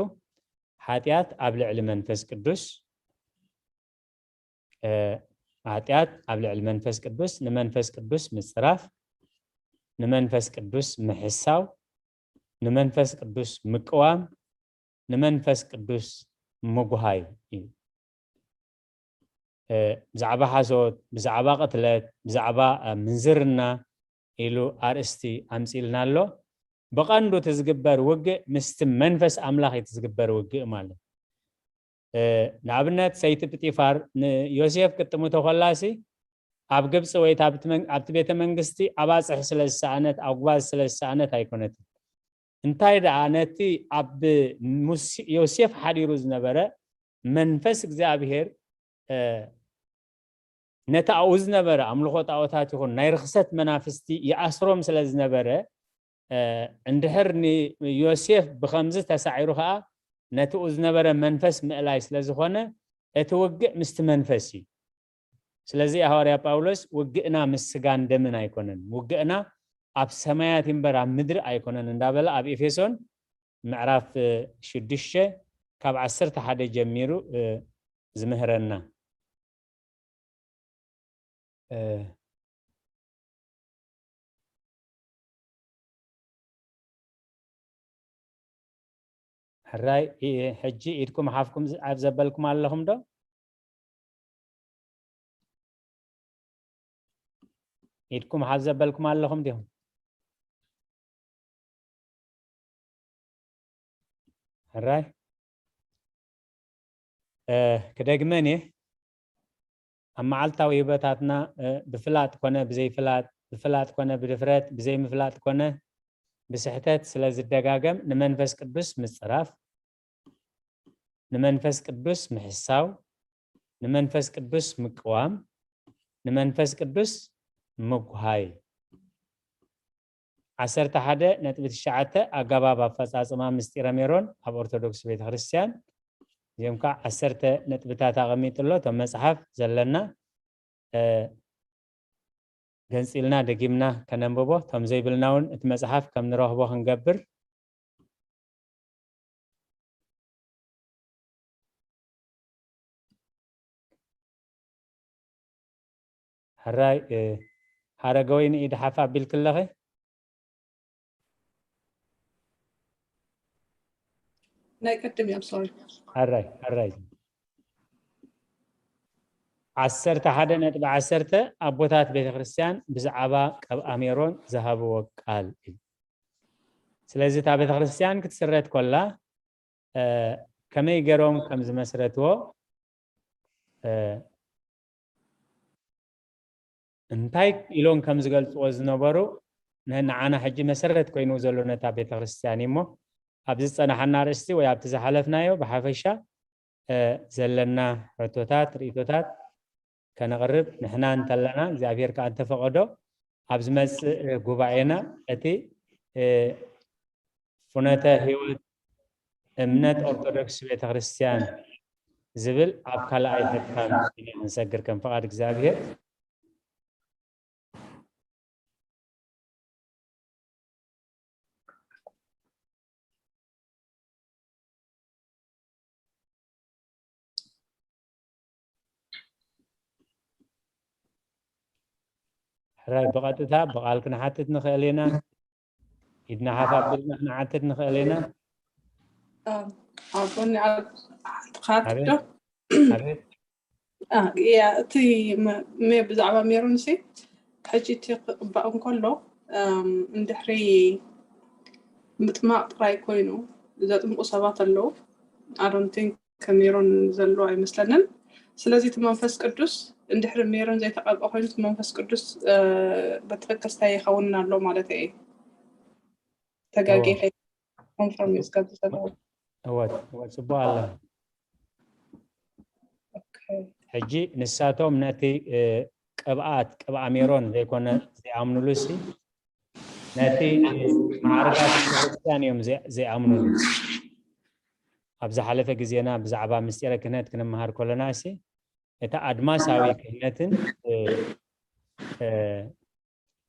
ሓጢኣት ኣብ ልዕሊ መንፈስ ቅዱስ እ፣ ሓጢኣት ኣብ ልዕሊ መንፈስ ቅዱስ ንመንፈስ ቅዱስ ምጽራፍ፣ ንመንፈስ ቅዱስ ምሕሳው፣ ንመንፈስ ቅዱስ ምቅዋም፣ ንመንፈስ ቅዱስ ምጉሃይ እዩ። እ፣ ብዛዕባ ሓሶት፣ ብዛዕባ ቅትለት፣ ብዛዕባ እ፣ ምንዝርና ኢሉ ኣርእስቲ ኣምጺልና ኣሎ። ብቐንዱ እቲ ዝግበር ውግእ ምስቲ መንፈስ ኣምላኽ እዩ እቲ ዝግበር ውግእ ማለት። እ፣ ንኣብነት ሰይቲ ጲጢፋር ንዮሴፍ ክትጥምቶ ከላሲ ኣብ ግብፂ ወይ ኣብቲ መን- ኣብቲ ቤተ መንግስቲ ኣባፅሕ ስለ ዝሰኣነት ኣጉባዝ ስለ ዝሰኣነት ኣይኮነትን። እንታይ ደኣ ነቲ ኣብ ሙስ- ዮሴፍ ሓዲሩ ዝነበረ መንፈስ እግዚኣብሔር እ፣ ነቲ ኣብኡ ዝነበረ ኣምልኾ ጣዖታት ይኹን ናይ ርኽሰት መናፍስቲ ይኣስሮም ስለ ዝነበረ እ፣ እንድሕር ንዮሴፍ ብኸምዚ ተሳዒሩ ኸዓ ነቲኡ ዝነበረ መንፈስ ምእላይ ስለ ዝኾነ እቲ ውግእ ምስቲ መንፈስ እዩ። ስለዚ ሃዋርያ ጳውሎስ ውግእና ምስ ስጋን ደምን ኣይኮነን፣ ውግእና ኣብ ሰማያት እምበር ኣብ ምድሪ ኣይኮነን እንዳበለ ኣብ ኤፌሶን ምዕራፍ ሽዱሽተ ካብ ዓሰርተ ሓደ ጀሚሩ ዝምህረና። ሕራይ ሕጂ ኢድኩም ሓፍኩም ኣብ ዘበልኩም ኣለኹም ዶ? ኢድኩም ሓፍ ዘበልኩም ኣለኹም ዲኹም? ሕራይ ክደግመን እየ። ኣብ መዓልታዊ ህይወታትና ብፍላጥ ኮነ ብዘይፍላጥ፣ ብፍላጥ ኮነ ብድፍረት፣ ብዘይምፍላጥ ኮነ ብስሕተት ስለ ዝደጋገም ንመንፈስ ቅዱስ ምፅራፍ፣ ንመንፈስ ቅዱስ ምሕሳው፣ ንመንፈስ ቅዱስ ምቅዋም፣ ንመንፈስ ቅዱስ ምጉሃይ። ዓሰርተ ሓደ ነጥቢ ትሽዓተ ኣገባብ ኣፈፃፅማ ምስጢረ ሜሮን ኣብ ኦርቶዶክስ ቤተክርስትያን። እዚኦም ከዓ ዓሰርተ ነጥብታት ኣቐሚጡ ኣሎ። እቶም መፅሓፍ ዘለና ገንፂልና ደጊምና ከነንብቦ፣ እቶም ዘይብልና እውን እቲ መፅሓፍ ከም ንረኽቦ ክንገብር። ሕራይ ሓረገወይኒ ኢድ ሓፍ ኣቢልኪ ኣለኺ። ናይ ቅድም እዮም ሶሪ። ሕራይ ሕራይ ዓሰርተ ሓደ ነጥቢ ዓሰርተ ኣቦታት ቤተክርስትያን ብዛዕባ ቀብኣ ሜሮን ዝሃብዎ ቃል እዩ። ስለዚ እታ ቤተክርስትያን ክትስረት ኮላ ከመይ ገይሮም ከም ዝመስረትዎ እንታይ ኢሎም ከም ዝገልፅዎ ዝነበሩ ንዓና ሕጂ መሰረት ኮይኑ ዘሎ ነታ ቤተክርስትያን እሞ ኣብዚ ዝፀናሓና ኣርእስቲ ወይ ኣብቲ ዝሓለፍናዮ ብሓፈሻ ዘለና ሕቶታት ርእቶታት ከነቕርብ ንሕና እንተለና እግዚኣብሔር ከዓ እንተፈቐዶ ኣብ ዝመፅእ ጉባኤና እቲ ፍኖተ ህይወት እምነት ኦርቶዶክስ ቤተክርስትያን ዝብል ኣብ ካልኣይ ሕታም ኢና ክንሰግር ከም ፍቓድ እግዚኣብሔር። ሕራይ ብቐጥታ ብቓል ክንሓትት ንኽእል ኢና። ኢድና ሓፍ ኣቢልና ክንሓትት ንኽእል ኢና። ኣቦኒ ሓንቲ ክሓትት ዶ? ኣቤት። ያ፣ እቲ ብዛዕባ ሜሮን ሲ ሕጂ እቲ ክቕባእ እንከሎ እንድሕሪ ምጥማቕ ጥራይ ኮይኑ ዘጥምቑ ሰባት ኣለዉ። ኣሮንቲን ከሜሮን ዘሎ ኣይመስለንን። ስለዚ እቲ መንፈስ ቅዱስ እንድሕሪ ሜሮን ዘይተቐብአ ኮይኑ እቲ መንፈስ ቅዱስ በትክክል ስታይ ይኸውን ኣሎ ማለት እዩ። ተጋጌ ኮንፈርም እዩ ዝገብር ዘለዉ። እወ እወ፣ ጽቡቕ ኣላ። ሕጂ ንሳቶም ነቲ ቅብኣት ቅብኣ ሜሮን ዘይኮነ ዘይኣምኑሉ ሲ ነቲ ማዕርጋት ቤተክርስትያን እዮም ዘይኣምኑሉ። ኣብ ዝሓለፈ ግዜና ብዛዕባ ምስጢረ ክህነት ክንመሃር ከለና ሲ እቲ ኣድማሳዊ ክህነትን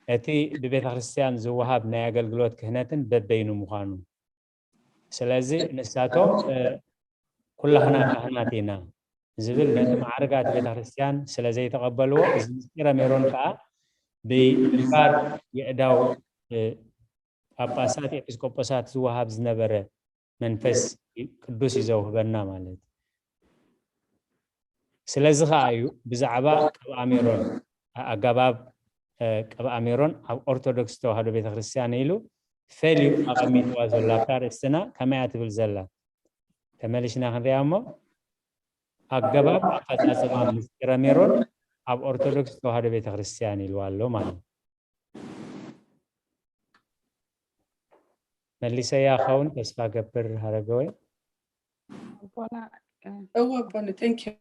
እቲ ብቤተ ክርስቲያን ዝወሃብ ናይ ኣገልግሎት ክህነትን በበይኑ ምዃኑ። ስለዚ ንሳቶም ኩላህና ካህናት ኢና ዝብል ነቲ ማዕርጋት ቤተ ክርስቲያን ስለ ዘይተቐበልዎ፣ እዚ ምስጢረ ሜሮን ከዓ ብምንባር የእዳው ጳጳሳት ኤጲስቆጶሳት ዝወሃብ ዝነበረ መንፈስ ቅዱስ እዩ ዘውህበና ማለት እዩ። ስለዚ ከዓ እዩ ብዛዕባ ቅብኣ ሜሮን ኣገባብ ቅብኣ ሜሮን ኣብ ኦርቶዶክስ ተዋህዶ ቤተክርስትያን ኢሉ ፈልዩ ኣቐሚጥዋ ዘሎ። ኣብታ ኣርእስትና ከመይ እያ ትብል ዘላ? ተመሊስና ክንሪኣ እሞ፣ ኣገባብ ኣፈፃፅማ ምስጢረ ሜሮን ኣብ ኦርቶዶክስ ተዋህዶ ቤተክርስትያን ኢልዋ ኣሎ ማለት እዩ። መሊሰያ ኸውን ተስፋ ገብር ሃረገወይ። ኣቦና እወ ኣቦኒ፣ thank you።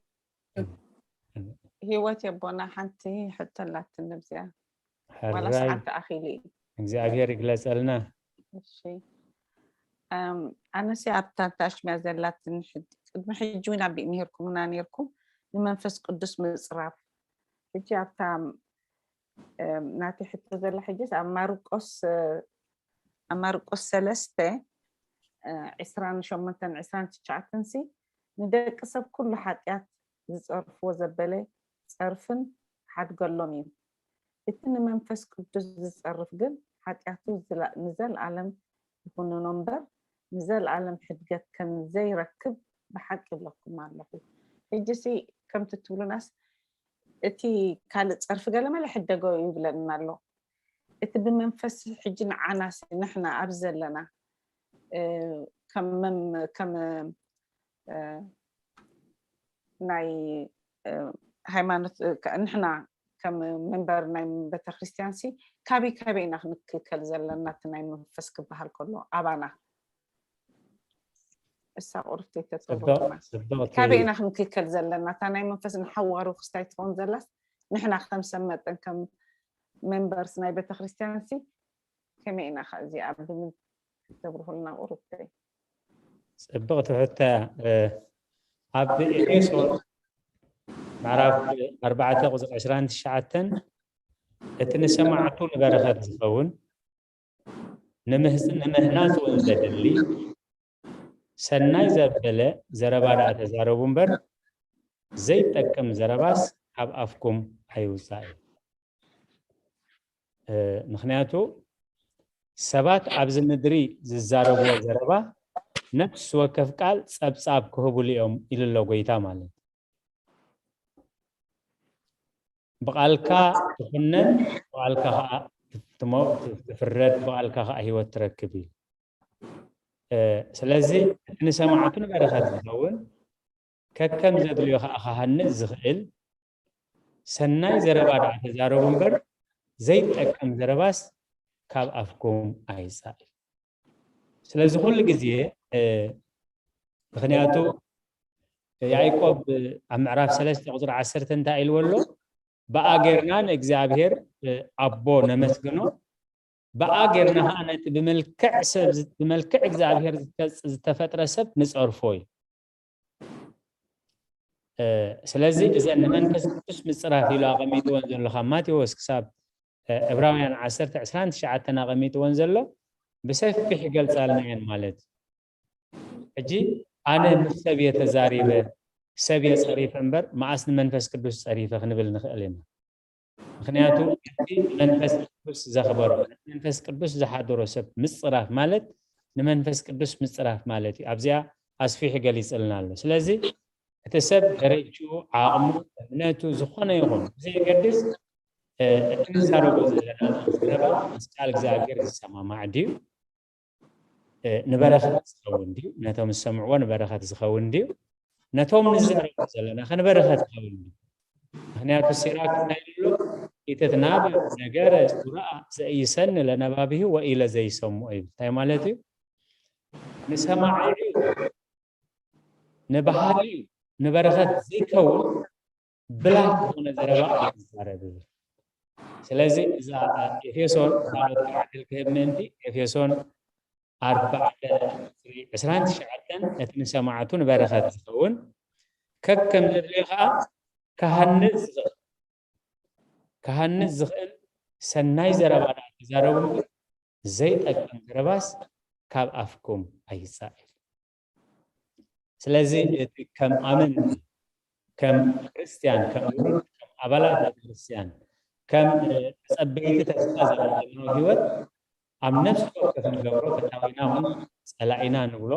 ህይወት የቦና ሓንቲ ሕቶ ኣላትኒ ኣብዚኣ። ዋላ ሕራይ ሰዓት ተኣኺሉ እዩ። እግዚኣብሔር ይግለጸልና። እሺ። ኣነሲ ኣብታ ታሽሚያ ዘላትኒ ሕጂ፣ ቅድሚ ሕጂ እውን ኣቢእ ነርኩምና ነርኩም ንመንፈስ ቅዱስ ምፅራፍ። ሕጂ ኣብታ ናቲ ሕቶ ዘላ ሕጂስ ኣብ ማርቆስ ኣብ ማርቆስ ሰለስተ ዕስራን ሸሞንተን ዕስራን ትሽዓተን ሲ ንደቂ ሰብ ኩሉ ሓጢኣት ዝጸርፍዎ ዘበለ ጸርፍን ሓድገሎም እዩ። እቲ ንመንፈስ ቅዱስ ዝጸርፍ ግን ሓጢኣቱ ንዘለኣለም ይኹንኖ እምበር ንዘለኣለም ሕድገት ከም ዘይረክብ ብሓቂ እብለኩም ኣለኹ። ሕጂ ሲ ከምቲ ትብሉናስ እቲ ካልእ ጸርፊ ገለመለ ሕደጎ ይብለና ኣሎ። እቲ ብመንፈስ ሕጂ ንዓና ሲ ንሕና ኣብዚ ዘለና ከም ከም ናይ ሃይማኖት ንሕና ከም መንበር ናይ ቤተክርስትያን ሲ ካበይ ካበይ ኢና ክንክልከል ዘለና? እቲ ናይ መንፈስ ክበሃል ከሎ ኣባና እሳ ቁርፍቲ ተተብሩና ካበይ ኢና ክንክልከል ዘለና? እታ ናይ መንፈስ ንሓዋሩ ክስታይ ትኸውን ዘላስ ንሕና ከም ሰብ መጠን ከም መንበርስ ናይ ቤተክርስትያን ሲ ከመይ ኢና ከ እዚኣ ብምን ተብርሁልና ቁርፍቲ? ጽብቕቲ ሕቶ እያ። ኣብ ኤፌሶን ምዕራፍ ኣርባዕተ ቁጽሪ ዕስራን ትሽዓተን እቲ ንሰማዕቱ ንበረኸት ዝኸውን ንምህናፅ እውን ዘድሊ ሰናይ ዘበለ ዘረባ ደኣ ተዛረቡ እምበር ዘይጠቅም ዘረባስ ካብ ኣፍኩም ኣይውፃእ እዩ። ምክንያቱ ሰባት ኣብዚ ምድሪ ዝዛረብዎ ዘረባ ነፍሲ ወከፍ ቃል ፀብፃብ ክህብሉ እዮም ኢሉ ኣሎ ጎይታ ማለት። ብቓልካ ትኹነን ብቓልካ ከዓ ትፍረድ ብቓልካ ከዓ ህይወት ትረክብ እዩ። ስለዚ እቲ ንሰማዕቱ ንበረኸት ዝኸውን ከከም ዘድልዮ ከዓ ክሃንፅ ዝኽእል ሰናይ ዘረባ ደኣ ተዛረቡ እምበር ዘይጠቅም ዘረባስ ካብ ኣፍኩም ኣይፃእ። ስለዚ ኩሉ ግዜ ምክንያቱ ያዕቆብ ኣብ ምዕራፍ ሰለስተ ቁፅሪ ዓሰርተ እንታይ ኢልዎ ኣሎ? ብኣ ጌርና ንእግዚኣብሔር ኣቦ ነመስግኖ፣ ብኣ ጌርና ከዓ ነቲ ብመልክዕ ሰብ ብመልክዕ እግዚኣብሔር ዝተፈጥረ ሰብ ንፀርፎ እዩ። ስለዚ እዘን ንመንፈስ ቅዱስ ምፅራፍ ኢሉ ኣቐሚጥወን ዘሎ ካብ ማቴዎስ ክሳብ ዕብራውያን ዓሰርተ ዕስራን ትሽዓተን ኣቐሚጥወን ዘሎ ብሰፊሕ ይገልፃልና እየን ማለት እዩ። ሕጂ ኣነ ምስ ሰብ እየ ተዛሪበ ሰብ እየ ፀሪፈ እምበር መዓስ ንመንፈስ ቅዱስ ፀሪፈ ክንብል ንኽእል ኢና። ምክንያቱ እቲ መንፈስ ቅዱስ ዘኽበሮ፣ መንፈስ ቅዱስ ዝሓደሮ ሰብ ምፅራፍ ማለት ንመንፈስ ቅዱስ ምፅራፍ ማለት እዩ። ኣብዚኣ ኣስፊሑ ገሊፅልና ኣሎ። ስለዚ እቲ ሰብ ደረጅኡ፣ ዓቕሙ፣ እምነቱ፣ ዝኾነ ይኹን ብዘየገድስ፣ እ፣ እቲ ንዛረቦ ዘለና ዘረባ ምስ ቃል እግዚኣብሔር ዝሰማማዕ ድዩ? እ፣ ንበረኸት ዝኸውን ድዩ? ነቶም ዝሰምዕዎ ንበረኸት ዝኸውን ድዩ? ነቶም ንዛረቦ ዘለና ከ ንበረኸት ዝኸውን ድዩ? ምክንያቱ ሲራክ እንታይ ይብሎ? ኢትትናበብ ነገረ ሱራኣ ዘኢይሰኒ ለነባቢሁ ወኢለ ዘይሰምዖ ይብል። እንታይ ማለት እዩ? ንሰማዒ ንበሃሊ ንበረኸት ዘይከውን ብላክ ዝኾነ ዘረባ ኣይትዛረብ። ስለዚ እዛ ኤፌሶን ካልኦት ዕድል ክህብ ምእንቲ ኤፌሶን ኣርባዕተ ዕስራን ትሽዓተን እቲ ንሰማዕቱ ንበረኸት ዝኸውን ከከም ዘድልዮ ከዓ ክሃንፅ ዝኽእል ክሃንፅ ዝኽእል ሰናይ ዘረባ ደኣ ተዛረቡ እምበር ዘይጠቅም ዘረባስ ካብ ኣፍኩም ኣይፃእ። ስለዚ እቲ ከም ኣመንቲ ከም ክርስትያን ከም ውሉድ ከም ኣባላት ቤተክርስትያን ከም ተፀበይቲ ተስፋ ዘለናው ህይወት ኣብ ነፍሲ ወከፍ ንገብሮ ፈታዊና እውን ፀላኢና ንብሎ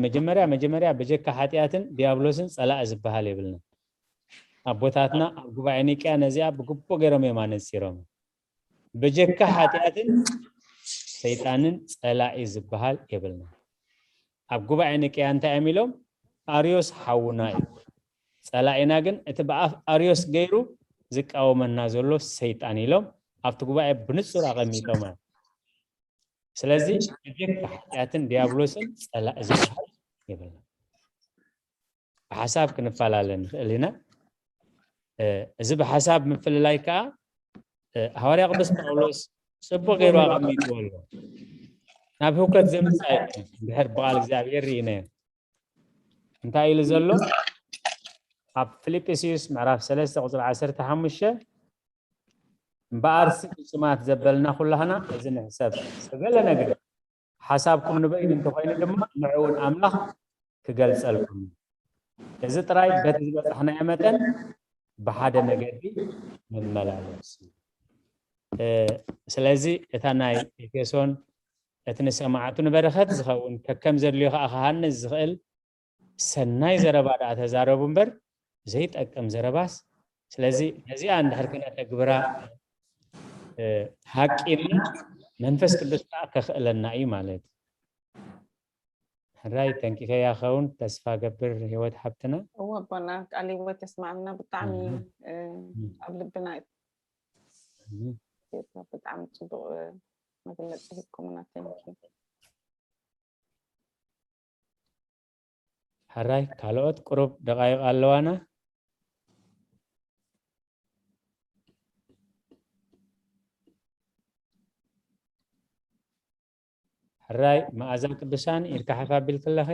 መጀመርያ መጀመርያ በጀካ ሓጢኣትን ዲያብሎስን ፀላኢ ዝበሃል የብልና። ኣቦታትና ኣብ ጉባኤ ኒቅያ ነዚኣ ብግቡእ ገይሮም እዮም ኣነፂሮም። በጀካ ሓጢኣትን ሰይጣንን ፀላኢ ዝበሃል የብልና። ኣብ ጉባኤ ኒቅያ እንታይ እዮም ኢሎም? ኣርዮስ ሓውና እዩ፣ ፀላኢና ግን እቲ ብኣፍ ኣርዮስ ገይሩ ዝቃወመና ዘሎ ሰይጣን ኢሎም ኣብቲ ጉባኤ ብንፁር ኣቐሚጦም እዮም። ስለዚ በጀካ ሓጢኣትን ዲያብሎስን ፀላኢ ዝበሃል የብልና። ብሓሳብ ክንፈላለ ንኽእል ኢና። እዚ ብሓሳብ ምፍልላይ ከዓ ሃዋርያ ቅዱስ ጳውሎስ ፅቡቅ ገይሩ ኣቐሚጥዎ ኣሎ። ናብ ህውከት ዘምፅእ ኣይኮነን። እንድሕር ብቓል እግዚኣብሔር ርኢናዮ እንታይ ኢሉ ዘሎ? ኣብ ፊልጵስዩስ ምዕራፍ ሰለስተ ቁፅሪ ዓሰርተ ሓሙሽተ እምበኣርሲ ፍፁማት ዘበልና ኩላህና እዚ ንሕሰብ፣ ስለ ገለ ነገር ሓሳብኩም ንበይኑ እንተኾይኑ ድማ ንዕውን ኣምላኽ ክገልጸልኩም እዩ። እዚ ጥራይ በቲ ዝበጻሕናዮ መጠን ብሓደ መገዲ ንመላለስ እዩ። ስለዚ እታ ናይ ኤፌሶን እቲ ንሰማዕቱ ንበረኸት ዝኸውን ከከም ዘድልዮ ከዓ ክሃንጽ ዝኽእል ሰናይ ዘረባ ደኣ ተዛረቡ እምበር ዘይጠቅም ዘረባስ። ስለዚ ነዚኣ እንድሕር ክነተግብራ ሃቂልና መንፈስ ቅዱስ ከዓ ከኽእለና እዩ ማለት እዩ። ሕራይ ተንኪፈያ ኸውን ተስፋ ገብር ህይወት ሓብትና። እወ ኣቦና ቃል ህይወት የስማዕልና። ብጣዕሚ ኣብ ልብና እዩ። ብጣዕሚ ፅቡቅ መግለፂ ሂብኩምና። ተንኪ። ሕራይ ካልኦት ቁሩብ ደቃይቕ ኣለዋና። ሕራይ መኣዛ ቅዱሳን ኢልካ ሓፍ ኣቢልክለኺ።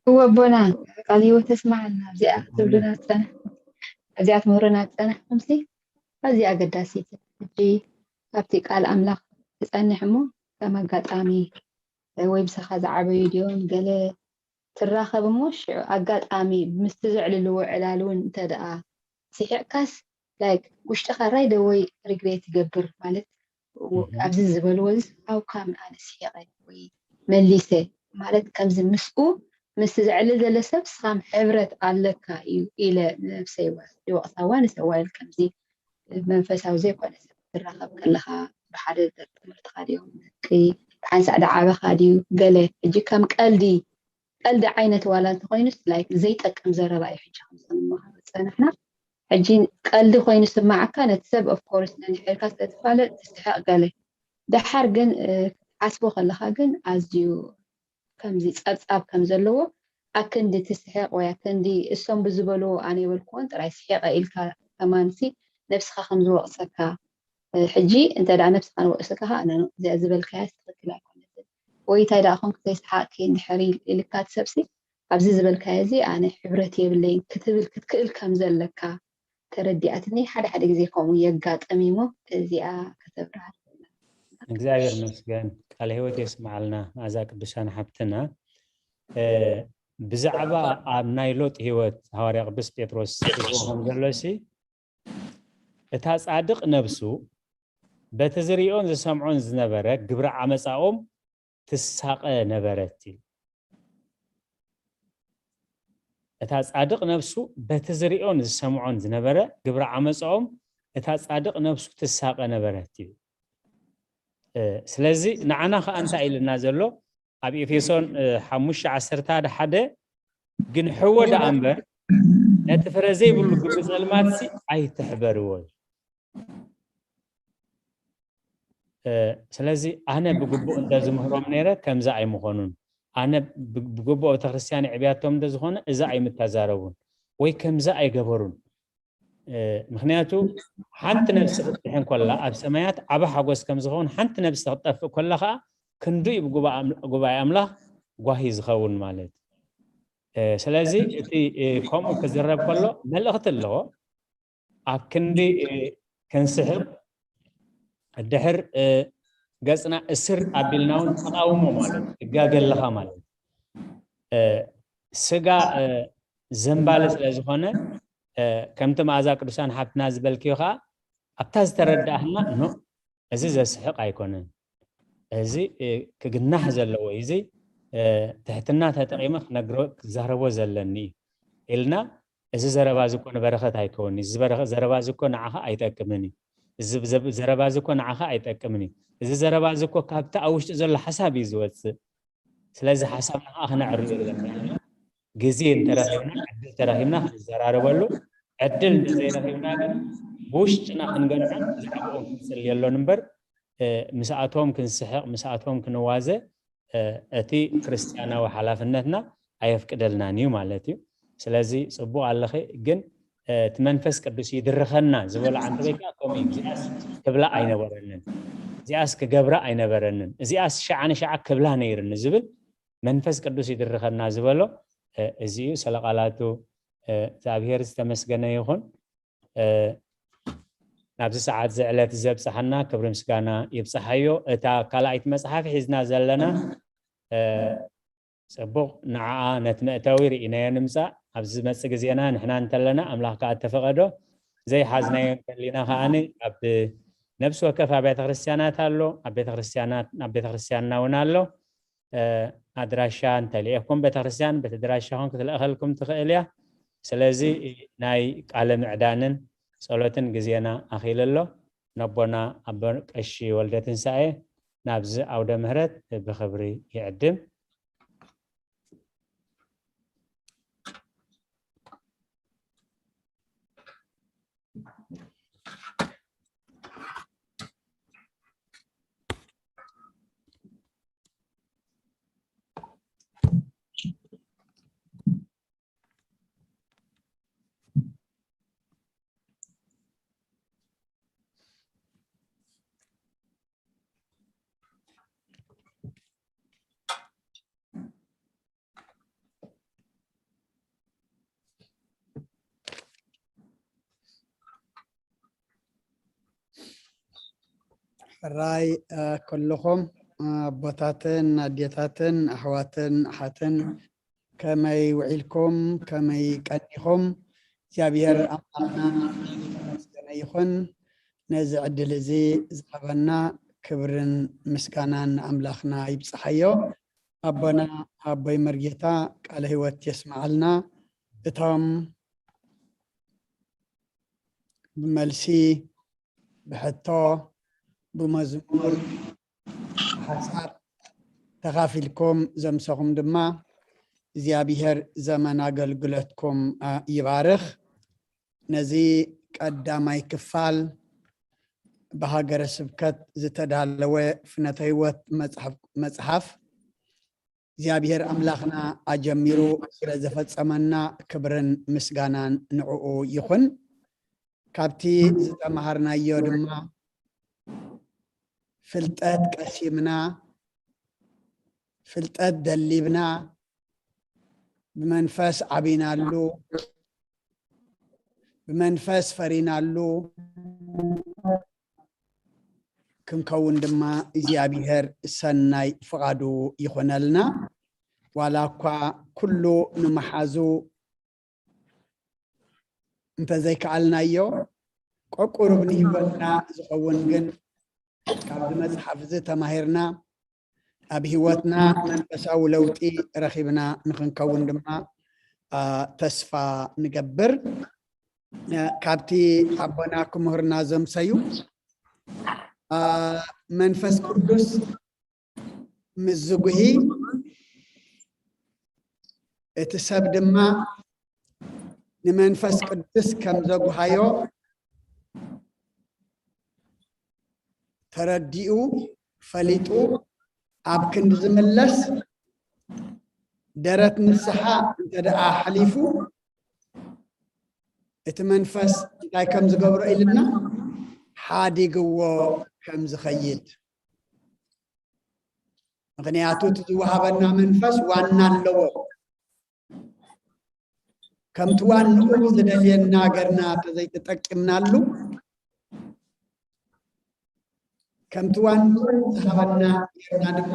እወ ኣቦና ቃል ህይወት ተስማዓልና። ኣብዚኣ ክትብሉና ዝፀናሕኩም ኣብዚኣ ትምህሩና ዝፀናሕኩምሲ ኣዝያ ኣገዳሲት ሕጂ ኣብቲ ቃል ኣምላኽ ትጸንሕ እሞ ከም ኣጋጣሚ ወይ ምሳኻ ዝዓበዩ ድዮም ገለ ትራኸብ እሞ ሽዑ ኣጋጣሚ ምስቲ ዘዕልልዎ ዕላል እውን እንተ ደኣ ስሒቕካስ ላይክ ውሽጥኻ ራይደ ወይ ሪግሬት ይገብር ማለት ኣብዚ ዝበልዎ እዚ how come ኣነ ስሒቐ ወይ መሊሰ ማለት ከምዚ ምስኡ ምስቲ ዘዕልል ዘሎ ሰብ ስኻም ሕብረት ኣለካ እዩ ኢለ ንነብሰይ ይወቕሳ እዋ ንሰዋይል ከምዚ መንፈሳዊ ዘይኮነ ሰብ ትራኸብ ከለኻ ብሓደ ትምህርትኻ ድዮም ንቂ ብሓንሳእ ደዓበኻ ድዩ ገለ ሕጂ ከም ቀልዲ ቀልዲ ዓይነት ዋላ እንተኮይኑስ ላይክ ዘይጠቅም ዘረባ እዩ ሕጂ ከምዚ ክንመሃሮ ዝፀናሕና ሕጂ ቀልዲ ኮይኑ ስማዓካ ነቲ ሰብ of course ነንሕርካ ስለዝፋለጥ ትስሕቕ ገለ ደሓር ግን ክትሓስቦ ከለካ ግን ኣዝዩ ከምዚ ጸብጻብ ከም ዘለዎ ኣክንዲ ትስሕቕ ወይ ኣክንዲ እሶም ብዝበልዎ ኣነ የበልክዎን ጥራይ ስሒቐ ኢልካ ከማንሲ ነብስኻ ከም ዝወቕሰካ ሕጂ እንተ ደኣ ነብስኻ ንወቕሰካ ከኣ እዚኣ ዝበልካያ ትኽክል ኣይኮነትን ወይ እንታይ ደኣ ኮንክ ዘይሰሓቕኪ እንድሕር ኢልካ እቲ ሰብሲ ኣብዚ ዝበልካዮ እዚ ኣነ ሕብረት የብለይን ክትብል ክትክእል ከም ዘለካ ተረዲኣትኒ ሓደ ሓደ ግዜ ከምኡ የጋጥም እሞ እዚኣ ከተብርሃ እግዚኣብሔር መስገን ቃለ ህይወት የስምዓልና መኣዛ ቅዱሳን ሓብትና ብዛዕባ ኣብ ናይ ሎጥ ህይወት ሃዋርያ ቅዱስ ጴጥሮስ ሒዝዎ ከም ዘሎ ሲ፣ እታ ጻድቕ ነብሱ በቲ ዝርእዮን ዝሰምዖን ዝነበረ ግብሪ ዓመጻኦም ትሳቐ ነበረት። እታ ጻድቕ ነብሱ በቲ ዝርእዮን ዝሰምዖን ዝነበረ ግብሪ ዓመጻኦም እታ ጻድቕ ነብሱ ትሳቐ ነበረት እዩ። ስለዚ ንዓና ከኣ እንታይ ኢልና ዘሎ ኣብ ኤፌሶን ሓሙሽተ ዓሰርተ ሓደ፣ ግን ሕወ ደኣ እምበር ነቲ ፍረ ዘይብሉ ግብሪ ጸልማትሲ ኣይትሕበርዎ። ስለዚ ኣነ ብግቡእ እንተዝምህሮም ነይረ ከምዚ ኣይምኾኑን። ኣነ ብግቡእ ቤተክርስትያን ይዕብያቶም እንተዝኾነ እዚ ኣይምተዛረቡን ወይ ከምዚ ኣይገበሩን። ምክንያቱ ሓንቲ ነብሲ ክትድሕን ኮላ ኣብ ሰማያት ዓቢ ሓጎስ ከም ዝኸውን ሓንቲ ነብሲ ክትጠፍእ ኮላ ከዓ ክንዱ እዩ ጉባኤ ኣምላኽ ጓሂ ዝኸውን ማለት። ስለዚ እቲ ከምኡ ክዝረብ ከሎ መልእኽቲ ኣለዎ። ኣብ ክንዲ ክንስሕብ ድሕር ገጽና እስር ኣቢልና እውን ተቃውሞ ማለት ትጋገ ኣለኻ ማለት። ስጋ ዘንባለ ስለ ዝኾነ ከምቲ መኣዛ ቅዱሳን ሓብትና ዝበልክዮ ከዓ ኣብታ ዝተረዳእና ኖ እዚ ዘስሕቕ ኣይኮነን፣ እዚ ክግናሕ ዘለዎ እዚ ትሕትና ተጠቂመ ክነግሮ ክዛረቦ ዘለኒ ኢልና እዚ ዘረባ እዚ እኮ ንበረኸት ኣይከውን፣ እዚ ዘረባ እዚ እኮ ንዓኻ ኣይጠቅምን እዩ፣ እዚ ዘረባ እዚ እኮ ንዓኻ ኣይጠቅምን እዩ፣ እዚ ዘረባ እዚ እኮ ካብቲ ኣብ ውሽጢ ዘሎ ሓሳብ እዩ ዝወፅእ። ስለዚ ሓሳብና ከዓ ክነዕርዮ ኣለና። ግዜ እንተረኺብና ዕድል ተረኺብና ክንዘራረበሉ፣ ዕድል እንተዘይረኺብና ግን ብውሽጥና ክንገንሖን ብዛዕባኦም ክንፅልየሎን እምበር ምስኣቶም ክንስሕቕ ምስኣቶም ክንዋዘ እቲ ክርስትያናዊ ሓላፍነትና ኣየፍቅደልናን እዩ ማለት እዩ። ስለዚ ፅቡቅ ኣለኺ፣ ግን እቲ መንፈስ ቅዱስ ይድርኸና ዝበሎ ዓንተበይ ከዓ ከምኡ እዩ። እዚኣስ ክብላ ኣይነበረንን፣ እዚኣስ ክገብራ ኣይነበረንን፣ እዚኣስ ሸዓ ንሸዓ ክብላ ነይርኒ ዝብል መንፈስ ቅዱስ ይድርኸና ዝበሎ እዚ እዩ። ስለ ቃላቱ እግዚኣብሔር ዝተመስገነ ይኹን። ናብዚ ሰዓት እዚ ዕለት ዘብፅሓና ክብሪ ምስጋና ይብፅሓዮ። እታ ካልኣይቲ መፅሓፍ ሒዝና ዘለና ፅቡቕ፣ ንዓኣ ነቲ መእተዊ ርኢናዮ ንምፃእ። ኣብ ዝመፅእ ግዜና ንሕና እንተለና ኣምላኽ ከዓ እተፈቐዶ ዘይሓዝናዮ እንተሊና ከዓኒ ኣብ ነብሲ ወከፍ ኣብያተ ክርስትያናት ኣሎ። ኣብ ቤተክርስትያናት ናብ ቤተክርስትያንና እውን ኣሎ። ኣድራሻ እንተልኢኹም ቤተክርስትያን በቲ ድራሻኹም ክትልእኸልኩም ትኽእል እያ። ስለዚ ናይ ቃለ ምዕዳንን ጸሎትን ግዜና ኣኺሉ ኣሎ። ነቦና ኣቦ ቀሺ ወልደ ትንሳኤ ናብዚ ኣውደ ምህረት ብኽብሪ ይዕድም። ሕራይ ኩልኹም ኣቦታትን ኣዴታትን ኣሕዋትን ኣሓትን ከመይ ውዒልኩም? ከመይ ቀኒኹም? እግዚኣብሔር ኣምላኽና ዝተመስገነ ይኹን። ነዚ ዕድል እዚ ዝሃበና ክብርን ምስጋናን ንኣምላኽና ይብጽሓዮ። ኣቦና ኣቦይ መርጌታ ቃለ ሕይወት የስምዓልና። እቶም ብመልሲ ብሕቶ ብመዝሙር ሓሳብ ተኻፊልኩም ዘምሰኹም ድማ እግዚኣብሔር ዘመን ኣገልግሎትኩም ይባርኽ። ነዚ ቀዳማይ ክፋል ብሃገረ ስብከት ዝተዳለወ ፍነተ ህይወት መጽሓፍ እግዚኣብሔር ኣምላኽና ኣጀሚሩ ስለ ዘፈጸመና ክብርን ምስጋናን ንዕኡ ይኹን። ካብቲ ዝተማሃርናዮ ድማ ፍልጠት ቀሲምና፣ ፍልጠት ደሊብና፣ ብመንፈስ ዓቢናሉ፣ ብመንፈስ ፈሪናሉ ክንከውን ድማ እግዚኣብሔር ሰናይ ፍቓዱ ይኾነልና። ዋላ እኳ ኩሉ ንምሓዙ እንተዘይከኣልናዮ፣ ቆቁሩብ ንህይወትና ዝኸውን ግን ካብዚ መጽሓፍ እዚ ተማሂርና ኣብ ህይወትና መንፈሳዊ ለውጢ ረኺብና ንኽንከውን ድማ፣ አ፣ ተስፋ ንገብር። አ፣ ካብቲ ኣቦና ክምህርና ዘምሰዩ፣ አ፣ መንፈስ ቅዱስ ምስ ዝጉሂ፣ እቲ ሰብ ድማ ንመንፈስ ቅዱስ ከም ዘጉሃዮ ተረዲኡ፣ ፈሊጡ፣ ኣብ ክንዲ ዝምለስ፣ ደረት ንስሓ እንተ ደኣ ሓሊፉ፣ እቲ መንፈስ እንታይ ከም ዝገብሮ ኢልና፣ ሓዲግዎ ከም ዝኸይድ። ምኽንያቱ እቲ ዝወሃበና መንፈስ ዋና ኣለዎ። ከምቲ ዋንኡ ዝደልየና ገርና ተዘይተጠቂምናሉ፣ ከምቲ ዋንኡ ዝሃበና ገርና ድማ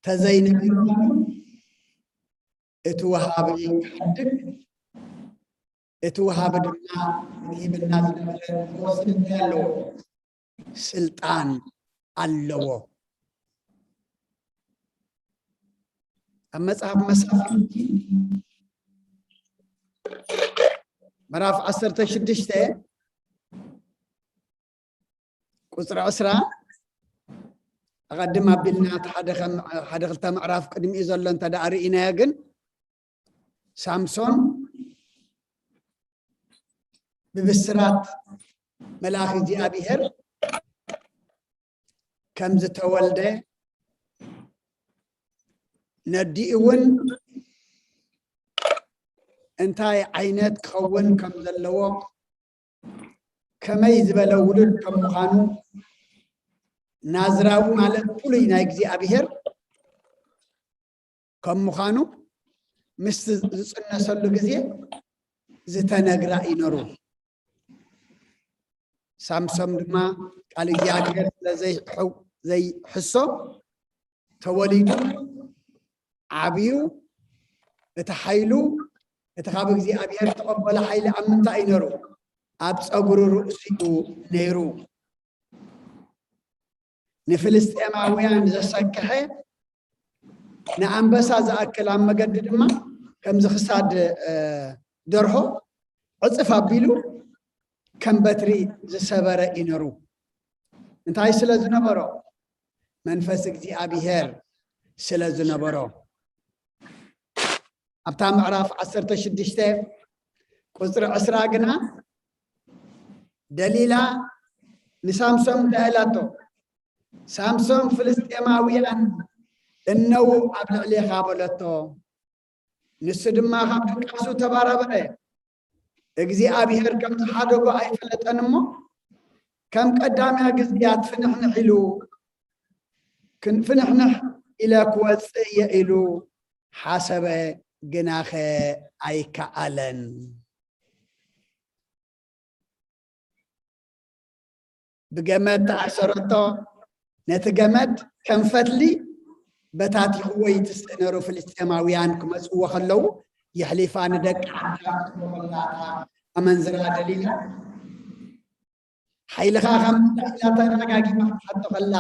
ተዘይነቢርናሉ፣ እቲ ወሃቢ ክሓድግ፣ እቲ ወሃቢ ድማ ንሂብና ዝነበረ ክወስድ እንታይ ኣለዎ? ስልጣን ኣለዎ። ኣብ መጽሓፍ መሳፍንቲ ምዕራፍ ዓሰርተ ሽዱሽተ ቁጽሪ ዕስራ፣ ኣቐድም ኣቢልና እቲ ሓደ ከም-፣ ሓደ ክልተ ምዕራፍ ቅድሚኡ ዘሎ እንተ ደኣ ርኢናዮ ግን፣ ሳምሶን ብብስራት መልኣኽ እግዚኣብሔር ከም ዝተወልደ ነዲኡ እውን እንታይ ዓይነት ክኸውን ከም ዘለዎ፣ ከመይ ዝበለ ውሉድ ከም ምዃኑ፣ ናዝራዊ ማለት ፍሉይ ናይ እግዚኣብሔር ከም ምዃኑ፣ ምስቲ ዝጽነሰሉ ግዜ ዝተነግራ እዩ ነሩ። ሳምሶም ድማ ቃል እግዚኣብሔር ስለ ዘይሕው-፣ ዘይሕሶ ተወሊዱ፣ ዓብዩ፣ እቲ ሓይሉ፣ እቲ ካብ እግዚኣብሔር ተቐበሎ ሓይሊ ኣብ ምንታይ እዩ ነሩ? ኣብ ጸጉሪ ርእሱ እዩ ነይሩ። ንፍልስጤማውያን ዘሰክሐ፣ ንኣንበሳ ዝኣክል ኣብ መገዲ ድማ ከምዚ ክሳድ፣ እ፣ ደርሆ ዕጽፍ ኣቢሉ ከም በትሪ ዝሰበረ እዩ ነሩ። እንታይ ስለ ዝነበሮ? መንፈስ እግዚኣብሔር ስለ ዝነበሮ። ኣብታ ምዕራፍ ዓሰርተ ሽዱሽተ ቁጽሪ ዕስራ ግና ደሊላ ንሳምሶም እንታይ ኢላቶ? ሳምሶም፣ ፍልስጤማውያን እነዉ ኣብ ልዕሌኻ በለቶ። ንሱ ድማ ካብ ድቃሱ ተባራበረ። እግዚኣብሔር ከም ዝሓደጎ ኣይፈለጠን እሞ፣ ከም ቀዳምያ ግዜያት ፍንሕንሕ ኢሉ፣ ክን-፣ ፍንሕንሕ ኢለ ክወጽእ እየ ኢሉ ሓሰበ፣ ግናኸ ኣይከኣለን። ብገመድ ተኣሰረቶ። ነቲ ገመድ ከም ፈትሊ በታቲኽዎ ይትስእ ነሩ። ፍልስጤማውያን ክመጽዎ ከለዉ፣ የሕሊፋ ንደቂ ዓዳ ክትህቦ ከላ፣ እታ ኣመንዝራ ደሊላ፣ ሓይልኻ ካብ ምንታይ ኢላ ተደጋጊማ ክትሓቶ ከላ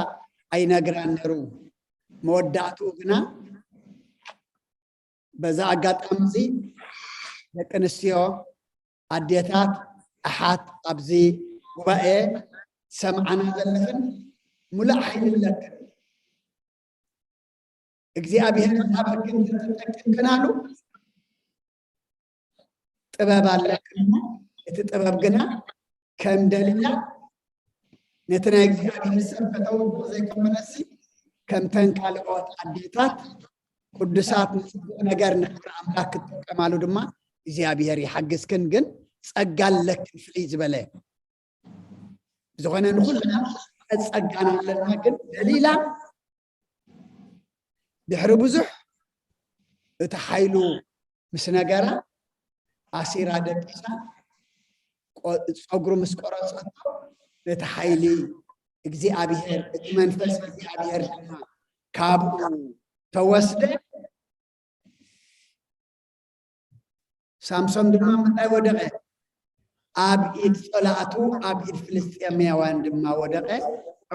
ኣይነግራን ነሩ። መወዳእትኡ ግና በዛ ኣጋጣሚ እዚ ደቂ ኣንስትዮ፣ ኣዴታት፣ ኣሓት፣ ኣብዚ ጉባኤ ሰምዓና ዘለኽን፣ ሙሉእ ሓይሊ ኣለክን። እግዚኣብሔር ዝሃበክን ተጠቂምክናሉ ጥበብ ኣለክን እሞ፣ እቲ ጥበብ ግና ከም ደሊላ ነቲ ናይ እግዚኣብሔር ሰብ ከተውብኦ ዘይኮነሲ፣ ከምተን ካልኦት ኣዴታት ቅዱሳት ንጽቡቕ ነገር ንኽብሪ ኣምላኽ ክትጥቀማሉ ድማ እግዚኣብሔር ይሓግዝክን። ግን ጸጋ ኣለክን ፍልይ ዝበለ። ብዝኾነ ንኹልና ጸጋና ኣለና። ግን ደሊላ ድሕሪ ብዙሕ እቲ ሓይሉ ምስ ነገራ፣ ኣሲራ ደቂሳ፣ ቆ-፣ ጸጉሩ ምስ ቆረጸቶ፣ ነቲ ሓይሊ እግዚኣብሔር፣ እቲ መንፈስ እግዚኣብሔር ድማ ካብኡ ተወስደ። ሳምሶን ድማ ምንታይ ወደቐ? ኣብ ኢድ ጸላእቱ፣ ኣብ ኢድ ፍልስጤማውያን ድማ ወደቐ።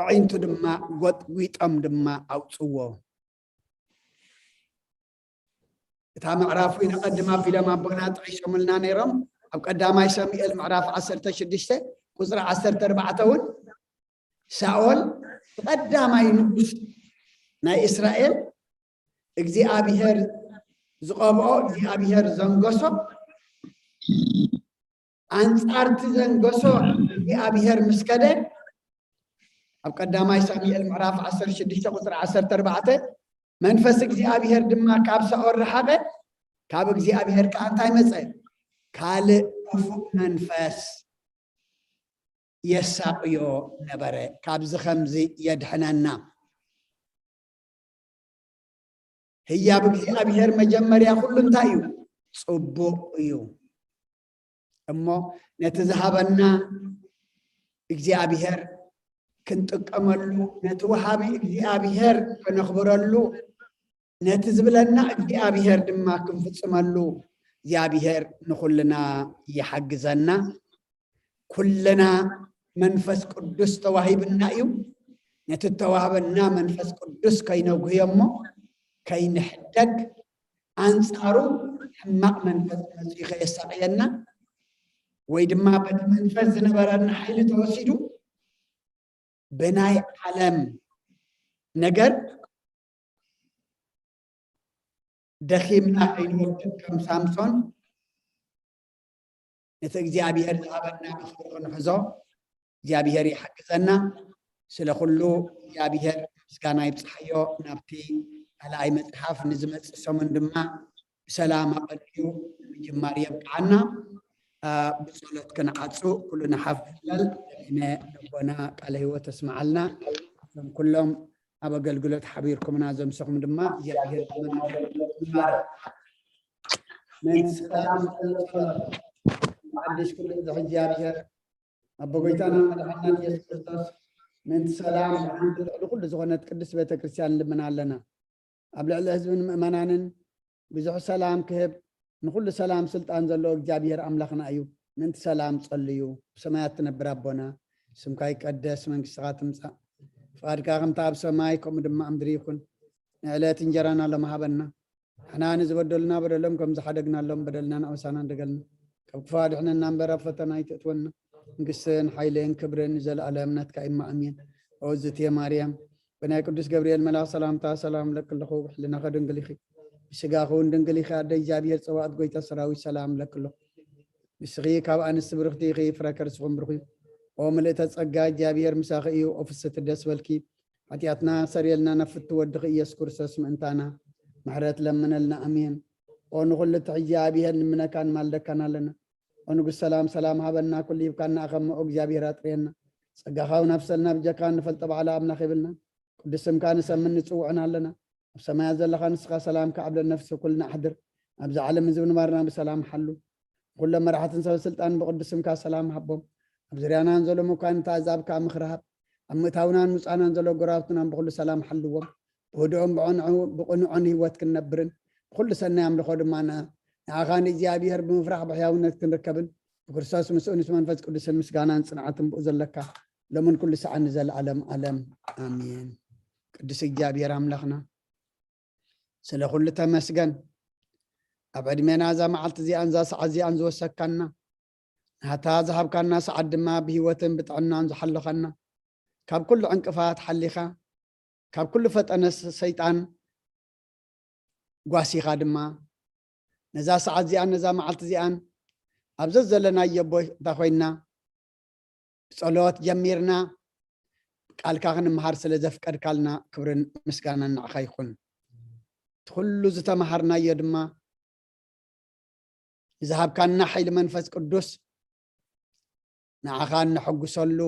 ኣዒንቱ ድማ ጎጥጒጦም ድማ ኣውጽዎ። እታ ምዕራፍ እውን ኣቐድም ኣቢሎም ኣቦና ጠቒሶምልና ነይሮም። ኣብ ቀዳማይ ሳሙኤል ምዕራፍ ዓሰርተ ሽዱሽተ ቁጽሪ ዓሰርተ ኣርባዕተ እውን ሳኦል ቀዳማይ ንጉስ ናይ እስራኤል እግዚኣብሔር ዝቐብኦ እግዚኣብሔር ዘንገሶ ኣንጻርቲ ዘንገሶ እግዚኣብሔር ምስ ከደ ኣብ ቀዳማይ ሳሙኤል ምዕራፍ ዓሰርተ ሽዱሽተ ቁጽሪ ዓሰርተ ኣርባዕተ መንፈስ እግዚኣብሔር ድማ ካብ ሳኦል ረሓቐ፣ ካብ እግዚኣብሔር ከኣ እንታይ መጸ? ካልእ ክፉእ መንፈስ የሳቕዮ ነበረ። ካብዚ ከምዚ የድሕነና። ህያብ እግዚኣብሔር መጀመርያ ኩሉ እንታይ እዩ? ጽቡቕ እዩ። እሞ ነቲ ዝሃበና እግዚኣብሔር ክንጥቀመሉ፣ ነቲ ወሃቢ እግዚኣብሔር ከነኽብረሉ፣ ነቲ ዝብለና እግዚኣብሔር ድማ ክንፍጽመሉ እግዚኣብሔር ንኹልና ይሓግዘና። ኩልና መንፈስ ቅዱስ ተዋሂብና እዩ። ነቲ እተዋህበና መንፈስ ቅዱስ ከይነጉህዮ እሞ ከይንሕደግ ኣንጻሩ ሕማቕ መንፈስ መጺኡ ከየሳቕየና ወይ ድማ በቲ መንፈስ ዝነበረና ሓይሊ ተወሲዱ ብናይ ዓለም ነገር ደኺምና ከይንወድቅ ከም ሳምሶን ነቲ እግዚኣብሔር ዝሃበና ብኽብሪ ክንሕዞ እግዚኣብሔር ይሓግዘና። ስለ ኩሉ እግዚኣብሔር ምስጋና ይብጽሓዮ። ናብቲ ካልኣይ መጽሓፍ ንዝመጽእ ሰሙን ድማ ብሰላም ኣቐልዩ ንምጅማር የብቅዓና። ብጸሎት ክንዓጹ ኩሉ ንሓፍ ንበል። ደጊመ ነቦና ቃለ ህይወት ተስምዓልና። እዞም ኩሎም ኣብ ኣገልግሎት ሓቢርኩምና ዘምሰኹም ድማ እግዚኣብሔር ዘመን ኣገልግሎት ይባርክ። ምእንቲ ሰላም ሓድሽ ክብሪ እግዚኣብሔር ኣቦ ጎይታና መድሓና ኢየሱስ ክርስቶስ ምእንቲ ሰላም ንሓንቲ ልዕሊ ኩሉ ዝኾነት ቅድስት ቤተክርስትያን ንልምና ኣለና። ኣብ ልዕሊ ህዝብን ምእመናንን ብዙሕ ሰላም ክህብ ንኹሉ ሰላም ስልጣን ዘለዎ እግዚኣብሔር ኣምላኽና እዩ። ምእንቲ ሰላም ጸልዩ። ብሰማያት ትነብር ኣቦና፣ ስምካ ይቀደስ፣ መንግስትኻ ትምጻእ፣ ፍቓድካ ከምታ ኣብ ሰማይ ከምኡ ድማ ኣብ ምድሪ ይኹን። ንዕለት እንጀራና ሎም ሃበና፣ ንሕና ንዝበደሉና በደሎም ከም ዝሓደግናሎም በደልናን ኣበሳናን ደገልና፣ ካብ ክፉ ኣድሕነና እምበር ኣብ ፈተና ኣይተእትወና። መንግስትን ሓይልን ክብርን ንዘለኣለም ናትካ እዩ፣ ኣሜን። ኦ ዝትየ ማርያም፣ ብናይ ቅዱስ ገብርኤል መልኣኽ ሰላምታ ሰላም እብለኪ ኣለኹ፣ ብሕልናኺ ድንግል ኢኺ፣ ብስጋኺ እውን ድንግል ኢኺ። ኣደ እግዚኣብሔር ጸባኦት፣ ጎይታ ሰራዊት፣ ሰላም እብለኪ ኣለኹ። ንስኺ ካብ ኣንስቲ ብርኽቲ ኢኺ፣ ፍረ ከርስኺ እውን ብሩኽ እዩ። ኦ ምልእተ ጸጋ፣ እግዚኣብሔር ምሳኺ እዩ። ኦ ፍስሕቲ ደስ በልኪ፣ ሓጢኣትና ሰርየልና፣ ናብ ፍትው ወድኺ ኢየሱስ ክርስቶስ ምእንታና ምሕረት ለምነልና። ኣሜን። ኦ ንኹሉ እትሕዚ እግዚኣብሔር፣ ንልምነካን ንማልደካን ኣለና። ኦ ንጉስ ሰላም፣ ሰላም ሃበና፣ ኩሉ ሂብካና ኣኸሞ፣ ኦ እግዚኣብሔር ኣጥርየና። ጸጋኻ እውን ኣፍሰልና፣ ብጀካ እንፈልጦ ባዕላ ኣምላኽ የብልናን። ቅዱስ ስምካ ንሰምን ንጽውዕን ኣለና። ኣብ ሰማያት ዘለኻ ንስኻ ሰላም ክዓብለን ነፍሲ ኩልና ኣሕድር። ኣብዚ ዓለም እዚ ምንባርና ብሰላም ሓሉ። ኩሎም መራሕትን ሰበ ስልጣን ብቅዱስ ስምካ ሰላም ሃቦም። ኣብ ዙርያና ንዘሎ መኳንንቲ ኣዛብ ከኣ ምኽሪ ሃብ። ኣብ ምእታውናን ምውጻእናን ዘሎ ጎረባብትናን ብኹሉ ሰላም ሓልዎም። ብህድኦን ብቕንዑ-፣ ብቕኑዕን ህይወት ክንነብርን ብኹሉ ሰናይ ኣምልኾ ድማ ን-፣ ንኣኻ ንእግዚኣብሔር ብምፍራሕ ብሕያውነት ክንርከብን ብክርስቶስ ምስኡ ምስ መንፈስ ቅዱስን ምስጋናን ጽንዓትን ብኡ ዘለካ ሎምን ኩሉ ሰዓት ንዘለኣለም ኣለም ኣሜን። ቅዱስ እግዚኣብሔር ኣምላኽና ስለ ኩሉ ተመስገን። ኣብ ዕድሜና እዛ መዓልቲ እዚኣን እዛ ሰዓት እዚኣን ዝወሰካና፣ ናታ ዝሃብካና ሰዓት ድማ ብህይወትን ብጥዕናን ዝሓለኻና፣ ካብ ኩሉ ዕንቅፋት ሓሊኻ፣ ካብ ኩሉ ፈጠነ ስ-፣ ሰይጣን ጓሲኻ ድማ፣ ነዛ ሰዓት እዚኣን ነዛ መዓልቲ እዚኣን ኣብ ዘዘለናዮ ቦታ ኮይንና፣ ብጸሎት ጀሚርና ቃልካ ክንምሃር ስለ ዘፍቀድካልና ክብርን ምስጋናን ንዓኻ ይኹን። እቲ ኩሉ ዝተምሃርናዮ ድማ ንዝሃብካና ሓይሊ መንፈስ ቅዱስ ንዓኻ እነሐጉሰሉ፣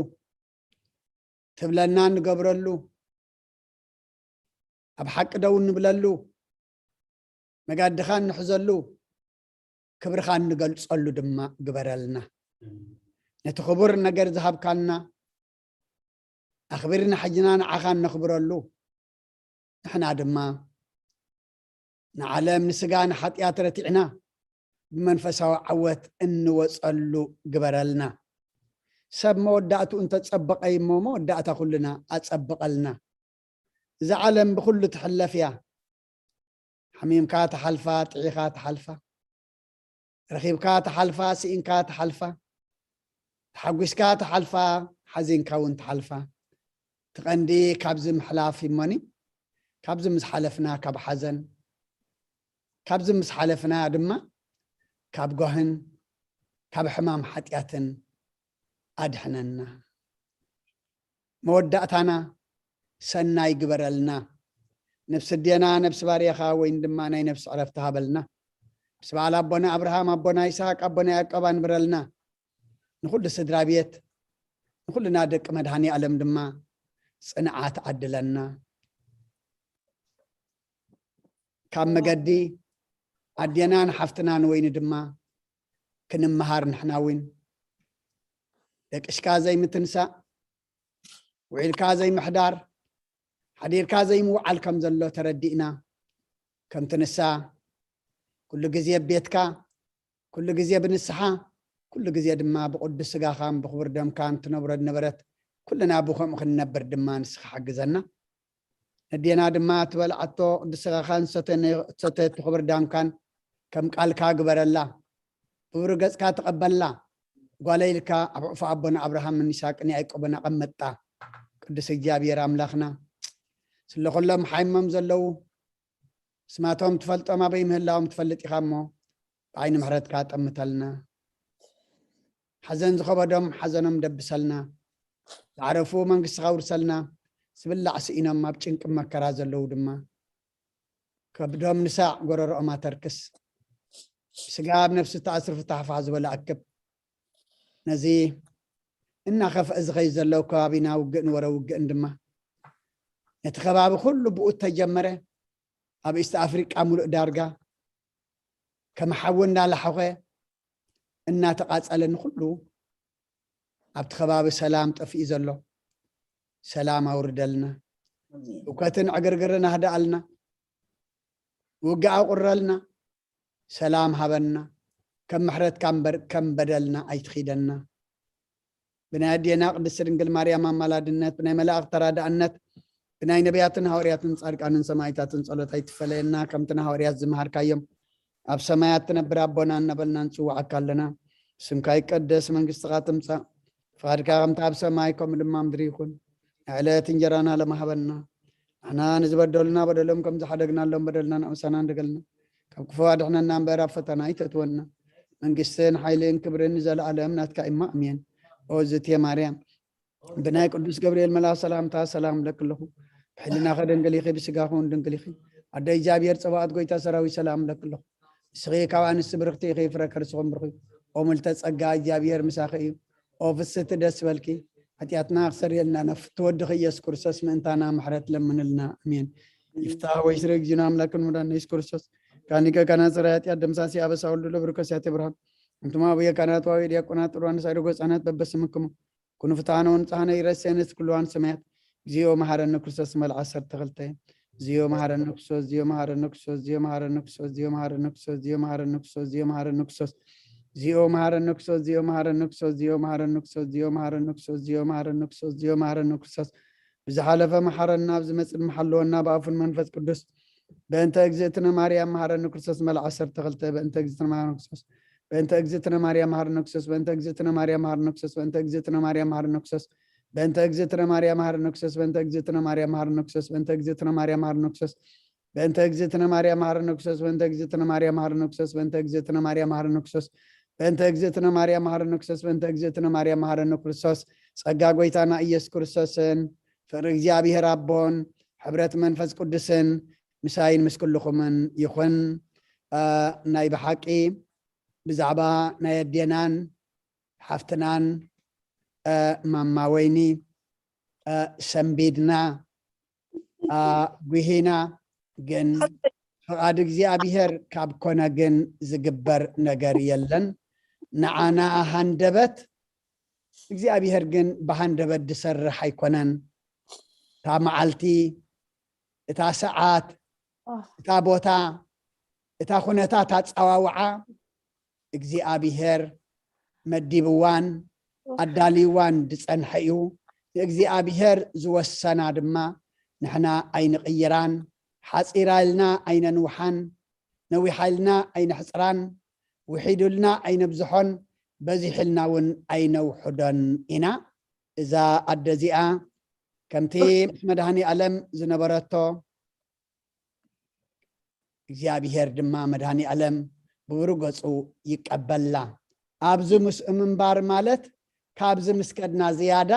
ትብለና እንገብረሉ፣ ኣብ ሓቂ ደው እንብለሉ፣ መጋድኻ እንሕዘሉ፣ ክብርኻ እንገልጸሉ ድማ ግበረልና። ነቲ ክቡር ነገር ዝሃብካና ኣኽቢርና ሕጅና ንዓኻ እነኽብረሉ፣ ንሕና ድማ ንዓለም፣ ንስጋ፣ ንሓጢኣት ረቲዕና ብመንፈሳዊ ዓወት እንወጸሉ ግበረልና። ሰብ መወዳእትኡ እንተጸበቐ እሞ መወዳእታ ኩልና ኣጸብቐልና። እዛ ዓለም ብኹሉ ትሕለፍ እያ። ሓሚምካ ትሓልፋ፣ ጥዒኻ ትሓልፋ፣ ረኺብካ ትሓልፋ፣ ስኢንካ ትሓልፋ፣ ተሓጒስካ ትሓልፋ፣ ሓዚንካ እውን ትሓልፋ። እቲ ቀንዲ ካብዚ ምሕላፍ እሞኒ፣ ካብዚ ምስ ሓለፍና ካብ ሓዘን፣ ካብዚ ምስ ሓለፍና ድማ ካብ ጓህን ካብ ሕማም ሓጢኣትን ኣድሕነና። መወዳእታና ሰናይ ግበረልና። ነብሲ ኣዴና፣ ነብሲ ባርያኻ ወይን ድማ ናይ ነብሲ ዕረፍቲ ሃበልና። ምስ በዓል ኣቦና ኣብርሃም፣ ኣቦና ይስሐቅ፣ ኣቦና ያዕቆብ ኣንብረልና። ንኹሉ ስድራ ቤት፣ ንኹልና ደቂ መድኃኔ ዓለም ድማ ጽንዓት ዓድለና። ካብ መገዲ ኣዴናን ሓፍትናን ወይኒ ድማ ክንመሃር ንሕና እውን። ደቂስካ ዘይምትንሳእ፣ ውዒልካ ዘይምሕዳር፣ ሓዲርካ ዘይምውዓል ከም ዘሎ ተረዲእና፣ ከምቲ ንሳ ኩሉ ግዜ ኣብ ቤትካ፣ ኩሉ ግዜ ብንስሓ፣ ኩሉ ግዜ ድማ ብቕዱስ ስጋኻን ብኽቡር ደምካን ትነብሮ ዝነበረት፣ ኩልና ብኸምኡ ክንነብር ድማ ንስኻ ሓግዘና። ነዴና ድማ ትበልዓቶ ቅዱስ ስጋኻን ትሰተነ-፣ ትሰተየቶ ክቡር ዳምካን ከም ቃልካ ግበረላ። ብብሩህ ገጽካ ተቐበላ። ጓለ ኢልካ ኣብ ሕቑፎ ኣቦና ኣብርሃምን ይስሐቅን ያዕቆብን ኣቐመጣ። ቅዱስ እግዚኣብሔር ኣምላኽና፣ ስለ ኩሎም ሓይሞም ዘለዉ፣ ስማቶም ትፈልጦም ኣበይ ምህላዎም ትፈልጥ ኢኻ እሞ፣ ብዓይኒ ምሕረትካ ጠምተልና። ሓዘን ዝኸበዶም ሓዘኖም ደብሰልና። ዝዓረፉ መንግስትኻ ውርሰልና። ዝብላዕ ስኢኖም ኣብ ጭንቂ መከራ ዘለዉ ድማ፣ ከብዶም ንሳዕ፣ ጎረሮኦም ኣተርክስ። ስጋ ኣብ ነፍሲ ተኣስር፣ ፍታሕ ፋሕ ዝበለ ኣክብ። ነዚ እናኸፍአ ዝኸይድ ዘሎ ከባቢና ውግእን ወረ ውግእን ድማ፣ ነቲ ከባቢ ኩሉ ብኡ እተጀመረ፣ ኣብ ኢስት ኣፍሪቃ ሙሉእ ዳርጋ ከም ሓዊ እናላሓኸ እናተቓጸለ፣ ንኹሉ ኣብቲ ከባቢ ሰላም ጠፊኡ ዘሎ፣ ሰላም ኣውርደልና። እውከትን ዕግርግርን ኣህድኣልና። ውግእ ኣቑረልና። ሰላም ሃበና። ከም ምሕረትካ እምበር ከም በደልና ኣይትኺደና። ብናይ ኣዴና ቅድስቲ ድንግል ማርያም ኣማላድነት፣ ብናይ መላእኽቲ ተራዳእነት፣ ብናይ ነቢያትን ሃዋርያትን ጻድቃንን ሰማዕታትን ጸሎት ኣይትፈለየና። ከምቲ ንሃዋርያት ዝመሃርካዮም፣ ኣብ ሰማያት ትነብር ኣቦና እናበልና ንጽውዓካ ኣለና። ስምካ ይቀደስ፣ መንግስትኻ ትምጻእ፣ ፍቓድካ ከምቲ ኣብ ሰማይ ከምኡ ድማ ምድሪ ይኹን። ዕለት እንጀራና ለማህበና። ንሕና ንዝበደሉና በደሎም ከም ዝሓደግናሎም በደልና ንኣምሳና እንደገልና። ካብ ክፉ ኣድሕነና እምበር ኣብ ፈተና ኣይተእትወና። መንግስትን ሓይልን ክብርን ንዘለኣለም ናትካ እማ ኣሜን። ኦ ዝቴ ማርያም፣ ብናይ ቅዱስ ገብርኤል መልኣኽ ሰላምታ ሰላም እብለኪ ኣለኹ። ብሕሊናኺ ድንግል ኢኺ፣ ብስጋኺ እውን ድንግል ኢኺ። ኣደ እግዚኣብሔር ጸባኦት፣ ጎይታ ሰራዊት፣ ሰላም እብለኪ ኣለኹ። ንስኺ ካብ ኣንስቲ ብርኽቲ ኢኺ፣ ፍረ ከርስኹም ብሩኽ እዩ። ኦ ምልተ ጸጋ፣ እግዚኣብሔር ምሳኺ እዩ። ኦ ፍስህቲ፣ ደስ በልኪ። ሓጢኣትና ክሰርየልና፣ ናብ ትወድኺ ኢየሱስ ክርስቶስ ምእንታና ምሕረት ለምንልና። ኣሜን። ይፍታህ ወይ ስረ እግዚእነ ኣምላክን መድኃኒነ ኢየሱስ ክርስቶስ፣ ካኒከ ካና ጽረ ኃጢኣት ደምሳሲ ኣበሳ ወልዱ ለብርከ ሲያቴ ብርሃን። እንቱም ኣቡየ ካህናት ዋዊ ዲያቆናት ጥሩዋን ሳይዶ ጎጻናት በበስምክሙ ኩኑ ፍትሐነ ወንጽሐነ ይረሴነ ኩሉ እዋን ሰማያት። እግዚኦ መሐረነ ክርስቶስ መልዓ ዓሰርተ ክልተ። እግዚኦ መሐረነ ክርስቶስ፣ እግዚኦ መሐረነ ክርስቶስ፣ እግዚኦ መሐረነ ክርስቶስ፣ እግዚኦ መሐረነ ክርስቶስ፣ እግዚኦ መሐረነ ክርስቶስ፣ እግዚኦ መሐረነ ክርስቶስ፣ እግዚኦ መሐረነ ክርስቶስ፣ እግዚኦ መሐረነ ክርስቶስ፣ እግዚኦ መሐረነ ክርስቶስ፣ እግዚኦ መሐረነ ክርስቶስ፣ እግዚኦ መሐረነ ክርስቶስ፣ እግዚኦ መሐረነ ክርስቶስ። ብዝሓለፈ መሐረና፣ ኣብ ዝመጽእ ድማ ሓልወና፣ ብኣፉን መንፈስ ቅዱስ። በእንተ እግዝእትነ ማርያም መሐረነ ክርስቶስ መልዓ ዓሰርተ ክልተ። በእንተ እግዝእትነ ማርያም ክርስቶስ፣ በእንተ እግዝእትነ ማርያም መሐረነ ክርስቶስ፣ በእንተ እግዝእትነ ማርያም መሐረነ ክርስቶስ፣ በእንተ እግዝእትነ ማርያም መሐረነ ክርስቶስ፣ በእንተ እግዝእትነ ማርያም መሐረነ ክርስቶስ፣ በእንተ እግዝእትነ ማርያም መሐረነ ክርስቶስ፣ በእንተ እግዝእትነ ማርያም መሐረነ ክርስቶስ፣ በእንተ እግዝእትነ ማርያም መሐረነ ክርስቶስ፣ በእንተ እግዝእትነ ማርያም መሐረነ ክርስቶስ፣ በእንተ እግዝእትነ ማርያም መሐረነ ክርስቶስ፣ በእንተ እግዝእትነ ማርያም መሐረነ ክርስቶስ፣ በእንተ እግዝእትነ ማርያም መሐረነ ክርስቶስ። ጸጋ ጎይታና ኢየሱስ ክርስቶስን ፍቅሪ እግዚኣብሔር ኣቦን ሕብረት መንፈስ ቅዱስን ምሳይን ምስ ኩልኹምን ይኹን። እ፣ ናይ ብሓቂ ብዛዕባ ናይ ኣዴናን ሓፍትናን፣ እ፣ ማማ ወይኒ፣ እ፣ ሰንቢድና፣ እ፣ ጉሂና፣ ግን ፍቓድ እግዚኣብሔር ካብ ኮነ ግን ዝግበር ነገር የለን። ንዓና ሃንደበት፣ እግዚኣብሔር ግን ብሃንደበት ዝሰርሕ ኣይኮነን። እታ መዓልቲ፣ እታ ሰዓት፣ እታ ቦታ፣ እታ ኩነታት ኣጸዋውዓ እግዚኣብሔር መዲብዋን ኣዳልይዋን ዝጸንሐ እዩ። ንእግዚኣብሔር ዝወሰና ድማ ንሕና ኣይንቕይራን፣ ሓጺራ ኢልና ኣይነንውሓን፣ ነዊሓ ኢልና ኣይነሕጽራን፣ ውሒዱልና ኣይነብዝሖን፣ በዚሕልና እውን ኣይነውሕዶን ኢና። እዛ ኣደ እዚኣ ከምቲ ምስ መድሃኒ ኣለም ዝነበረቶ እግዚኣብሔር ድማ መድሃኒ ኣለም ብብሩ ገጹ ይቀበላ። ኣብዚ ምስኡ ምንባር ማለት ካብዚ ምስ ከድና ዝያዳ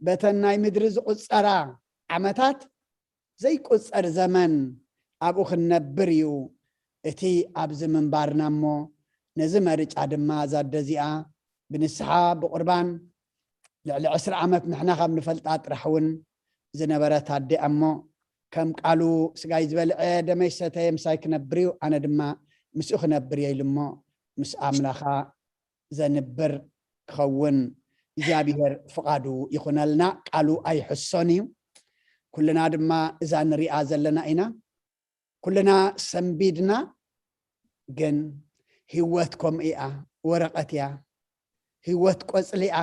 በተን ናይ ምድሪ ዝቁጸራ ዓመታት ዘይቁጸር ዘመን ኣብኡ ክንነብር እዩ እቲ ኣብዚ ምንባርና እሞ ነዚ መርጫ ድማ እዛ ኣደ እዚኣ ብንስሓ ብቁርባን ልዕሊ ዕስራ ዓመት ንሕና ካብ ንፈልጣ ጥራሕ እውን ዝነበረት ኣደ እሞ ከም ቃሉ ስጋይ ዝበልዐ ደመይ ዝሰተየ ምሳይ ክነብር እዩ ኣነ ድማ ምስኡ ክነብር እየ ኢሉ እሞ ምስ ኣምላኻ ዘንብር ክኸውን እግዚኣብሔር ፍቓዱ ይኹነልና። ቃሉ ኣይሕሶን እዩ። ኩልና ድማ እዛ ንሪኣ ዘለና ኢና። ኩልና ሰንቢድና፣ ግን ህይወት ከምኡ እያ፣ ወረቐት እያ። ህይወት ቆጽሊ እያ።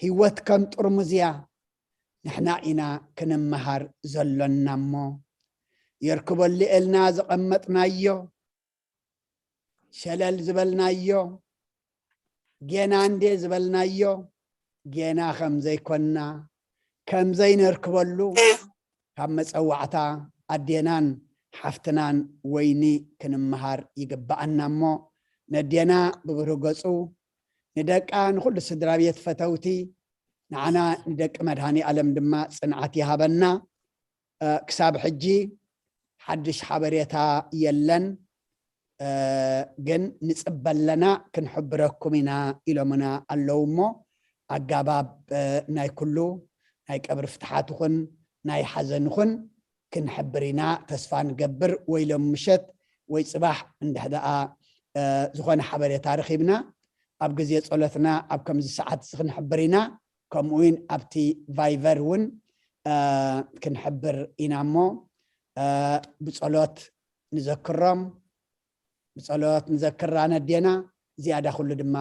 ህይወት ከም ጥርሙዝ እያ። ንሕና ኢና ክንመሃር ዘሎና እሞ የርክበሉ እልና ዘቐመጥናዮ ሸለል ዝበልናዮ ጌና እንዴ ዝበልናዮ ጌና ከም ዘይኮንና ከም ዘይነርክበሉ ካብ መጸዋዕታ ኣዴናን ሓፍትናን ወይኒ ክንመሃር ይግብኣና እሞ ነዴና ብብርህ ገጹ ንደቃ ንኹሉ ስድራ ቤት ፈተውቲ ንዓና ንደቂ መድሃኒ ኣለም ድማ ጽንዓት ይሃበና። ክሳብ ሕጂ ሓድሽ ሓበሬታ የለን። ግን ንጽበ ኣለና ክንሕብረኩም ኢና ኢሎምና ኣለዉ እሞ ኣጋባብ ናይ ኩሉ ናይ ቀብሪ ፍትሓት ይኹን ናይ ሓዘን ይኹን ክንሕብር ኢና ተስፋ ንገብር። ወይ ሎም ምሸት ወይ ጽባሕ እንድሕ ደኣ ዝኾነ ሓበሬታ ረኺብና ኣብ ግዜ ጸሎትና ኣብ ከምዚ ሰዓት እዚ ክንሕብር ኢና። ከምኡ እውን ኣብቲ ቫይቨር እውን ክንሕብር ኢና እሞ ብጸሎት ንዘክሮም፣ ብጸሎት ንዘክራ ነዴና። ዝያዳ ኩሉ ድማ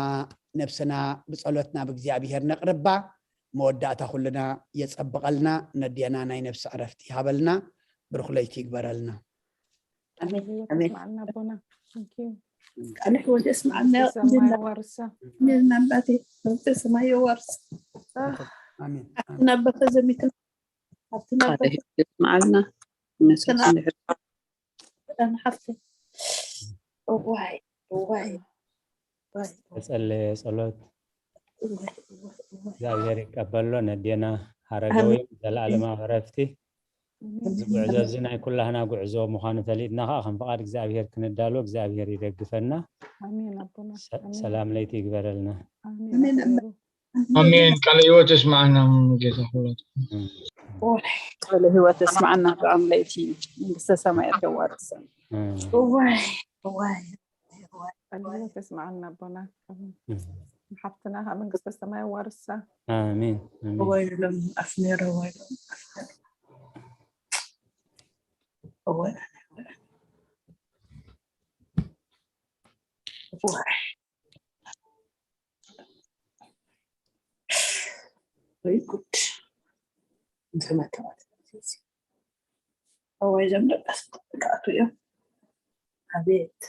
ነብስና ብጸሎት ናብ እግዚኣብሔር ነቕርባ። መወዳእታ ኩልና የጸብቐልና። ነዴና ናይ ነብሲ ዕረፍቲ ይሃበልና። ብሩኽ ለይቲ ይግበረልና። ኣሜን። ኣሜን። ኣቦና ቃል ሕይወት የስምዓና። ሰማይ ዋርሳ ሜልና ኣባቴ መንግስተ ሰማይ የዋርስ። ኣሜን። ናበተ ዘሚትና ኣብቲ ናበተ የስምዓልና። ሓፍተ እዋይ እዋይ ተጸለየ ጸሎት እግዚኣብሔር ይቀበሎ። ነዴና ሀረገዊ ዘለዓለማዊ ዕረፍቲ። እዚ ጉዕዞ እዚ ናይ ኩላህና ጉዕዞ ምዃኑ ፈሊጥና ከዓ ከም ፍቓድ እግዚኣብሔር ክንዳሎ እግዚኣብሔር ይደግፈና። ሰላም ለይቲ ይግበረልና። ኣሜን። ቃለ ህይወት የስማዓና ጌታ ኩላቱ። ቃለ ህይወት የስማዓና። ጥዑም ለይቲ መንግስተ ሰማያት የዋርሰን። እዋይ እዋይ ጸልዩ ተስማዓልና ኣቦና። ሓፍትና ካብ መንግስተ ሰማይ ዋርሳ። ኣሜን። ወይሎም ኣፍኔሮ ወይሎም ወይ ጉድ። ዝመተዋት እወይ እዞም ደቀስ ክኣቱ እዮም። ኣቤት